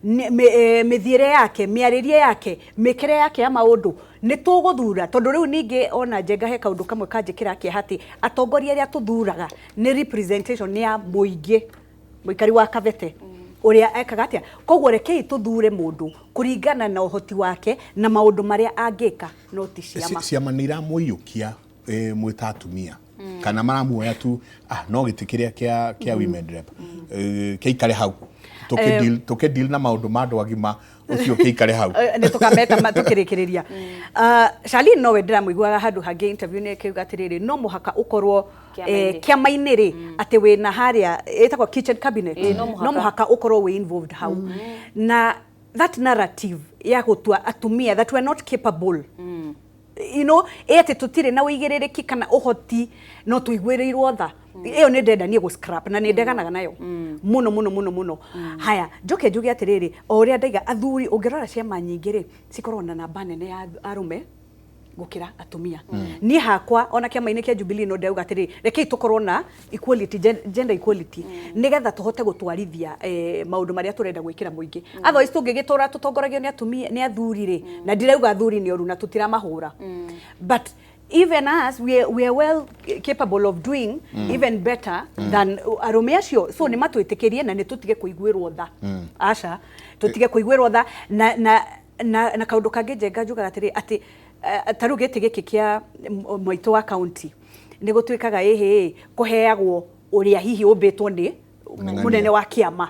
Mĩthiĩre yake, mĩarĩrie yake, mĩkĩre yake ya maũndũ, nĩ tũgũthura tondũ rĩu ningĩ ona Njenga he kaũndũ kamwe kanjĩkĩra kĩeha atĩ atongoria arĩa tũthuraga nĩ representation ya mũingĩ, mũikari wa Kabete. Ũrĩa ekaga atĩa. Koguo rekei tũthure mũndũ kũringana na ũhoti wake na maũndũ marĩa angĩka, no ti ciama. Ciama nĩ iramũiyũkia mwĩ ta atumia, kana maramuoya tu no gĩtĩ kĩrĩa kĩa women rep kĩikare hau, tũkĩ deal na maũndũ ma andũ agima, ũcio kĩikare hau? Nĩ tũkameta tũkĩrĩkĩrĩria. Charlene nowe ndĩramũiguaga handũ hangĩ interview-inĩ akiuga atĩrĩrĩ, no mũhaka ũkorwo Kĩama-inĩ. Kĩama-inĩ rĩ, atĩ wĩna harĩa ĩtagwo kitchen cabinet. Ĩĩ, no mũhaka. No mũhaka ũkorwo wĩ involved hau, na that narrative ya gũtua atumia that we're not capable, ĩ atĩ tũtirĩ na ũigĩrĩrĩki kana ũhoti, no tũiguĩrĩirwo tha, ĩyo nĩ ndenda niĩ gũ scrap na nĩ ndeganaga nayo mũno mũno mũno mũno. Haya, njoke njuge atĩrĩrĩ, o ũrĩa ndaiga, athuri, ũngĩrora ciama nyingĩ rĩ, cikoragwo na namba nene ya arũme gũkĩra atumia. Niĩ hakwa ona kĩama-inĩ kĩa Jubilee no ndauga atĩrĩrĩ, rekei tũkorwo na equality, gender equality, nĩgetha tũhote gũtwarithia maũndũ marĩa tũrenda gwĩkĩra mũingĩ. Otherwise tũngĩgĩtũra tũtongoragio nĩ atumia, nĩ athuri rĩ, na ndirauga athuri nĩ oru na tũtiramahũra, but even us, we are well capable of doing even better than arũme acio. So nĩ matwĩtĩkĩrie na nĩ tũtige kũiguĩrwo tha. Aca, tũtige kũiguĩrwo tha. Na kaũndũ kangĩ Njenga njugaga atĩrĩ, atĩ ta rĩu gĩtĩ gĩkĩ kĩa mwaitũ wa county nĩ gũtuĩkaga ĩhĩ kũheagwo ũrĩa hihi ũmbĩtwo nĩ Ng'ania. Mũnene wa kĩama.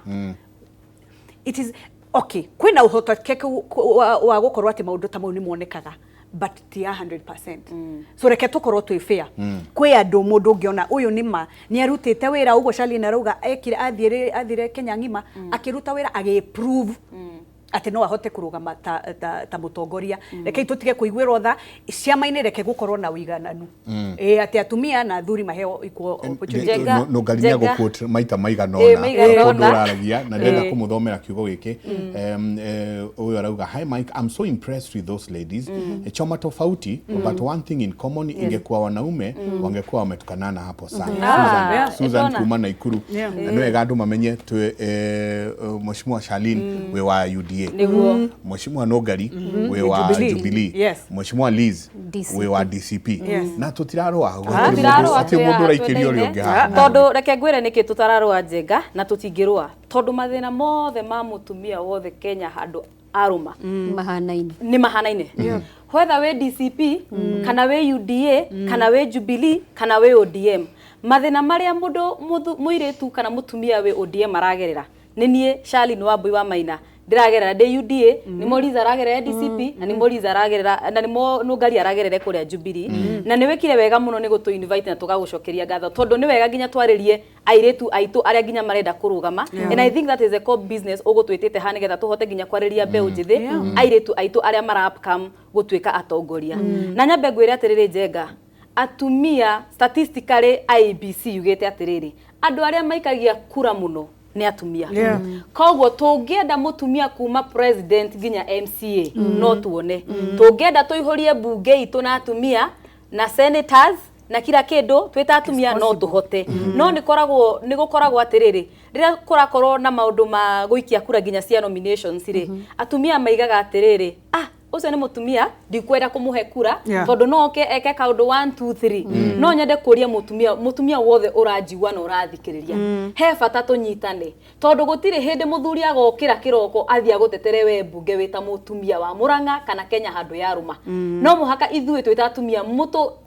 It is okay, kwĩna ũhotekeku wa gũkorwo atĩ maũndũ ta mau nĩ monekaga, but ti ya 100%. So reke tũkorwo twĩ fair. Kwĩ andũ mũndũ ũngĩona ũyũ nĩ ma nĩ arutĩte wĩra ũguo Charlene arauga ekire, athire Kenya ng'ima akĩruta wĩra, agĩ prove atĩ no ahote kũrũgama ta mũtongoria. Rekei tũtige kũiguĩrwo tha ciama-inĩ, reke gũkorwo na ũigananu, ĩ atĩ atumia na athuri maheo equal opportunity. Njenga- Nũngari nĩ Njenga. agũquote maita maigana Ĩ, ũna maigana kũndũ ũna. ũraragia, na ndĩrenda Ĩ. kũmũthomera kiugo gĩkĩ. Ũyũ arauga, "Hi Mike, I'm so impressed with those ladies. Chama tofauti, but one thing in common. Ingekuwa wanaume, wangekuwa wametukanana hapo sana." Susan, Susan Ndona. kuma Naikuru. Na nĩ wega andũ mamenye twĩ Mheshimiwa Charlene wĩ wa UDA, Nĩguo. Mheshimiwa Nũngari wĩ wa Jubilee. Jubilee, Mheshimiwa Liz DCP. wĩ wa DCP, na tũtirarũa. Tũtirarũa. Gũtirĩ mũndũ ũraikĩria ũrĩa ũngĩ haha. Tondũ reke ngwĩre nĩkĩ tũtararũa, Njenga, na tũtingĩrũa, tondũ mathĩna mothe ma mũtumia wothe Kenya handũ arũma Mahanaine. Nĩ mahanaine, whether wĩ DCP kana wĩ UDA kana wĩ Jubilee kana wĩ ODM. Mathĩna marĩa mũndũ mũirĩtu kana mũtumia wĩ ODM aragerera, nĩ niĩ Charlene Wambui wa Maina ndĩragerera ndĩ UDA, nĩ mo Liz aragerera DCP, na nĩ mo Liz aragerera, na nĩ mo Nũngari aragerere kũrĩa Jubilee. Na nĩ wĩkire wega mũno nĩ gũtũ invite na tũgagũcokeria ngatho, tondũ nĩ wega nginya twarĩrie airĩtu aitũ arĩa nginya marenda kũrũgama. And I think that is a core business ũgũtwĩtĩte haha, nĩgetha tũhote nginya kwarĩria mbeũ njĩthĩ, airĩtu aitũ arĩa mara upcome gũtuĩka atongoria. Na nyambe ngwĩre atĩrĩrĩ, Njenga, atumia statistically IEBC yugĩte atĩrĩrĩ, andũ arĩa maikagia kura mũno nĩ atumia. Koguo tũngĩenda mũtumia kuma president nginya MCA no tuone. Tũngĩenda tũihũrie mbunge itũ na atumia na senators na kila kĩndũ, twĩ ta atumia no tũhote. No nĩ koragwo, nĩ gũkoragwo atĩrĩrĩ, rĩrĩa kũrakorwo na maũndũ ma gũikia kura nginya cia nominations rĩ, atumia maigaga atĩrĩrĩ, "Ah, ũcio nĩ mũtumia, ndikwenda kũmũhe kura tondũ no oke eke kaũndũ 1 2 3." No nyende kũria mũtumia wothe ũranjigua na ũrathikĩrĩria, he bata tũnyitane, tondũ gũtirĩ hĩndĩ mũthuri agokĩra kĩroko athiĩ agũtetere we mbunge wĩ ta mũtumia wa Mũrang'a kana Kenya handũ ya rũma. No mũhaka ithuĩ twĩ ta atumia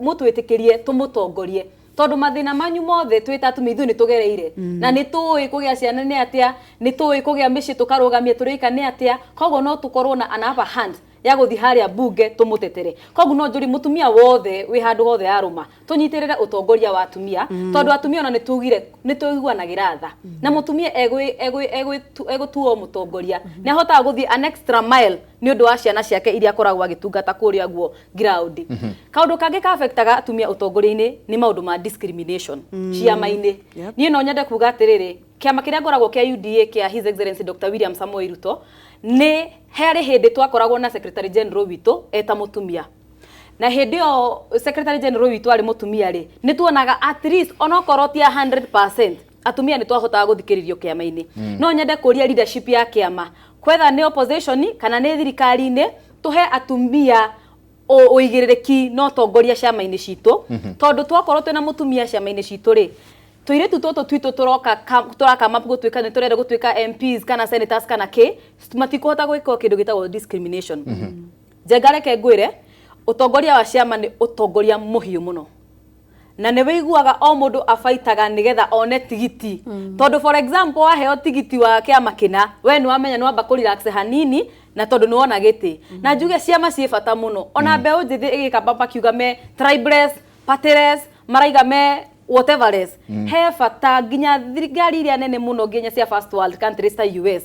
mũtwĩtĩkĩrie tũmũtongorie, tondũ mathĩna manyu mothe twĩ ta atumia ithuĩ nĩ tũgereire, na nĩ tũĩ kũgĩa ciana nĩ atĩa, nĩ tũĩ kũgĩa mĩciĩ tũkarũgamia tũrĩka nĩ atĩa. Koguo no tũkorwo na an upper hand ya gũthiĩ harĩa mbunge tũmũtetere. Koguo no njũrie mũtumia wothe wĩ handũ hothe arũma, tũnyitĩrĩre ũtongoria wa atumia, tondũ atumia ona nĩ tugire nĩ tũiguanagĩra tha, na mũtumia egũtuo mũtongoria nĩ ahotaga gũthiĩ an extra mile nĩ ũndũ wa ciana ciake iria akoragwo agĩtungata kũrĩa guo ground. Kaũndũ kangĩ ka affectaga atumia ũtongoria-inĩ nĩ maũndũ ma discrimination ciama-inĩ. Niĩ no nyende kuga atĩrĩrĩ, kĩama kĩrĩa ngoragwo kĩa UDA kĩa His Excellency Dr. William Samoei Ruto, nĩ harĩ hĩndĩ twakoragwo na secretary general witũ eta mũtumia, na hĩndĩ ĩyo secretary general witũ arĩ mũtumia rĩ, nĩ tuonaga at least onokorwo ti 100%, atumia nĩ twahotaga gũthikĩrĩrio kĩama-inĩ. No nyende kũria leadership ya kĩama, kwetha nĩ opposition kana nĩ thirikari-inĩ, tũhe atumia ũigĩrĩrĩki na ũtongoria ciama-inĩ citũ, tondũ twakorwo twĩna mũtumia ciama-inĩ citũ rĩ, Tũirĩtu tũtũ twitũ tũroka tũrakama gũtuĩka nĩ tũrenda gũtuĩka MPs kana senators kana kĩ, matikũhota gwĩka kĩndũ gĩtagwo discrimination. Njenga, reke ngwĩre, ũtongoria wa ciama nĩ ũtongoria mũhiũ mũno, na nĩ wĩiguaga o mũndũ abaitaga nĩgetha one tigiti, tondũ for example waheo tigiti wa kĩama kĩna, we nĩ wamenya nĩ wamba kũ relax hanini, na tondũ nĩ wona gĩtĩ. Na njuge ciama ciĩ bata mũno, ona mbeũ njĩthĩ ĩgĩkamba makiuga me tribeless, partyless, maraiga me whateverless. He bata nginya thirikari iria nene mũno, nginya cia first world countries ta US,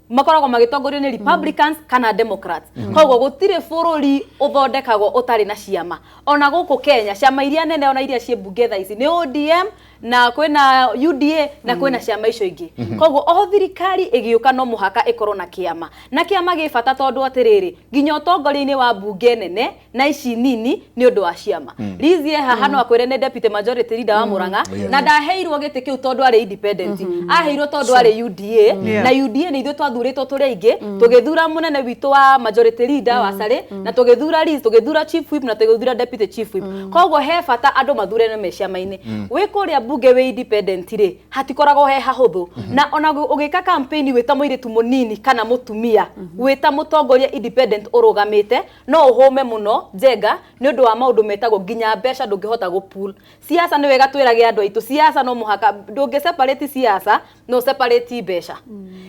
makoragwo magĩtongorio nĩ Republicans kana Democrats. Koguo gũtirĩ bũrũri ũthondekagwo ũtarĩ na ciama. Ona gũkũ Kenya, ciama iria nene ona iria ciĩ mbunge thaa ici nĩ ODM na kwĩna UDA na kwĩna ciama icio ingĩ. Koguo o thirikari ĩgĩũka no mũhaka ĩkorwo na kĩama, na kĩama gĩ bata tondũ atĩrĩrĩ, nginya ũtongoria-inĩ wa mbunge nene na ici nini nĩ ũndũ wa ciama. Liz haha no akwĩre nĩ deputy majority leader wa Murang'a, na ndaheirwo gĩtĩ kĩu tondũ arĩ independent, aheirwo tondũ arĩ UDA, na UDA nĩ ithuĩ twathurĩtwo tũrĩ aingĩ, tũgĩthura mũnene witũ wa majority leader wa Sare, na tũgĩthura Liz, tũgĩthura chief whip na tũgĩthura deputy chief whip. Koguo he bata andũ mathurane me ciama-inĩ. Wĩ kũrĩa mbunge wĩ independent rĩ, hatikoragwo he hahũthũ, na ona ũgĩka campaign wĩ ta mũirĩtu mũnini kana mũtumia, wĩ ta mũtongoria independent ũrũgamĩte, no ũhũme mũno, Njenga, nĩ ũndũ wa maũndũ metagwo nginya mbeca ndũngĩhota gũ pull. Siasa nĩ wega twĩrage andũ aitũ, siasa no mũhaka, ndũngĩ separate siasa, no separate mbeca.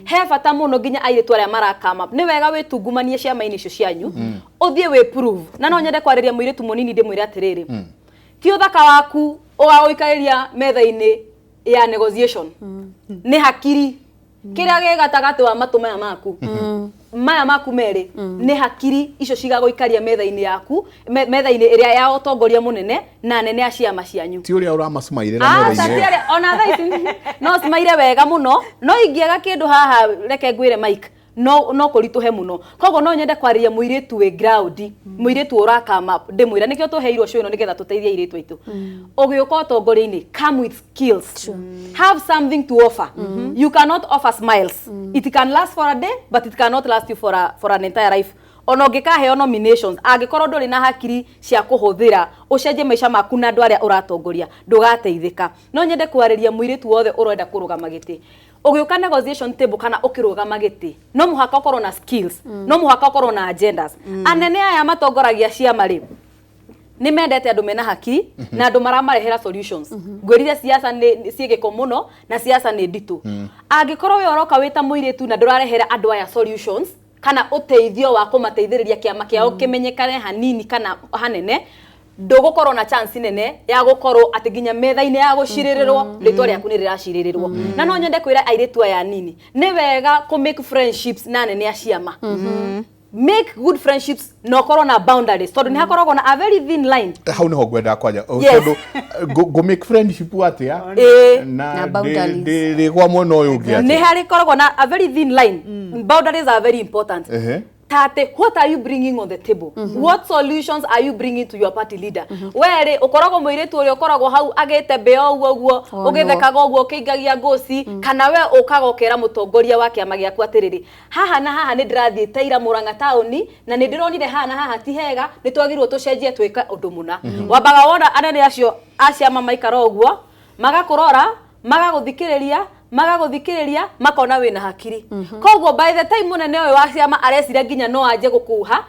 He bata mũno nginya airĩtu arĩa marakama, nĩ wega wĩtungumanie ciama-inĩ icio cianyu, ũthiĩ wĩ prove. Na no nyende kwarĩria mũirĩtu mũnini, ndĩmwĩre atĩrĩrĩ, ti ũthaka waku ũgagũikarĩria metha-inĩ ya negotiation, nĩ hakiri. Kĩrĩa gĩ gatagatĩ wa matũ maya maku, maya maku merĩ, nĩ hakiri icio cigagũikaria metha-inĩ yaku, metha-inĩ ĩrĩa ya ũtongoria mũnene na anene a ciama cianyu. Ti ũrĩa ũramacumairĩra Aca, metha-inĩ ti ĩyo. arĩa, ona thaa ici no cimaire wega mũno, no ingĩaga kĩndũ haha, reke ngwĩre Mike, no kũritũhe mũno. Koguo no nyende kwarĩria mũirĩtu wĩ ground, mũirĩtu ũrakama, ndĩmwĩra nĩkĩo tũheirwo show ĩno, nĩgetha tũteithie airĩtu aitũ. Ũgĩũka ũtongoria-inĩ, come with skills, have something to offer. You cannot offer smiles. It can last for a day, but it cannot last you for an entire life. Ona ũngĩkaheo nominations, angĩkorwo ndũrĩ na hakiri cia kũhũthĩra ũcenjie maica maku na andũ arĩa ũratongoria, ndũgateithĩka. No nyende kwarĩria mũirĩtu wothe ũrenda kũrũgama gĩtĩ. Ũgĩũka negotiation table kana ũkĩrũgama gĩtĩ, no mũhaka ũkorwo na skills, no mũhaka ũkorwo na agendas. Anene aya matongoragia ciama rĩ, nĩ mendete andũ mena hakiri na andũ maramarehera solutions. Ngwĩrire siasa nĩ ciĩ gĩko mũno na siasa nĩ nditũ. Angĩkorwo we ũroka wĩ ta mũirĩtu na ndũrarehera andũ aya solutions kana ũteithio wa kũmateithĩrĩria kĩama kĩao kĩmenyekane hanini kana hanene, ndũgũkorwo na chance nene ya gũkorwo atĩ nginya metha-inĩ ya gũcirĩrĩrwo rĩtwa rĩaku nĩ rĩracirĩrĩrwo. Na no nyende kwĩra airĩtu aya nini, nĩ wega kũ make friendships na anene a ciama. Make good friendships na ũkorwo na boundaries, tondũ nĩ hakoragwo na a very thin line. Hau niho ngwendaga kwanja. Yes. Tondu ngũ make friendship atia Ĩĩ. na Na boundaries. ndĩ gwa mwena ũyũ ũngĩ Nĩ atĩa? harĩ koragwo na a very thin line. Boundaries are very important. Ta atĩ what are you bringing on the table? What solutions are you bringing to your party leader? We rĩ, ũkoragwo mũirĩtu ũrĩa ũkoragwo hau agĩte mbĩa ũguo ũguo, Wonwo. ũgĩthekaga ũguo, ũkĩingagia ngũci, kana we ũkaga ũkera mũtongoria wa kĩama gĩaku atĩrĩrĩ, haha na haha nĩ ndĩrathiĩ Taira Murang'a taũni na nĩ ndĩronire haha na haha ti hega, nĩ twagĩrĩirwo tũcenjie twĩke ũndũ mũna. Wambaga wona anene acio a ciama maikara ũguo, magakũrora, magagũthikĩrĩria, magagũthikĩrĩria, makona wĩna hakiri. Koguo by the time mũnene ũyũ wa ciama areciria nginya no anjie gũkuha,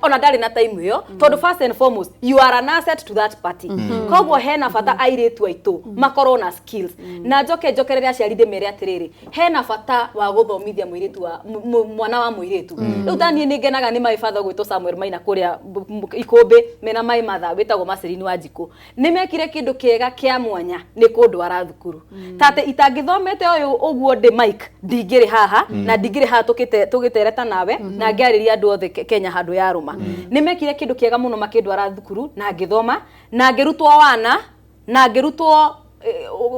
ona ndarĩ na time ĩyo, tondũ first and foremost you are an asset to that party. Koguo hena bata airĩtu aitũ makorwo na skills. Na njoke njokerere aciari, ndĩmere atĩrĩrĩ, hena bata wa gũthomithia mũirĩtu wa mwana wa mũirĩtu. Rĩu ta niĩ nĩ ngenaga nĩ my father gwĩtwo Samuel Maina kũrĩa Ikũmbĩ, mena my mother wĩtagwo Marceline Wanjikũ, nĩ mekire kĩndũ kĩega kĩa mwanya nĩ kũndwara thukuru. Ta atĩ itangĩthomete ũyũ ũguo ndĩ Mike, ndingĩrĩ haha na ndingĩrĩ haha tũgĩtereta nawe na ngĩarĩria andũ othe Kenya handũ ya rũma. Nĩ mekire kĩndũ kĩega mũno makĩndwara thukuru na ngĩthoma na ngĩrutwo wana na ngĩrutwo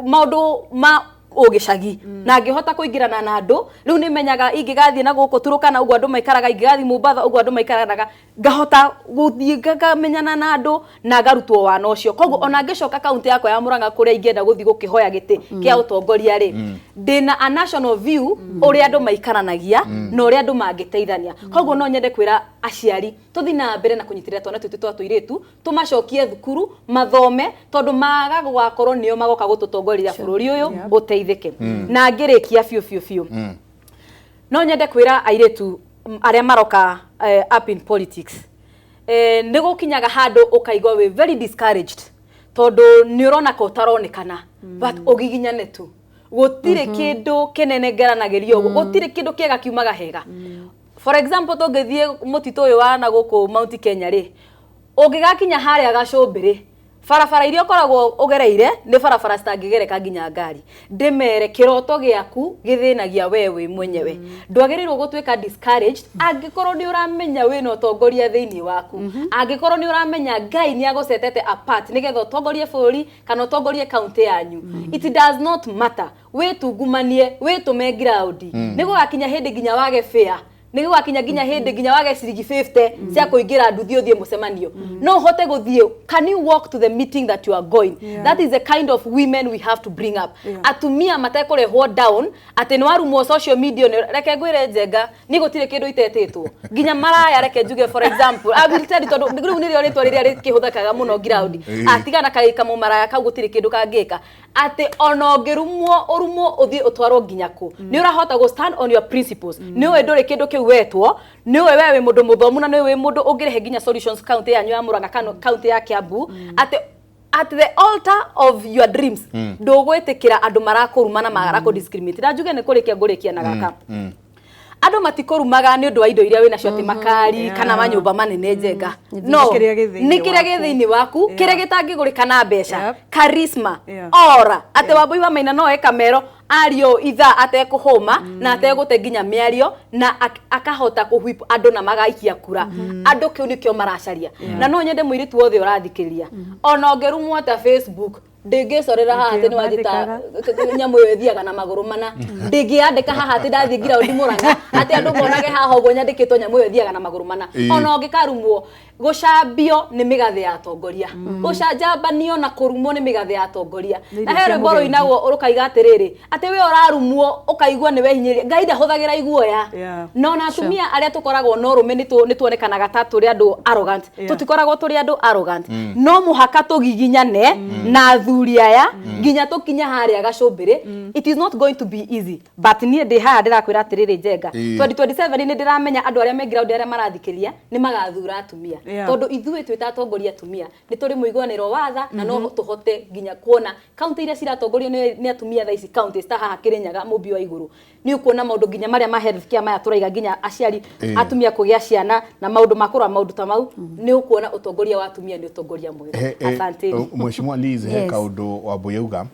maũndũ ma Gĩcagi na ngĩhota kũingĩrana na andũ. Rĩu nĩ menyaga ingĩgathiĩ na gũkũ Turukana ũguo andũ maikaraga, ingĩgathiĩ Mombatha ũguo andũ maikaraga, ngahota gũthiĩ ngamenyana na andũ na ngarutwo wana ũcio. Koguo ona ngĩcoka kaunti yakwa ya Murang'a kũrĩa ingĩenda gũthiĩ gũkĩhoya gĩtĩ kĩa ũtongoria rĩ, ndĩna a national view ũrĩa andũ maikaranagia na ũrĩa andũ mangĩteithania. Koguo no nyende kwĩra aciari tũthiĩ na mbere na kũnyitĩrĩra twana twitũ twa tũirĩtu, tũmacokie thukuru mathome, tondũ maga gũgakorwo nĩo magoka gũtũtongoria bũrũri ũyũ ũteithĩke. Na ngĩrĩkia biũ biũ biũ, no nyende kwĩra airĩtu arĩa maroka up in politics, nĩ gũkinyaga handũ ũkaigua wĩ very discouraged tondũ nĩ ũrona ka ũtaronekana, but ũgiginyane tu. Gũtirĩ kĩndũ kĩnene ngeranagĩria ũguo, gũtirĩ kĩndũ kĩega kiumaga hega. For example, tũngĩthiĩ mũtitũ ũyũ wa na gũkũ Mount Kenya rĩ, ũngĩgakinya harĩa gacũmbĩrĩ, barabara iria ũkoragwo ũgereire nĩ barabara citangĩgereka nginya ngari. Ndĩmere kĩroto gĩaku gĩthĩnagia we wĩ mwenyewe. Ndwagĩrĩirwo gũtuĩka discouraged angĩkorwo nĩ ũramenya wĩna ũtongoria thĩinĩ waku, angĩkorwo nĩ ũramenya Ngai nĩ agũcetete apart nĩgetha ũtongorie bũrũri kana ũtongorie kaunti yanyu. It does not matter, wĩtungumanie, wĩtũme ground. Nĩ gũgakinya hĩndĩ nginya wage fare, nĩ gũgakinya nginya hĩndĩ nginya wage ciringi 50 cia kũingĩra nduthi ũthiĩ mũcemanio, no ũhote gũthiĩ. Can you walk to the meeting that you are going? That is the kind of women we have to bring up. Atumia matekũrehwo down atĩ nĩ warumwo social media. Nĩ reke ngwĩre, Njenga, niĩ gũtirĩ kĩndũ itetĩtwo nginya maraya. Reke njuge, for example, I will tell you, tondũ rĩu nĩrĩo rĩtwa rĩrĩa rĩkĩhũthĩkaga mũno ground. Atigana kamũmaraya kau, gũtirĩ kĩndũ kangĩka. Atĩ ona ũngĩrumwo, ũrumwo ũthiĩ ũtwarwo nginya kũ, nĩ ũrahota gũ stand on your principles. Nĩ ũĩ ndũrĩ kĩndũ kĩu wetwo, nĩ ũĩ we wĩ mũndũ mũthomu na nĩ ũĩ wĩ mũndũ ũngĩrehe nginya solutions kaunti yanyu ya Murang'a kana kaunti ya Kiambu, atĩ at the altar of your dreams ndũgwĩtĩkĩra andũ marakũruma na marakũ discriminate. Na njuge nĩ kũrĩkia ngũrĩkia na gaka, andũ matikũrumaga nĩ ũndũ wa indo iria wĩnacio, atĩ makari kana manyũmba manene, Njenga, no Nĩ kĩrĩa gĩ thĩinĩ nĩ kĩrĩa gĩ waku. Thĩinĩ waku, kĩrĩa gĩtangĩgũrĩka na mbeca. Charisma, aura, atĩ Wambui wa Maina no eka mero ario ithaa atekũhũma na ategũte nginya mĩario na akahota kũhwip andũ na magaikia kura. Andũ kĩu nĩkĩo maracaria. Na no nyende mũirĩtu wothe ũrathikĩrĩria, ona ũngĩrumwo ta Facebook, ndĩngĩcorera haha atĩ nĩ wanjĩta nyamũ ĩyo ĩthiaga na magũrũ mana. Ndĩngĩandĩka haha atĩ ndathiĩ ground Mũrang'a atĩ andũ monage haha ũguo nyandĩkĩtwo nyamũ ĩyo ĩthiaga na magũrũ mana. Ona ũngĩkarumwo, gũcambio nĩ mĩgathĩ ya atongoria, gũcanjambanio na kũrumwo nĩ mĩgathĩ ya atongoria. Nĩ Na irio he cia rwĩmbo mũgendi. rũinagwo rũkaiga atĩrĩrĩ, atĩ we ũrarumwo ũkaigua nĩ wehinyĩrĩria, Ngai ndahũthagĩra iguoya. No na atumia arĩa tũkoragwo na ũrũme nĩ tuonekanaga ta tũrĩ andũ arrogant. Tũtikoragwo tũrĩ andũ arrogant. No mũhaka tũgiginyane na athuri aya nginya tũkinye harĩa gacũmbĩrĩ. It is not going to be easy, but niĩ ndĩ haha ndĩrakwĩra atĩrĩrĩ, Njenga, 2027 nĩ ndĩramenya andũ arĩa me ground, arĩa marathikĩria, nĩ magathura atumia, tondũ ithuĩ twĩ ta atongoria atumia nĩ tũrĩ mũiguanĩro wa tha na no tũhote nginya kuona kaunti iria ciratongorio nĩ atumia thaa ici, kaunti ta haha Kĩrĩnyaga, Mũmbi wa Igũrũ, nĩ ũkuona maũndũ nginya marĩa ma health care maya tũraiga, nginya aciari atumia kũgĩa ciana na maũndũ ma kũrora maũndũ ta mau, nĩ ũkuona ũtongoria wa atumia nĩ ũtongoria mwega. Asanteni. Mheshimiwa Liz, he kaũndũ Wambui auga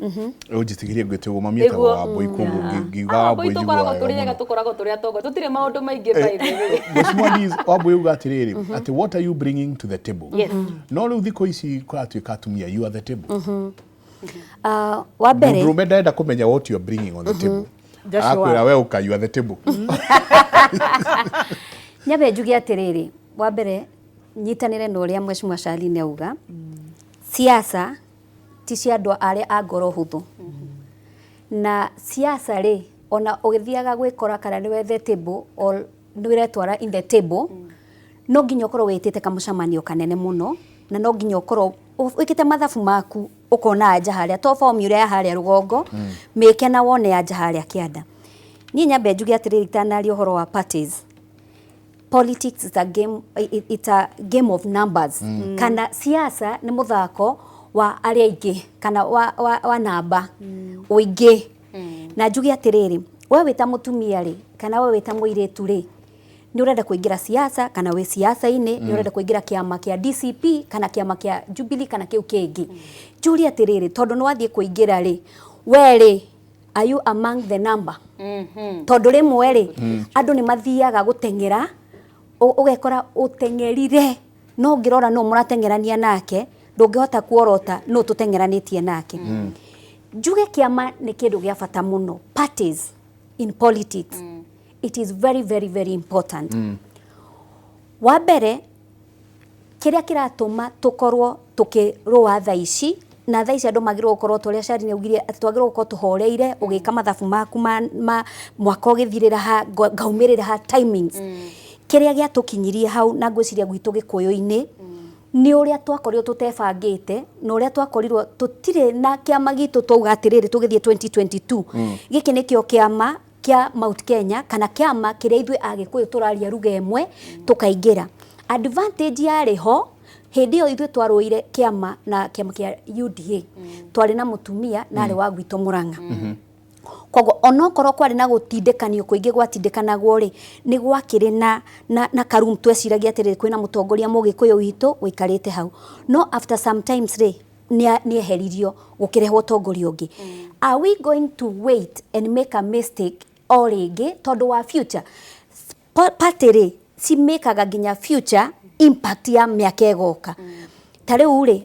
ũnjĩtĩkĩrie ngwĩte ũguo. Mami etagwo Wambui, koguo ngiuga Wambui Wambui tũkoragwo njiguaga tũrĩ wega ega. Mũno. Tũkoragwo tũrĩ atongoria, tũtirĩ maũndũ maingĩ, by the way. Mheshimiwa Liz, Wambui auga atĩrĩrĩ, atĩ what are you bringing to the table? No rĩu thikũ ici kũratuĩka atumia, you are the table. Wa mbere Mũndũrũme ndarenda kũmenya what you are bringing on the table. Just show Arakwĩra up. we ũka, you are the table. Nyambe njuge atĩrĩrĩ, wa mbere nyitanĩre na ũrĩa Mheshimiwa Charlene auga, siasa ti cia andũ arĩa a ngoro hũthũ. Na siasa rĩ, ona ũgĩthiaga gwĩkora kana nĩ wethe table or nĩ ũretwara in the table, no nginya ũkorwo wĩtĩte kamũcemanio kanene mũno, na no nginya ũkorwo wĩkĩte mathabu maku, ũkona anja harĩa to formula ya harĩa rũgongo mĩke na wone anja harĩa kĩanda. Niĩ nyambe njuge atĩrĩrĩ, itanaria ũhoro wa parties, politics is a game, it's a game of numbers. Kana siasa nĩ mũthako wa arĩa aingĩ kana wa namba ũingĩ. Na njuge atĩrĩrĩ, we wĩ ta mũtumia rĩ, kana we wĩ ta mũirĩtu rĩ, nĩ ũrenda kũingĩra siasa kana wĩ siasa-inĩ, nĩ ũrenda kũingĩra kĩama kĩa DCP kana kĩama kĩa Jubilee kana kĩu kĩngĩ, njũrie atĩrĩrĩ, tondũ nĩ wathiĩ kũingĩra rĩ, we rĩ, are you among the number? Tondũ rĩmwe rĩ, andũ nĩ mathiaga gũteng'era, ũgekora ũteng'erire, no ũngĩrora nũ mũrateng'erania nake, ndũngĩhota kuorota nũ tũteng'eranĩtie nake. Njuge kĩama nĩ kĩndũ gĩa bata mũno. Parties in politics, it is very very very important. Wa mbere, kĩrĩa kĩratũma tũkorwo tũkĩrũa thaa ici, na thaa ici andũ magĩrĩirwo gũkorwo ta ũrĩa Charlene augire, atĩ twagĩrĩirwo gũkorwo tũhoreire ũgĩka mathabu maku ma mwaka ũgĩthirĩra ha, ngaumĩrĩra ha, timings. Kĩrĩa gĩatũkinyirie hau, na ngwĩciria gwitũ Gĩkũyũ-inĩ, nĩ ũrĩa twakorirwo tũtebangĩte na ũrĩa twakorirwo tũtirĩ na kĩama gitũ. Twauga atĩrĩrĩ, tũgĩthiĩ 2022, gĩkĩ nĩkĩo kĩama kĩa Mount Kenya kana kĩama kĩrĩa ithuĩ Agĩkũyũ tũraria ruga ĩmwe, tũkaingĩra. Advantage yarĩ ho hĩndĩ ĩyo ithuĩ twarũire kĩama na kĩama kĩa UDA, twarĩ na mũtumia na arĩ wa gwitũ Mũrang'a. Koguo onokorwo kwarĩ na gũtindĩkanio kũingĩ gwatindĩkanagwo rĩ, nĩ gwakĩrĩ na karum tweciragia atĩrĩrĩ, kwĩna mũtongoria Mũgĩkũyũ witũ ũikarĩte hau. No after sometimes rĩ, nĩ eheririo, gũkĩrehwo ũtongoria ũngĩ. Are we going to wait and make a mistake o rĩngĩ tondũ wa future? Party rĩ, cimĩkaga nginya future impact ya mĩaka ĩgoka. Ta rĩu rĩ,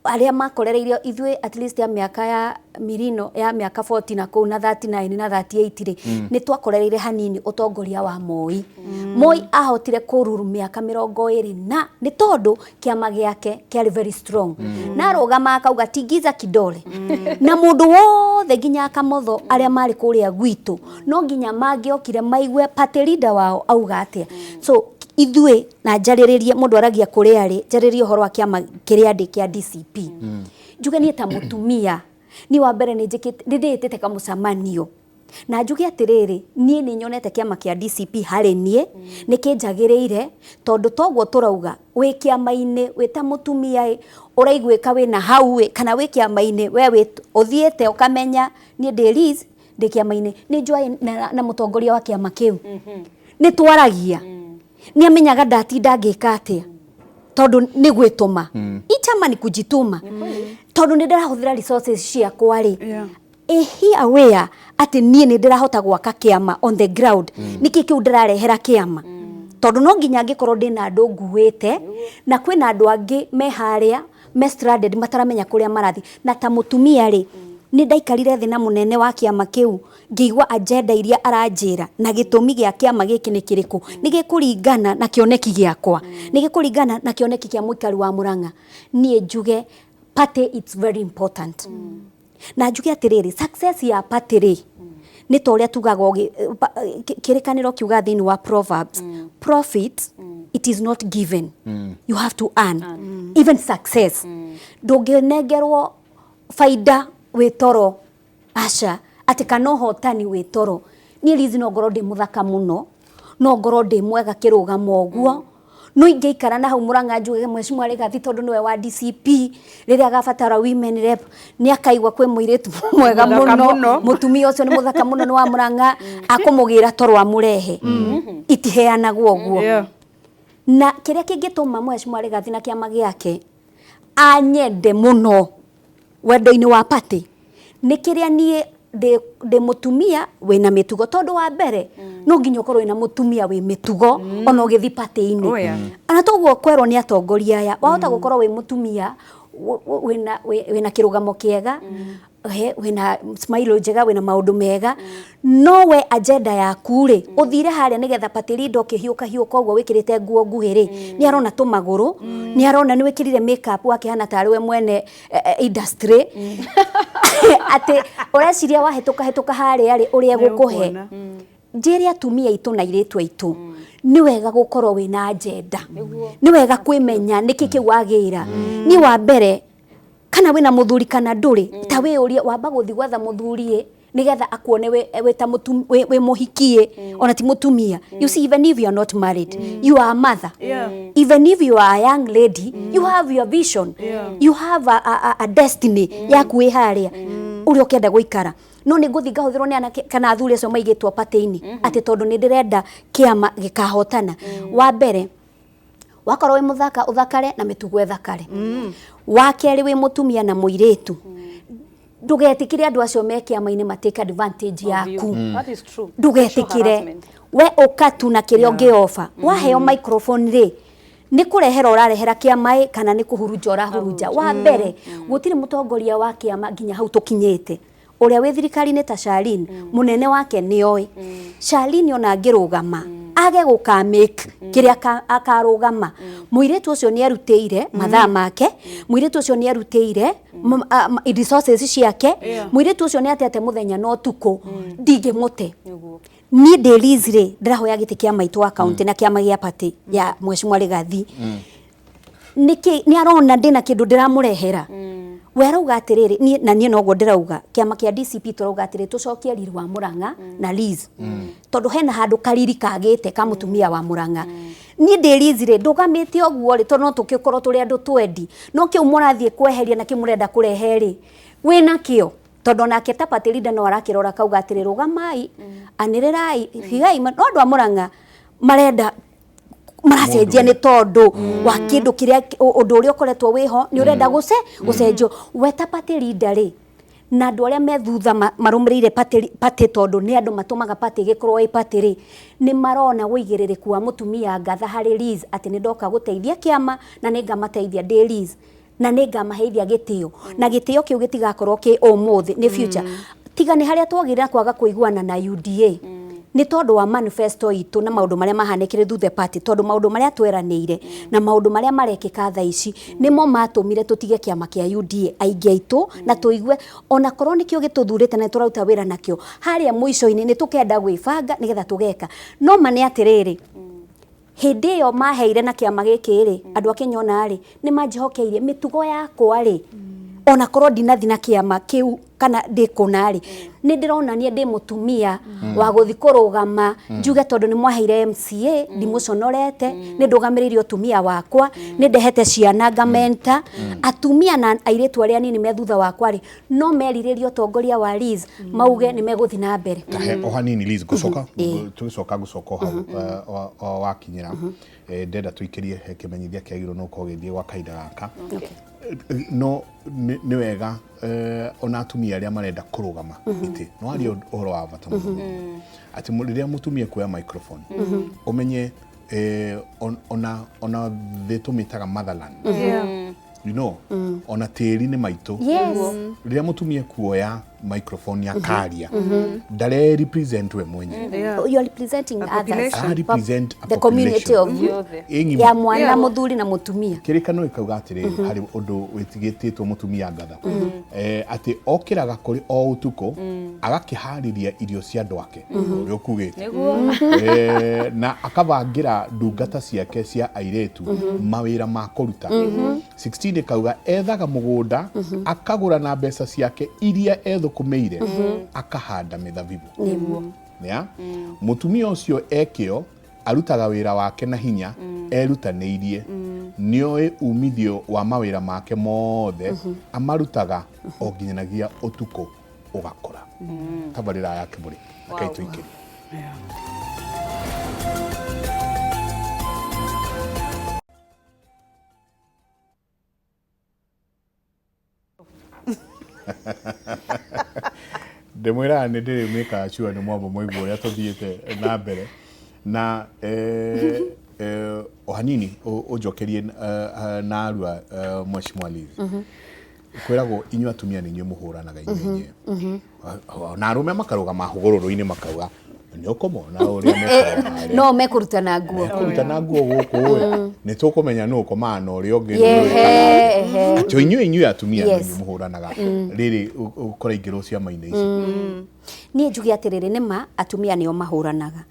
arĩa makorereirio ithuĩ at least ya mĩaka ya mirino ya mĩaka 40 na kũu na 39 na 38 rĩ, nĩ twakorereire hanini ũtongoria wa Moi. Moi ahotire kũruru mĩaka 20 na nĩ tondũ kĩama gĩake kĩarĩ very strong, na arũgama akauga tingiza kidole, na mũndũ wothe nginya akamotho arĩa marĩ kũrĩa gwitũ no nginya mangĩokire maigue party leader wao auga atĩa. So ithuĩ na njarĩrĩrie, mũndũ aragia kũrĩa arĩ, njarĩrĩrie ũhoro wa kĩama kĩrĩa ndĩ kĩa DCP. Njuge niĩ ta mũtumia, niĩ wa mbere nĩ njĩkĩte, nĩ ndĩĩtĩte kamũcemanio na njuge atĩrĩrĩ, niĩ nĩ nyonete kĩama kĩa DCP harĩ niĩ nĩ kĩnjagĩrĩire, tondũ toguo tũrauga wĩ kĩama-inĩ wĩ ta mũtumia ĩ, ũraiguĩka wĩna hau ĩ, kana wĩ kĩama-inĩ we wĩ ũthiĩte ũkamenya niĩ ndĩ Liz, ndĩ kĩama-inĩ, nĩ njũĩ na mũtongoria wa kĩama kĩu, nĩ twaragia, nĩ amenyaga ndatinda ngĩka atĩa, tondũ nĩ gwĩtũma. Ichama ni kujituma, tondũ nĩ ndĩrahũthĩra resources ciakwa rĩ, he aware atĩ niĩ nĩ ndĩrahota gwaka kĩama on the ground. Nĩkĩ kĩu ndĩrarehera kĩama? Tondũ no nginya angĩkorwo ndĩna andũ nguĩte na kwĩna andũ angĩ me harĩa me stranded, mataramenya kũrĩa marathiĩ. Na ta mũtumia rĩ, nĩ ndaikarire thĩ na mũnene wa kĩama kĩu, ngĩigua agenda iria aranjĩra na gĩtũmi gĩa kĩama gĩkĩ nĩ kĩrĩkũ, nĩ gĩkũringana na kĩoneki gĩakwa, nĩ gĩkũringana na kĩoneki kĩa mũikari wa Mũrang'a. Niĩ njuge party, it's very important. Na njuge atĩrĩrĩ, success ya party rĩ, nĩ ta ũrĩa tugaga kĩrĩkanĩro kiuga thĩinĩ wa Proverbs, profit, it is not given, you have to earn. Even success, ndũngĩnengerwo baida wĩ toro, aca, atĩ kana ũhotani wĩ toro. Niĩ Liz no ngorwo ndĩ mũthaka mũno, no ngorwo ndĩ mwega kĩrũgamo ũguo, no ingĩikara na hau Mũrang'a njuge Mheshimiwa Rigathi, tondũ nĩwe wa DCP, rĩrĩa agabatara women rep, nĩ akaigua kwĩ mũirĩtu mwega Mũthaka mũno, mũno. Mũtumia ũcio nĩ mũthaka mũno, nĩ wa Mũrang'a, akũmũgĩra toro amũrehe. Itiheanagwo ũguo. Na kĩrĩa kĩngĩtũma Mheshimiwa Rigathi na kĩama gĩake anyende mũno wendo-inĩ wa party nĩ kĩrĩa niĩ ndĩ mũtumia wĩna mĩtugo, tondũ wa mbere no nginya ũkorwo wĩna mũtumia wĩ mĩtugo ona ũgĩthiĩ party-inĩ. Ona toguo kwerwo nĩ atongoria aya, wahota gũkorwo wĩ mũtumia wĩna kĩrũgamo kĩega, wĩna smile njega, wĩna maũndũ mega, no we agenda yaku rĩ, ũthire harĩa nĩgetha party leader ũkĩhiũka hiũka ũguo wĩkĩrĩte nguo nguhĩ rĩ, nĩ arona tũmagũrũ, nĩ arona nĩ wĩkĩrire makeup wakĩhana tarĩ we mwene industry, atĩ ũreciria wahĩtũka hĩtũka harĩa rĩ, ũrĩa egũkũhe. Nĩũkuona. Njĩre atumia aitũ na airĩtu aitũ, nĩ wega gũkorwo wĩna agenda, nĩ wega kwĩmenya nĩkĩ kĩu wagĩra. Niĩ wa mbere, kana wĩna mũthuri kana ndũrĩ, ta wĩyũrie, wamba gũthiĩ gwetha mũthuri ĩ nĩgetha akuone wĩ ta wĩ mũhikie, ona ti mũtumia. You see, even if you are not married, you are a mother. Even if you are a young lady, you have your vision. You have a destiny yaku ĩ harĩa ũrĩa ũkĩenda gũikara. No nĩ ngũthiĩ ngahũthĩrwo nĩ anake kana athuri acio maigĩtwo party-inĩ atĩ tondũ nĩ ndĩrenda kĩama gĩkahotana. Wa mbere, wakorwo wĩ mũthaka, ũthakare na mĩtugo ĩthakare. Wa kerĩ, wĩ mũtumia na mũirĩtu, ndũgetĩkĩre andũ acio me kĩama-inĩ matake advantage yaku. That is true. Sexual Ndũgetĩkĩre. Harassment. We ũka tu na kĩrĩa ũngĩoba. Waheo microphone rĩ, Nĩ kũrehera ũrarehera kĩama ĩ kana nĩ kũhurunja ũrahurunja? Wa mbere, gũtirĩ mũtongoria wa kĩama nginya hau tũkinyĩte ũrĩa wĩ thirikari-inĩ ta Charlene, mũnene wake nĩoĩ Charlene ona angĩrũgama age gũkamake kĩrĩa akarũgama, mũirĩtu ũcio nĩ arutĩire mathaa make, mũirĩtu ũcio nĩ arutĩire resources ciake, mũirĩtu ũcio nĩ atete mũthenya na ũtukũ, ndingĩmũte. Niĩ ndĩ Liz rĩ, ndĩrahoya gĩtĩ kĩa maitũ wa kaunti na kĩama gĩa party ya Mheshimiwa Rigathi. Nĩkĩ nĩ arona ndĩna kĩndũ ndĩramũrehera? We arauga atĩrĩrĩ, niĩ na niĩ noguo ndĩrauga, kĩama kĩa DCP tũrauga atĩrĩrĩ, tũcokie riri wa Murang'a na Liz, tondũ hena handũ kariri kagĩte ka mũtumia wa Murang'a. Niĩ ndĩ Liz rĩ, ndũgamĩte ũguo rĩ, tondũ no tũgĩkorwo tũrĩ andũ twendi, no kĩu mũrathiĩ kweheria na kĩu mũrenda kũrehe rĩ, wĩna kĩo, tondũ onake ta party leader no arakĩrora kauga atĩrĩ, rũgamai, anĩrĩrai, higai. No andũ a Murang'a marenda maracenjia nĩ tondũ wa kĩndũ kĩrĩa ũndũ ũrĩa ũkoretwo wĩho nĩ ũrenda gũcenjio. We ta party leader rĩ, na andũ arĩa me thutha marũmĩrĩire party, tondũ nĩ andũ matũmaga party ĩgĩkorwo ĩ party rĩ, nĩ marona ũigĩrĩrĩku wa mũtumia ngatha harĩ Liz, atĩ nĩ ndoka gũteithia kĩama na nĩ ngamateithia ndĩ Liz na nĩ ngamaheithia gĩtĩo, na gĩtĩo kĩu gĩtigakorwo kĩ ũmũthĩ, nĩ future. Tiga nĩ harĩa twagĩrĩra na kwaga kũiguana na UDA nĩ tondũ wa manifesto itũ na maũndũ marĩa mahanĩkire through the party, tondũ maũndũ marĩa tweranĩire na maũndũ marĩa marekĩka thaa ici nĩmo matũmire tũtige kĩama kĩa UDA aingĩ aitũ, na tũigue ona korwo nĩkĩo gĩtũthurĩte na nĩtũraruta wĩra nakĩo, harĩa mũico-inĩ nĩ tũkenda gwĩbanga nĩgetha tũgeka. No ma nĩ atĩrĩrĩ, hĩndĩ ĩyo maheire na kĩama gĩkĩ rĩ, andũ a Kenya ona rĩ nĩ manjĩhokeirie mĩtugo yakwa rĩ, ona korwo ndinathi na kĩama kĩu kana ndĩ kũna rĩ, nĩ ndĩronania ndĩ mũtumia wa gũthi kũrũgama njuge, tondũ nĩ mwaheire MCA, ndimũconorete, nĩ ndũgamĩrĩire ũtumia wakwa, nĩ ndehete ciana ngamenta atumia na airĩtu arĩa anini me thutha wakwa rĩ, no merirĩrie ũtongoria wa Liz, mauge nĩ megũthiĩ na mbere. Tahe o hanini, Liz, ngũcoka tũgĩcoka ngũcoka o hau o wakinyĩra. Ndenda tũikĩrie he kĩmenyithia kĩagĩrĩirwo no gũkorwo gĩthiĩ gwa kahinda gaka. No nĩ wega ona atumia arĩa marenda kũrũgama itĩ no aria ũhoro wa bata mũno, atĩ rĩrĩa mũtumia kuoya microphone, ũmenye ona thĩ tũmĩtaga motherland, ona tĩri nĩ maitũ. Rĩrĩa mũtumia kuoya microphone akaria, ndare represent we mwenyewe. You are representing A others. population. Ara represent a the community of population. Yothe. Ĩ ng'ima. Ya mwana mũthuri na mũtumia. Kĩrĩkano gĩkauga atĩrĩrĩ, harĩ ũndũ wĩtigĩtĩtwo mũtumia ngatha, atĩ okĩraga kũrĩ o ũtukũ agakĩharĩria irio cia andũ ake, ũrĩa ũkugĩte. Na akabangĩra ndungata ciake cia airĩtu mawĩra ma kũruta. 16 ĩkauga ethaga mũgũnda, akagũra na mbeca ciake iria ethũkũmĩire, akahanda mĩthabibũ. Ya mũtumia ũcio ekĩo arutaga wĩra wake na hinya erutanĩirie, nĩoĩ umithio wa mawĩra make mothe, amarutaga o nginyanagia ũtukũ ũgakũra. Tabarĩra ya Kĩmũrĩ rekei tũikĩrie. Ndĩmwĩraga nĩ ndĩrĩmĩkaga sure nĩ mwamba mwaigua ũrĩa tũthiĩte na mbere na o hanini ũnjokerie na arua Mheshimiwa Liz. Kwĩragwo inyuĩ atumia nĩ inyuĩ mũhũranaga inyuĩ enyewe, na arũme makarũgama hũgũrũrũ-inĩ makauga nĩ ũkũmona ũrĩa mekaga harĩa. No mekũruta nguo. Mekũruta na nguo gũkũ ĩ, nĩ tũkũmenya nũ ũkomaga na ũrĩa ũngĩ, nũ Yehe, wĩkaga ehe. atĩ inyuĩ atumia nĩ inyuĩ mũhũranaga rĩrĩ ũkoraingĩrwo ciama-inĩ ici. Niĩ njuge atĩrĩrĩ, nĩ ma atumia nĩo mahũranaga.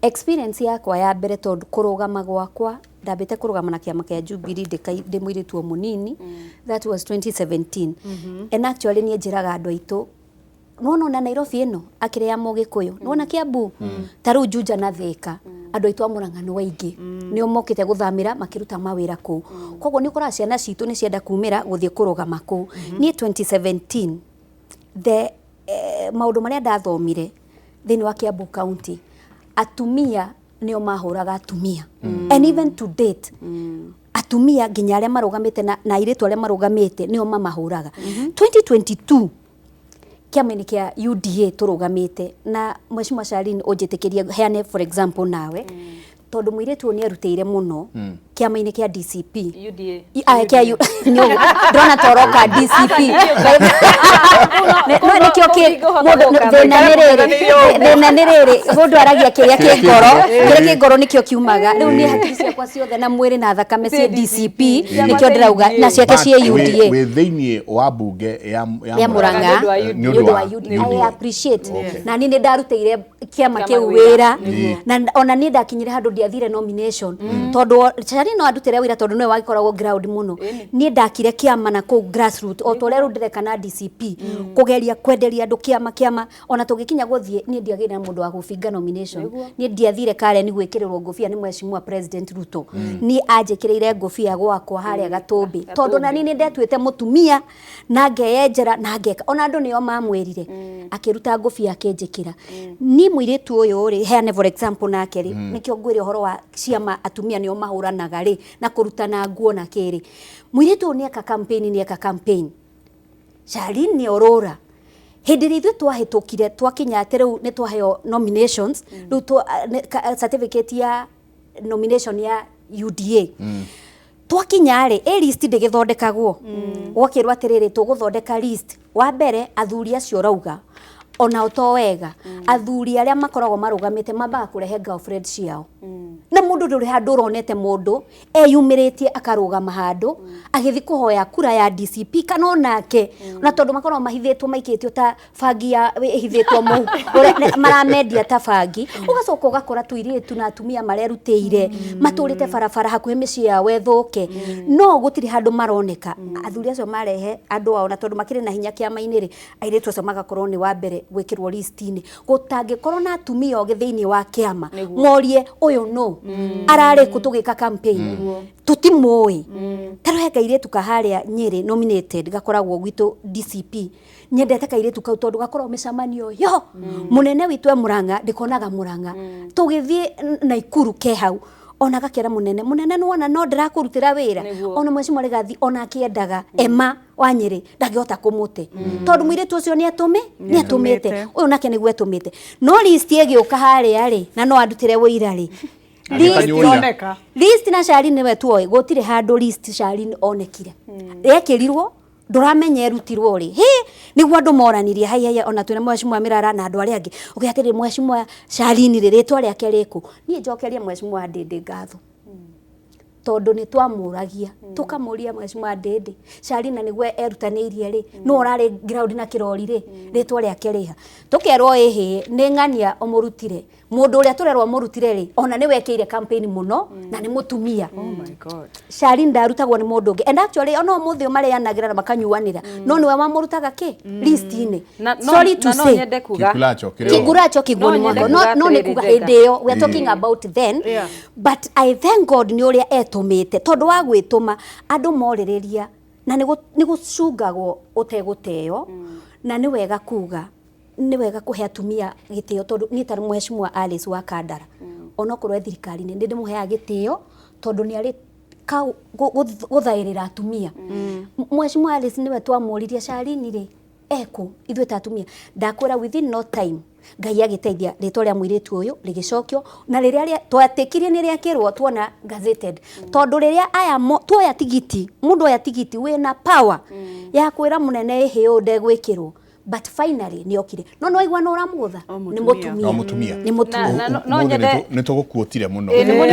Experience yakwa ya mbere, tondũ kũrũgama gwakwa, ndambĩte kũrũgama na kĩama kĩa Jubilee ndĩ mũirĩtu o mũnini, that was 2017, and actually niĩ njĩraga andũ aitũ, nĩwona ona Nairobi ĩno akĩrĩ ya Mũgĩkũyũ, nĩwona Kiambu ta rĩu Juja na Thĩka, andũ aitũ a Mũrang'a nĩ aingĩ, nĩo mokĩte gũthamĩra makĩruta mawĩra kũu, koguo nĩ ũkoraga ciana citũ nĩ cienda kumĩra gũthiĩ kũrũgama kũu. Niĩ 2017 the maũndũ marĩa ndathomire thĩinĩ wa Kiambu County, atumia nĩo mahũraga atumia, and even to date atumia nginya arĩa marũgamĩte na airĩtu arĩa marũgamĩte nĩo mamahũraga. 2022 kĩama-inĩ kĩa UDA tũrũgamĩte na Mheshimiwa Charlene, ũnjĩtĩkĩrie heane for example nawe. Tondũ mũirĩtu ũyũ nĩ erutĩire mũno kĩama-inĩ kĩa DCP. UDA. Ah, kĩa ndĩrona ta ũroka DCP. No nĩkĩo mũndũ, thĩna nĩ rĩrĩ, mũndũ aragia kĩrĩa kĩ ngoro, kĩrĩa kĩ ngoro nĩkĩo kiumaga. Rĩu niĩ hakiri ciakwa ciothe na mwĩrĩ na thakame ciĩ DCP, nĩkĩo ndĩrauga na ciake ciĩ UDA. Wĩ thĩinĩ wa mbunge ya ya Murang'a. Nĩ ũndũ wa UDA. Nĩ nĩ ũndũ wa UDA. I appreciate na niĩ nĩ ndarutĩire kĩama kĩu wĩra. Wĩra na ona niĩ ndakinyire handũ ndiathire nomination, tondũ Charlie no andutĩre wĩra, tondũ nĩwe wagĩkoragwo ground mũno. Niĩ ndakire kĩama na kũu grassroot, o ta ũrĩa rĩu ndĩreka na DCP, kũgeria kwenderia andũ kĩama. Ona tũgĩkinya gũthiĩ, niĩ ndiagĩire na mũndũ wa gũbinga nomination. Niĩ ndiathire Karen gwĩkĩrĩrwo ngũbia nĩ Mheshimiwa President Ruto. Niĩ anjĩkĩrĩire ngũbia gwakwa harĩa Gatũmbĩ, tondũ na niĩ nĩ ndetuĩte mũtumia na ngeyenjera na ngeka. Ona andũ nĩo mamwĩrire, akĩruta ngũbia akĩnjĩkĩra. Niĩ mũirĩtu ũyũ rĩ, heane for example nake rĩ, nĩkĩo ngwĩre ũhoro wa ciama, atumia nĩo mahũranaga rĩ na kũrutana nguo na kĩrĩ. Mũirĩtu ũyũ nĩeka campaign, nĩeka campaign. Charlene nĩ orũra hĩndĩ ĩrĩa ithuĩ twahĩtũkire, twakinya atĩ rĩu nĩ twaheo nominations, rĩu certificate ya nomination ya UDA. Twakinya rĩ, ĩ list ndĩgĩthondekagwo, gwakĩrwo atĩrĩrĩ, tũgũthondeka list. Wa mbere, athuri acio ũrauga onao to wega, athuri arĩa makoragwo marũgamĩte mambaga kũrehe girlfriend ciao, na mũndũ ndũrĩ handũ ũronete mũndũ eyumĩrĩtie akarũgama handũ agĩthiĩ kũhoya kura ya DCP kana onake, na tondũ makoragwo mahithĩtwo, maikĩtio ta bangi ya ĩhithĩtwo mũhu, ũrĩa maramendia ta bangi. Ũgacoka ũgakora tũirĩtu na atumia marerutĩire matũrĩte barabara hakuhĩ mĩciĩ yao ĩthũke, no gũtirĩ handũ maroneka. Athuri acio marehe andũ ao, na tondũ makĩrĩ na hinya kĩama-inĩ rĩ, airĩtu acio magakorwo nĩ wa mbere gwĩkĩrwo list-inĩ. Gũtangĩkorwo na atumia ogĩ thĩinĩ wa kĩama morie ũyũ nũ ararĩ kũ tũgĩka campaign, tũtimũĩ. Ta rĩu he kairĩtu ka harĩa Nyĩrĩ nominated gakoragwo gwitũ DCP. Nyendete kairĩtu kau tondũ gakoragwo mĩcemanio yo mũnene witũ e Murang'a, ndĩkonaga Murang'a tũgĩthiĩ Naikuru ke hau, ona gakera mũnene, mũnene nĩwona no ndĩrakũrutĩra wĩra. Ona Mheshimiwa Rigathi ona akĩendaga Emma wa Nyĩrĩ ndangĩhota kũmũte, tondũ mũirĩtu ũcio nĩ atũmĩte ũyũ nake nĩguo etũmĩte. No list ĩgĩũka harĩa rĩ, na no andutĩre wũira rĩ, Agĩkanyũria. Tioneka. List na Charlene nĩwe tuoĩ, gũtirĩ handũ list Charlene onekire yekĩrirwo, ndũramenya erutirwo rĩ. Hĩ, nĩguo andũ moranirie, hai hai, ona twĩna Mheshimiwa Mirara na andũ arĩa angĩ ũkĩ atĩrĩ, Mheshimiwa Charlene rĩ, rĩtwa rĩake rĩkũ? Niĩ njokerie Mheshimiwa Ndĩndĩ ngatho, tondũ nĩ twamũragia, tũkamũria, Mheshimiwa Ndĩndĩ, Charlene nĩguo erutanĩirie rĩ, no ũrarĩ ground na kĩrori rĩ, rĩtwa rĩake rĩha? Tũkerwo ĩhĩ, nĩ ng'ania ũmũrutire. Mũndũ ũrĩa tũrerwo amũrutire rĩ, ona nĩwe ekĩire campaign mũno na nĩ mũtumia. Oh my God. Charlene ndarutagwo nĩ mũndũ ũngĩ, and actually ona ũmũthĩ ũyũ marĩanagĩra na makanyuanĩra, no nĩwe wamũrutaga kĩ list-inĩ. Na no, Sorry to na no say. nyende kuga Kikulacho kĩrĩ o. Kiguracho kiguoni No nyende mwako. No, kuga no nĩ atĩrĩrĩ, kuga Njenga. hĩndĩ ĩyo we are talking about then. But I thank God nĩ ũrĩa etũmĩte, tondũ wa gwĩtũma andũ morĩrĩria na nĩ gũcungagwo ũtegũteo. Na nĩ wega kuga, nĩ wega kũhe atumia gĩtĩo, tondũ niĩ ta Mheshimiwa Alice wa Kandara, onokorwo e thirikari-inĩ, nĩ ndĩmũheaga gĩtĩo tondũ nĩ arĩ gũthaĩrĩra atumia. Mheshimiwa Alice nĩwe twamũririe, Charlene rĩ ekũ ithuĩ ta atumia? Ndakwĩra, within no time Ngai agĩteithia, rĩtwa rĩa mũirĩtu ũyũ rĩgĩcokio, na rĩrĩa twetĩkirie nĩ rĩakĩrwo tuona gazetted, tondũ rĩrĩa aya tuoya tigiti, mũndũ oya tigiti wĩna power ya kwĩra mũnene, ĩhĩ, ũyũ ndegwĩkĩrwo. But finally nĩ okire, no nĩ waigua no ũramũgũtha. O Nĩ mũtumia. mũtumia. No mũtumia. Nĩ mũtumia. Na no Ũmũthĩ nyende nĩ tũgũkuotire mũno. Ĩĩ, Nĩwe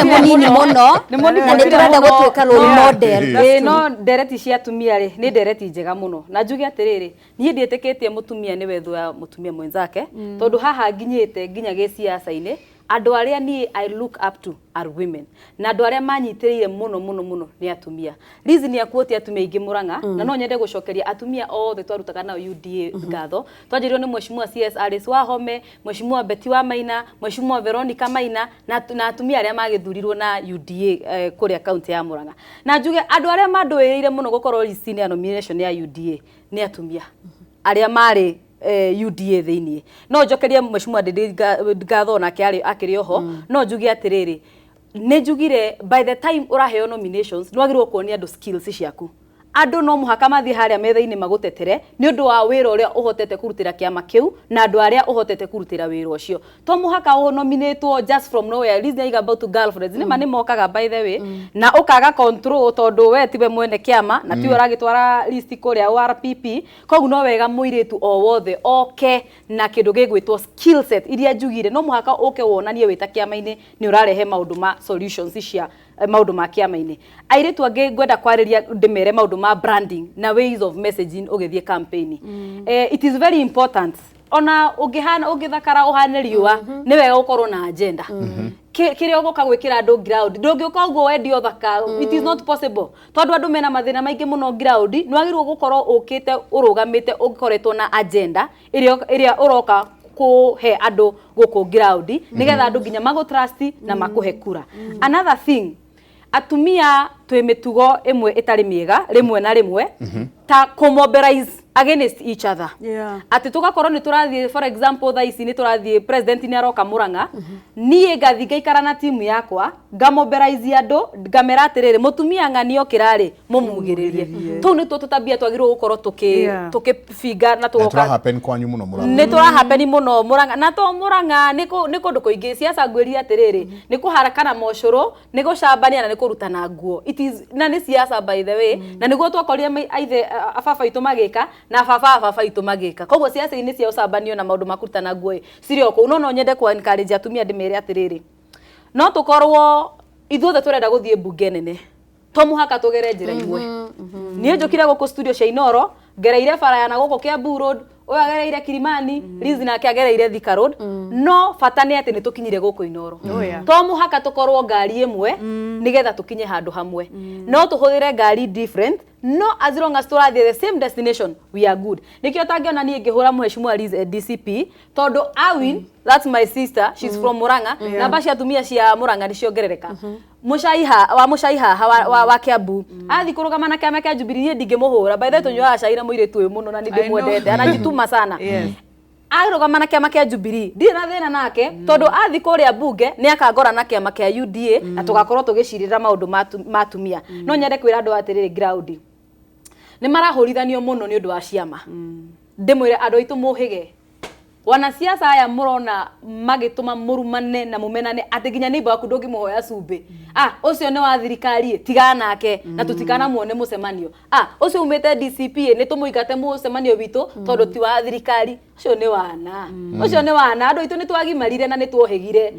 mũnini mũno Nĩ na nĩ tũrenda gũtuĩka role model. Ĩĩ, no ndereti cia atumia rĩ, nĩ ndereti njega mũno, na njuge atĩrĩrĩ, niĩ ndiĩtĩkĩtie mũtumia nĩwe thũ ya mũtumia mwenzake, tondũ haha nginyĩte nginya gĩciaca-inĩ, andũ arĩa niĩ I look up to are women, na andũ arĩa manyitĩrĩire mũno mũno mũno nĩ atumia. Reason ya kuotia atumia aingĩ Murang'a, na no nyende gũcokeria atumia othe twarutaga nao UDA ngatho, twanjĩrĩirio nĩ Mheshimiwa CS Alice Wahome, Mheshimiwa Betty wa Maina, Mheshimiwa Veronica Maina, na atumia arĩa magĩthurirwo na UDA kũrĩa kaunti ya Murang'a. Na njuge andũ arĩa mandũĩrĩire mũno gũkorwo list-inĩ ya nomination ya UDA nĩ atumia arĩa marĩ UDA thĩiniĩ. No njokerie Mheshimiwa Ndindi ngatho, nake arĩ akĩrĩ oho. No njuge atĩrĩrĩ, nĩ njugire by the time ũraheo nominations, nĩ wagĩrĩirwo kuonia andũ skills ciaku. Andũ no mũhaka mathiĩ harĩa metha-inĩ magũtetere nĩ ũndũ wa wĩra ũrĩa ũhotete kũrutĩra kĩama kĩu na andũ arĩa ũhotete kũrutĩra wĩra ũcio. To mũhaka ũnominĩtwo just from nowhere. Liz nĩaiga about girlfriends. Nĩma nĩ mokaga by the way na ũkaga control tondũ we tiwe mwene kĩama na tiwe ũragĩtwara list kũrĩa ORPP. Koguo no wega mũirĩtu o wothe oke na kĩndũ gĩgwĩtwo skill set iria njugire. No mũhaka ũke wonanie wĩ ta kĩama-inĩ nĩ ũrarehe maũndũ ma solutions cia maũndũ ma kĩama-inĩ. Airĩtu angĩ ngwenda kwarĩria ndĩmere maũndũ ma branding na ways of messaging ũgĩthiĩ campaign. It is very important. Ona ũngĩhana ũngĩthakara ũhane riũa, nĩ wega ũkorwo na agenda. Kĩrĩa ũgũka gwĩkĩra andũ ground. Ndũngĩũka ũguo wendia ũthaka. It is not possible. Tondũ andũ mena mathĩna maingĩ mũno ground, nĩ wagĩrĩirwo gũkorwo ũkĩte ũrũgamĩte ũkoretwo na agenda ĩrĩa ũroka kũhe andũ gũkũ ground nĩgetha andũ nginya magũ trust na makũhe kura. Another thing, atumia twĩ mĩtugo ĩmwe ĩtarĩ mĩega rĩmwe na rĩmwe ta kũmobilize against each other. Atĩ tũgakorwo nĩ tũrathiĩ, for example, thaa ici nĩ tũrathiĩ, president nĩ aroka Murang'a, niĩ ngathi ngaikara na timu yakwa, ngamobilize andũ, ngamera atĩrĩrĩ, mũtumia ng'ani okĩra rĩ, mũmugĩrĩrie. Tũu nĩtuo tũtabia twagĩrĩirwo gũkorwo tũkĩbinga na tũgoka. Tũra happen kwanyu mũno Murang'a. Nĩ tũra happen mũno Murang'a, na to Murang'a, nĩ kũndũ kũingĩ. Siasa ngwĩrire atĩrĩrĩ, nĩ kũharakana mocũrũ, nĩ gũcambania na nĩ kũrutana nguo. It is na nĩ siasa by the way, na nĩguo twakorire aithe ababa aitũ magĩka na baba a baba aitũ magĩka. Koguo siasa-inĩ cia ũcambanio na maũndũ ma kũrutana nguo ĩ cirĩ o kũu. No nyende kũ encourage atumia ndĩmere atĩrĩrĩ, no tũkorwo ithuothe tũrenda gũthiĩ mbunge nene, to mũhaka tũgere njĩra imwe. Niĩ njũkire gũkũ studio cia Inoro ngereire bara ya na gũkũ Kiambu Road, ũyũ agereire Kilimani, Liz nake agereire Thika Road, no bata nĩ atĩ nĩ tũkinyire gũkũ Inoro. To mũhaka tũkorwo ngari ĩmwe nĩgetha tũkinye handũ hamwe. No tũhũthĩre ngari different, no as long as tũrathiĩ the same destination, we are good. Nĩkĩo ũtangĩona niĩ ngĩhũra Mheshimiwa Liz DCP, tondũ Awin, that's my sister, she's from Murang'a. Namba cia atumia cia Murang'a nĩ ciongerereka. Mũcai ha wa mũcai haha wa Kiambu athi kũrũgama na kĩama kĩa Jubilee, niĩ ndingĩmũhũra. By the way, tũnyuaga cai na mũirĩtu ũyũ mũno na nĩ I know. ndĩmwendete, anajituma sana. Arũgama na kĩama kĩa Jubilee, ndirĩ na thĩna nake, tondũ athi kũrĩa mbunge nĩ akangora na kĩama kĩa UDA na tũgakorwo tũgĩcirĩra maũndũ ma atumia. No nyende kwĩra andũ atĩrĩrĩ, ground nĩ marahũrithanio mũno nĩ ũndũ wa ciama. Ndĩmwĩre andũ aitũ mũhĩge, wanasiasa aya mũrona magĩtũma mũrumane na mũmenane atĩ nginya neighbor waku ndũngĩmũhoya cumbĩ. Ah, ũcio nĩ wa thirikari ĩ, tigana nake na tũtikanamuone mũcemanio. Ah, ũcio umĩte DCP ĩ, nĩ tũmũingate mũcemanio witũ tondũ ti wa thirikari. Ũcio nĩ wana, ũcio nĩ wana. Andũ aitũ nĩ twagimarire na nĩ tuohĩgire,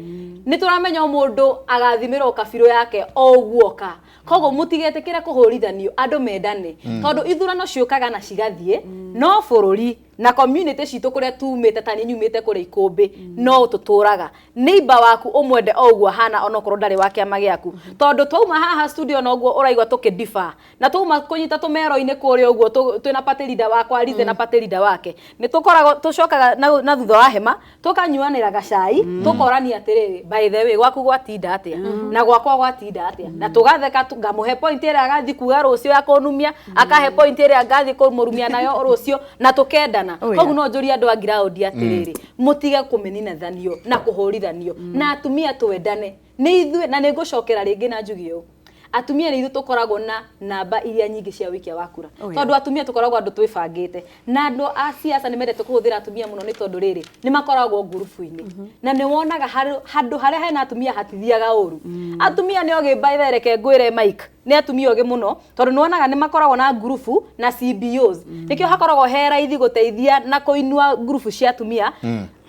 nĩ tũramenya o mũndũ agathimĩrwo kabirũ yake o ũguo oka. Koguo mũtigetĩkĩre kũhũrithanio, andũ mendane, tondũ ithurano ciũkaga na cigathiĩ, no bũrũri na community citũ kũrĩa tumĩte, ta niĩ nyumĩte kũrĩa Ikũmbĩ, no tũtũraga. Neighbor waku ũmwende o ũguo ahana, onokorwo ndarĩ wa kĩama gĩaku, tondũ twauma haha studio noguo ũraigua tũkĩdifa na twauma kũnyita tũmero-inĩ kũrĩa ũguo twĩna party leader wakwa Lize na party leader wake, nĩ tũkoragwo tũcokaga na thutha wa hema tũkanyuanĩra gacai, tũkorania atĩrĩrĩ, by the way, gwaku gwatinda atĩa na gwakwa gwatinda atĩa, na tũgatheka, ngamũhe point ĩrĩa agathiĩ kuga rũciũ ya kũnumia, akahe point ĩrĩa ngathiĩ kũmũrumia nayo rũciũ, na tũkendana. Koguo no njũrie andũ a ground atĩrĩrĩ, mũtige kũmeninathanio na kũhũrithanio, na atumia twendane nĩ ithuĩ. Na nĩ ngũcokera rĩngĩ na njuge ũũ, atumia nĩ ithuĩ tũkoragwo na namba iria nyingĩ cia wĩikia wa kura, tondũ atumia tũkoragwo andũ twĩbangĩte, na andũ a siasa nĩ mendete kũhũthĩra atumia mũno, nĩ tondũ rĩrĩ nĩ makoragwo ngurubu-inĩ na nĩ wonaga handũ harĩa hena atumia hatithiaga ũru. Atumia nĩ ogĩ, by the way, reke ngwĩre Mike, nĩ atumia ogĩ mũno, tondũ nĩ wonaga nĩ makoragwo na ngurubu na CBOs. Nĩkĩo hakoragwo he raithi gũteithia na kũinua ngurubu cia atumia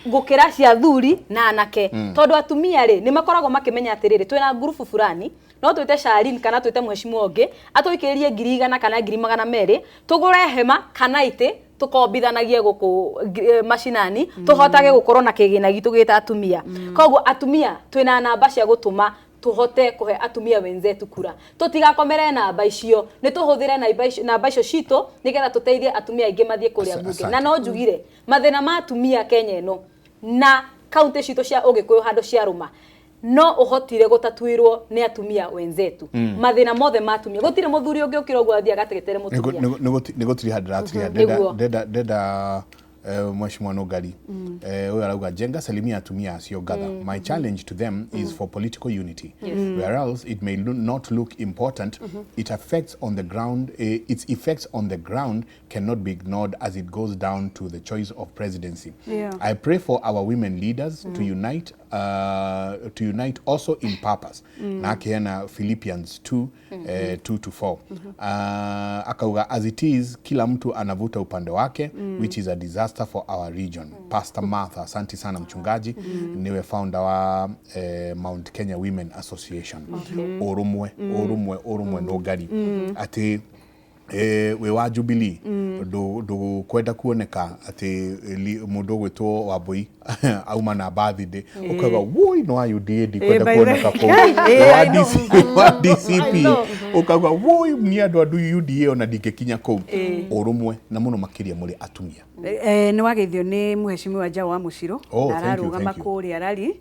gũkĩra cia thuri na anake, tondũ atumia rĩ nĩ makoragwo makĩmenya atĩrĩrĩ, twĩna ngurubu fulani, no twĩte Charlene kana twĩte mheshimiwa ũngĩ atũikĩrĩrie 100,000 kana 200,000, tũgũre hema kana itĩ, tũkombithanagie gũkũ macinani, tũhotage gũkorwo na kĩgĩna gitũ gĩta atumia. Koguo atumia twĩna namba cia gũtũma tũhote kũhe atumia wenzetu kura. Tũtigakomere namba icio, nĩ tũhũthĩre namba icio citũ nĩgetha tũteithie atumia aingĩ mathiĩ kũrĩa mbunge. Na no njugire mathĩna ma atumia Kenya ĩno na kaunti citũ cia ũgĩkũyũ handũ ciarũma no ũhotire gũtatuĩrwo nĩ atumia wenzetu. Mathĩna mothe ma atumia, gũtirĩ mũthuri ũngĩũkĩra ũguo athiĩ agategetere mũtumia. Nĩ gũtiriha ndĩratiriha. Nĩguo. Ndenda Mheshimiwa Nugari, huyu arauga, "Njenga, salimia atumia acio ngatha. My challenge to them is for political unity. Whereas it may not look important, it affects on the ground, its effects on the ground cannot be ignored as it goes down to the choice of presidency. I pray for our women leaders to unite also in purpose." Na akiheana Philippians 2 2 to 4. Akauga, "As it is, kila mtu anavuta upande wake, which is a disaster for our region. Pastor Martha." Asante sana mchungaji, niwe founder wa Mount Kenya Women Association. Urumwe, urumwe, urumwe Nũngari atĩ wĩ wa Jubilee ndũkwenda kuoneka atĩ mũndũ ũgwĩtwo Wambui auma na birthday ũkauga, "Woi, no wa UDA, ndikwenda kuoneka kũu." Wĩ wa I know. DC, wa DCP, I know. ũkauga, "Woi, ni andũ a UDA, ona ndingĩkinya kũu." Ũrũmwe na mũno makĩria mũrĩ atumia. Nĩ wageithio nĩ mheshimiwa Jao wa Mũciro. Oh, na thank you, ararũgama thank you. kũrĩa rari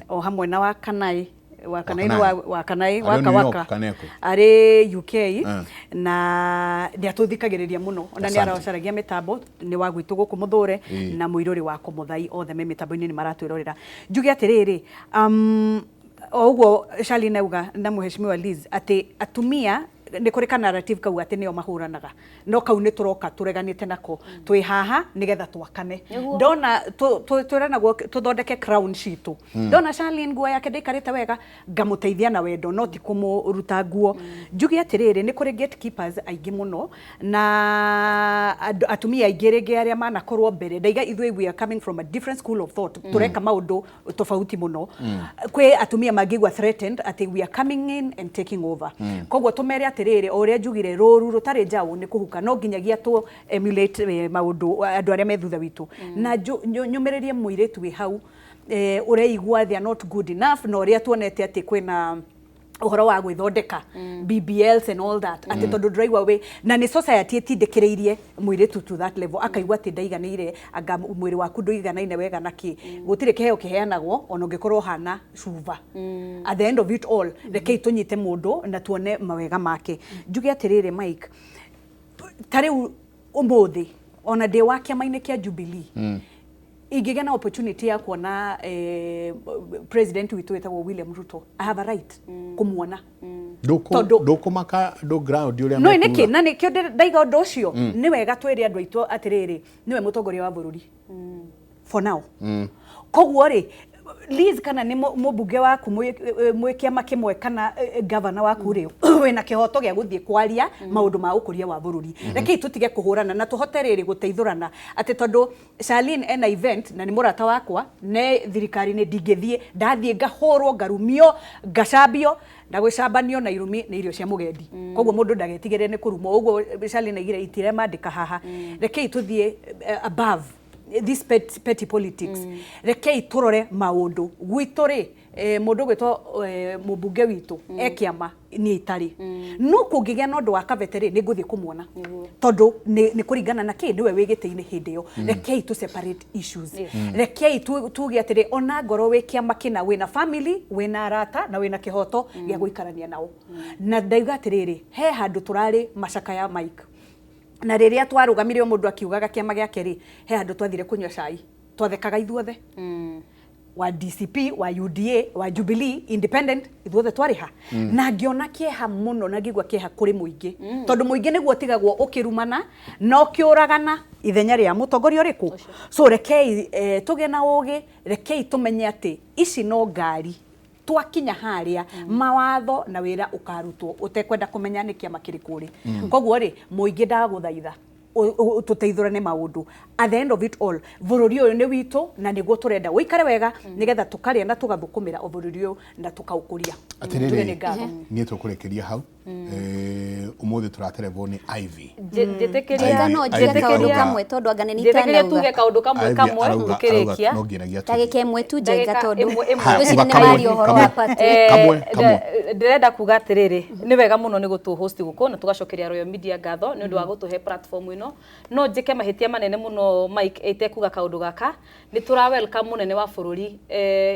o hamwe na Wakanai, Wakanai nĩ Wakanai. Wakanai Arĩ o waka New York waka kana ekũ? Arĩ UK na nĩ atũthikagĩrĩria mũno, ona nĩ aracaragia mĩtambo nĩ wa gwitũ gũkũ Mũthũre na mũirũrĩ wa Kũmũthai, othe me mĩtambo-inĩ nĩ maratwĩrorera. Njuge atĩrĩrĩ, o ũguo Charlene auga na mheshimiwa Liz atĩ atumia nĩ kũrĩ ka narrative kau atĩ nĩo mahũranaga, no kau nĩ tũroka tũreganĩte nako. Twĩ haha nĩgetha twakane. Ndona twĩranagwo tũthondeke crown citũ. Ndona Charlene nguo yake ndĩikarĩte wega, ngamũteithia na wendo, no ti kũmũruta nguo. Njuge atĩrĩrĩ, nĩ kũrĩ gatekeepers aingĩ mũno na atumia aingĩ rĩngĩ arĩa manakorwo mbere. Ndaiga ithuĩ we are coming from a different school of thought, tũreka maũndũ tofauti mũno. Kwĩ atumia mangĩigua threatened atĩ we are coming in and taking over. Koguo tũmere atĩrĩrĩ, o ũrĩa njugire, rũru rũtarĩ njaũ nĩ kũhuka. No nginyagia tũ emulate maũndũ andũ arĩa me thutha witũ na nyũmĩrĩrie mũirĩtu wĩ hau ũreigua they are not good enough, na ũrĩa tuonete atĩ kwĩna ũhoro wa gwĩthondeka BBLs and all that, atĩ tondũ ndũraigua wĩ na nĩ society ĩtindĩkĩrĩirie mũirĩtu to that level, akaigua atĩ ndaiganĩire, anga mwĩrĩ waku ndũiganaine wega na kĩ. Gũtirĩ kĩheo kĩheanagwo ona ũngĩkorwo hana cuba. At the end of it all, rekei tũnyite mũndũ na tuone mawega make. Njuge atĩrĩrĩ, Mike, ta rĩu ũmũthĩ ona ndĩ wa kĩama-inĩ kĩa Jubilee, ingĩgĩa na opportunity ya kuona president witũ wĩtagwo William Ruto, I have a right kũmuona. Tondũ- Ndũkũmaka ndũ ground ũrĩa No mekuga. nĩkĩ na nĩkĩo ndaiga ũndũ ũcio. Nĩ wega twĩre andũ aitũ atĩrĩrĩ, nĩwe mũtongoria wa bũrũri for now. Koguo rĩ, Liz, kana nĩ mũmbunge waku mwĩ kĩama kĩmwe kana gavana waku rĩ, wĩna kĩhoto gĩa gũthiĩ kwaria maũndũ ma ũkũria wa bũrũri. Rekei tũtige kũhũrana na tũhote rĩrĩ gũteithũrana, atĩ tondũ Charlene ena event na nĩ mũrata wakwa ne thirikari-inĩ, ndingĩthiĩ. Ndathiĩ ngahũrwo, ngarumio, ngacambio, na gwĩcambanio na irumi nĩ irio cia mũgendi. Koguo mũndũ ndagetigĩre nĩ kũrumwo. Ũguo Charlene aigire itiremandĩka haha. Rekei tũthiĩ above this petty politics. Rekei tũrore maũndũ gwitũ rĩ, mũndũ ũgwĩtwo mũmbunge witũ e kĩama niĩ itarĩ, no kũngĩgĩa na ũndũ wa Kabete rĩ, nĩ ngũthiĩ kũmuona tondũ nĩ kũringana na kĩ nĩwe wĩ gĩtĩ-inĩ hĩndĩ ĩyo. Rekei tũ separate issues. Rekei tuge atĩrĩ, ona ngorwo wĩ kĩama kĩna, wĩna family, wĩna arata na wĩna kĩhoto gĩa gũikarania nao. Na ndauga atĩrĩrĩ, he handũ tũrarĩ macakaya, Mike, na rĩrĩa twarũgamire o mũndũ akiugaga kĩama gĩake rĩ, he handũ twathire kũnyua cai, twathekaga ithuothe, wa DCP, wa UDA, wa Jubilee, Independent, ithuothe twarĩ ha. Na ngĩona kĩeha mũno na ngĩigua kĩeha kũrĩ mũingĩ, tondũ mũingĩ nĩguo ũtigagwo ũkĩrumana na ũkĩũragana ithenya rĩa mũtongoria ũrĩkũ. So rekei tũgĩe na ũgĩ, rekei tũmenye atĩ ici no ngari. Twakinya harĩa mawatho na wĩra ũkarutwo ũtekwenda kũmenya nĩ kĩama kĩrĩkũ rĩ. Koguo rĩ, mũingĩ, ndagũthaitha tũteithũrane maũndũ. At the end of it all, bũrũri ũyũ nĩ witũ na nĩguo tũrenda ũikare wega, nĩgetha tũkarĩa na tũgathũkũmĩra o bũrũri ũyũ na tũkaũkũria. Njuge nĩ Atĩrĩrĩ, ngatho. Niĩ tũkũrĩkĩria hau. Ũmũthĩ tũraterebwo nĩ Ivy. Njĩtĩkĩria Njenga no njuge Ivy kaũndũ kamwe tondũ anga nĩ njĩtĩkĩria tuge itanauga. kaũndũ kamwe Ivy kamwe arauga tũkĩrĩkia. no nginyagia tũthiĩ. Ndagĩka ĩmwe tu, Njenga, Ndagĩka tondũ ĩmwe, ĩmwe. Haya, ngwĩciria uga nĩ kamwe, waria ũhoro wa kamwe. party. Kamwe, kamwe. Ndĩrenda kuga atĩrĩrĩ, nĩ wega mũno nĩ gũtũ host gũkũ na tũgacokeria Royal Media ngatho nĩ ũndũ wa gũtũhe platform ĩno. No njĩke mahĩtia manene mũno, Mike, ĩtekuga kaũndũ gaka. Nĩ tũra welcome mũnene wa bũrũri,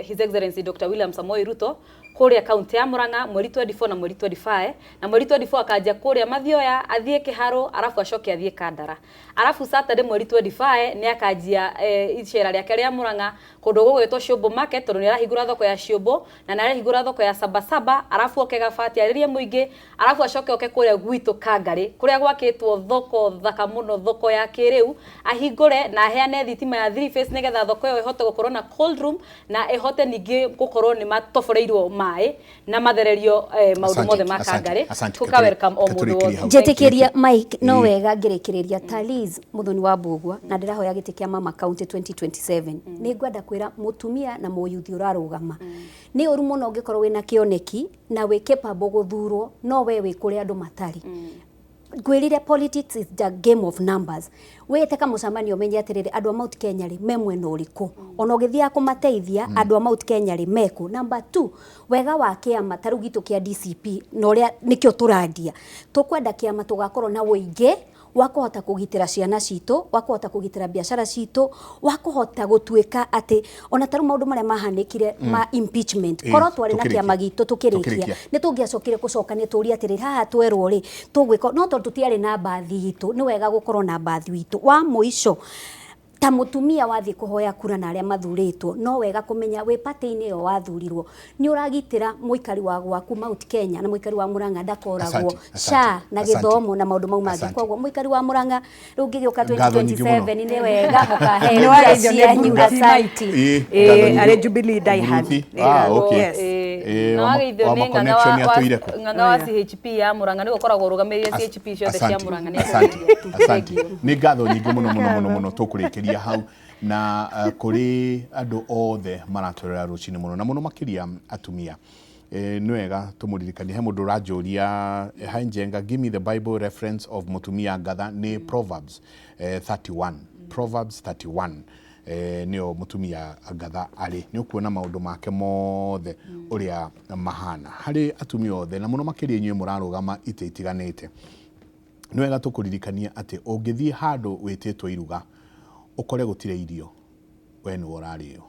His Excellency Dr. William Samoei Ruto. Kũrĩa kaunti ya Murang'a mweri 24 na mweri 25. Na mweri 24 akanjia kũrĩa Mathioya, athiĩ Kĩharũ, arabu acoke athiĩ Kandara. Arabu Saturday mweri 25 nĩ akanjia icera rĩake rĩa Murang'a kũndũ gũgwĩtwo Ciũmbũ Market, tondũ nĩ arahingũra thoko ya Ciũmbũ na nĩ arahingũra thoko ya Sabasaba. Arabu oke Gabati arĩrie mũingĩ, arabu acoke oke kũrĩa gwitũ Kangarĩ, kũrĩa gwakĩtwo thoko thaka mũno, thoko ya kĩrĩu, ahingũre na aheane thitima ya three phase, nĩgetha thoko ĩyo ĩhote gũkorwo na cold room na ĩhote ningĩ gũkorwo nĩ matoboreirwo maĩ na mathererio maũndũ mothe ma Kangarĩ. Tũka welcome o mũndũ wothe. Njĩtĩkĩria, Mike, no wega ngĩrĩkĩrĩria ta Liz Muthoni wa Mbugua, na ndĩrahoya gĩtĩ kĩa mama county 2027. Nĩ ngwenda kwĩra mũtumia na mũyuthi ũrarũgama, nĩ ũru mũno ũngĩkorwo wĩna kĩoneki na wĩ capable gũthurwo, no we wĩ kũrĩa andũ matarĩ. Ngwĩrire politics is the game of numbers. Wĩte kamũcemanio, ũmenye atĩrĩrĩ, andũ a Mount Kenya rĩ, me mwena ũrĩkũ, ona ũgĩthiaga kũmateithia, andũ a Mount Kenya rĩ, mekũ. Number two, wega wa kĩama ta rĩu gitũ kĩa DCP na ũrĩa nĩkĩo tũrandia, tũkwenda kĩama tũgakorwo na ũingĩ wa kũhota kũgitĩra ciana citũ, wa kũhota kũgitĩra biacara citũ, wa kũhota gũtuĩka atĩ ona ta rĩu maũndũ marĩa mahanĩkire ma impeachment, korwo twarĩ na Tũkĩrĩkia. kĩama gitũ tũkĩrĩkia, Tũkĩrĩkia. Nĩ tũngĩacokire gũcokania tũrie atĩrĩrĩ, haha twerwo rĩ, tũgwĩka? No tondũ tũtiarĩ na mbathi itũ, nĩ wega gũkorwo na mbathi witũ. Wa mũico, ta mũtumia wathiĩ kũhoya kura na arĩa mathurĩtwo, no wega kũmenya wĩ party-inĩ ĩyo wathurirwo nĩ ũragitĩra mũikari wa gwaku Mount Kenya na mũikari wa Murang'a ndakoragwo Asante, asante, SHA na asante. gĩthomo na maũndũ mau mangĩ. Asante. Koguo mũikari wa Murang'a rĩu ngĩgĩũka Ngatho nyingĩ mũno. 2027, nĩ wega mũkahe Nĩ kura wageithio nĩ cianyu. Buruti. Asante. Ngatho nyingĩ. Arĩ Jubilee die hard. Buruti? Ah, okay. Yes. Na wageithio wa nĩ ma ng'ang'a connection atũire kũ? ng'ang'a wa CHP ya Murang'a, nĩ gũkoragwo ũrũgamĩrĩire CHP ciothe cia Asante, Murang'a nĩ asante, akũgeithia. asante. Nĩ ngatho nyingĩ mũno mũno mũno mũno. Tũkũrĩkĩria hau na kũrĩ andũ othe maratwerera rũcinĩ mũno, na mũno makĩria atumia, nĩ wega tũmũririkanie. He mũndũ ũranjũria, "Hi Njenga, give me the Bible reference of mũtumia ngatha." Nĩ Proverbs 31, Proverbs 31, nĩyo mũtumia ngatha arĩ. Nĩ ũkuona maũndũ make mothe ũrĩa mahana. Harĩ atumia othe na mũno makĩria inyuĩ mũrarũgama itĩ itiganĩte, nĩ wega tũkũririkania atĩ ũngĩthiĩ handũ wĩtĩtwo iruga ũkore gũtirĩ irio, we nĩwe ũrarĩo.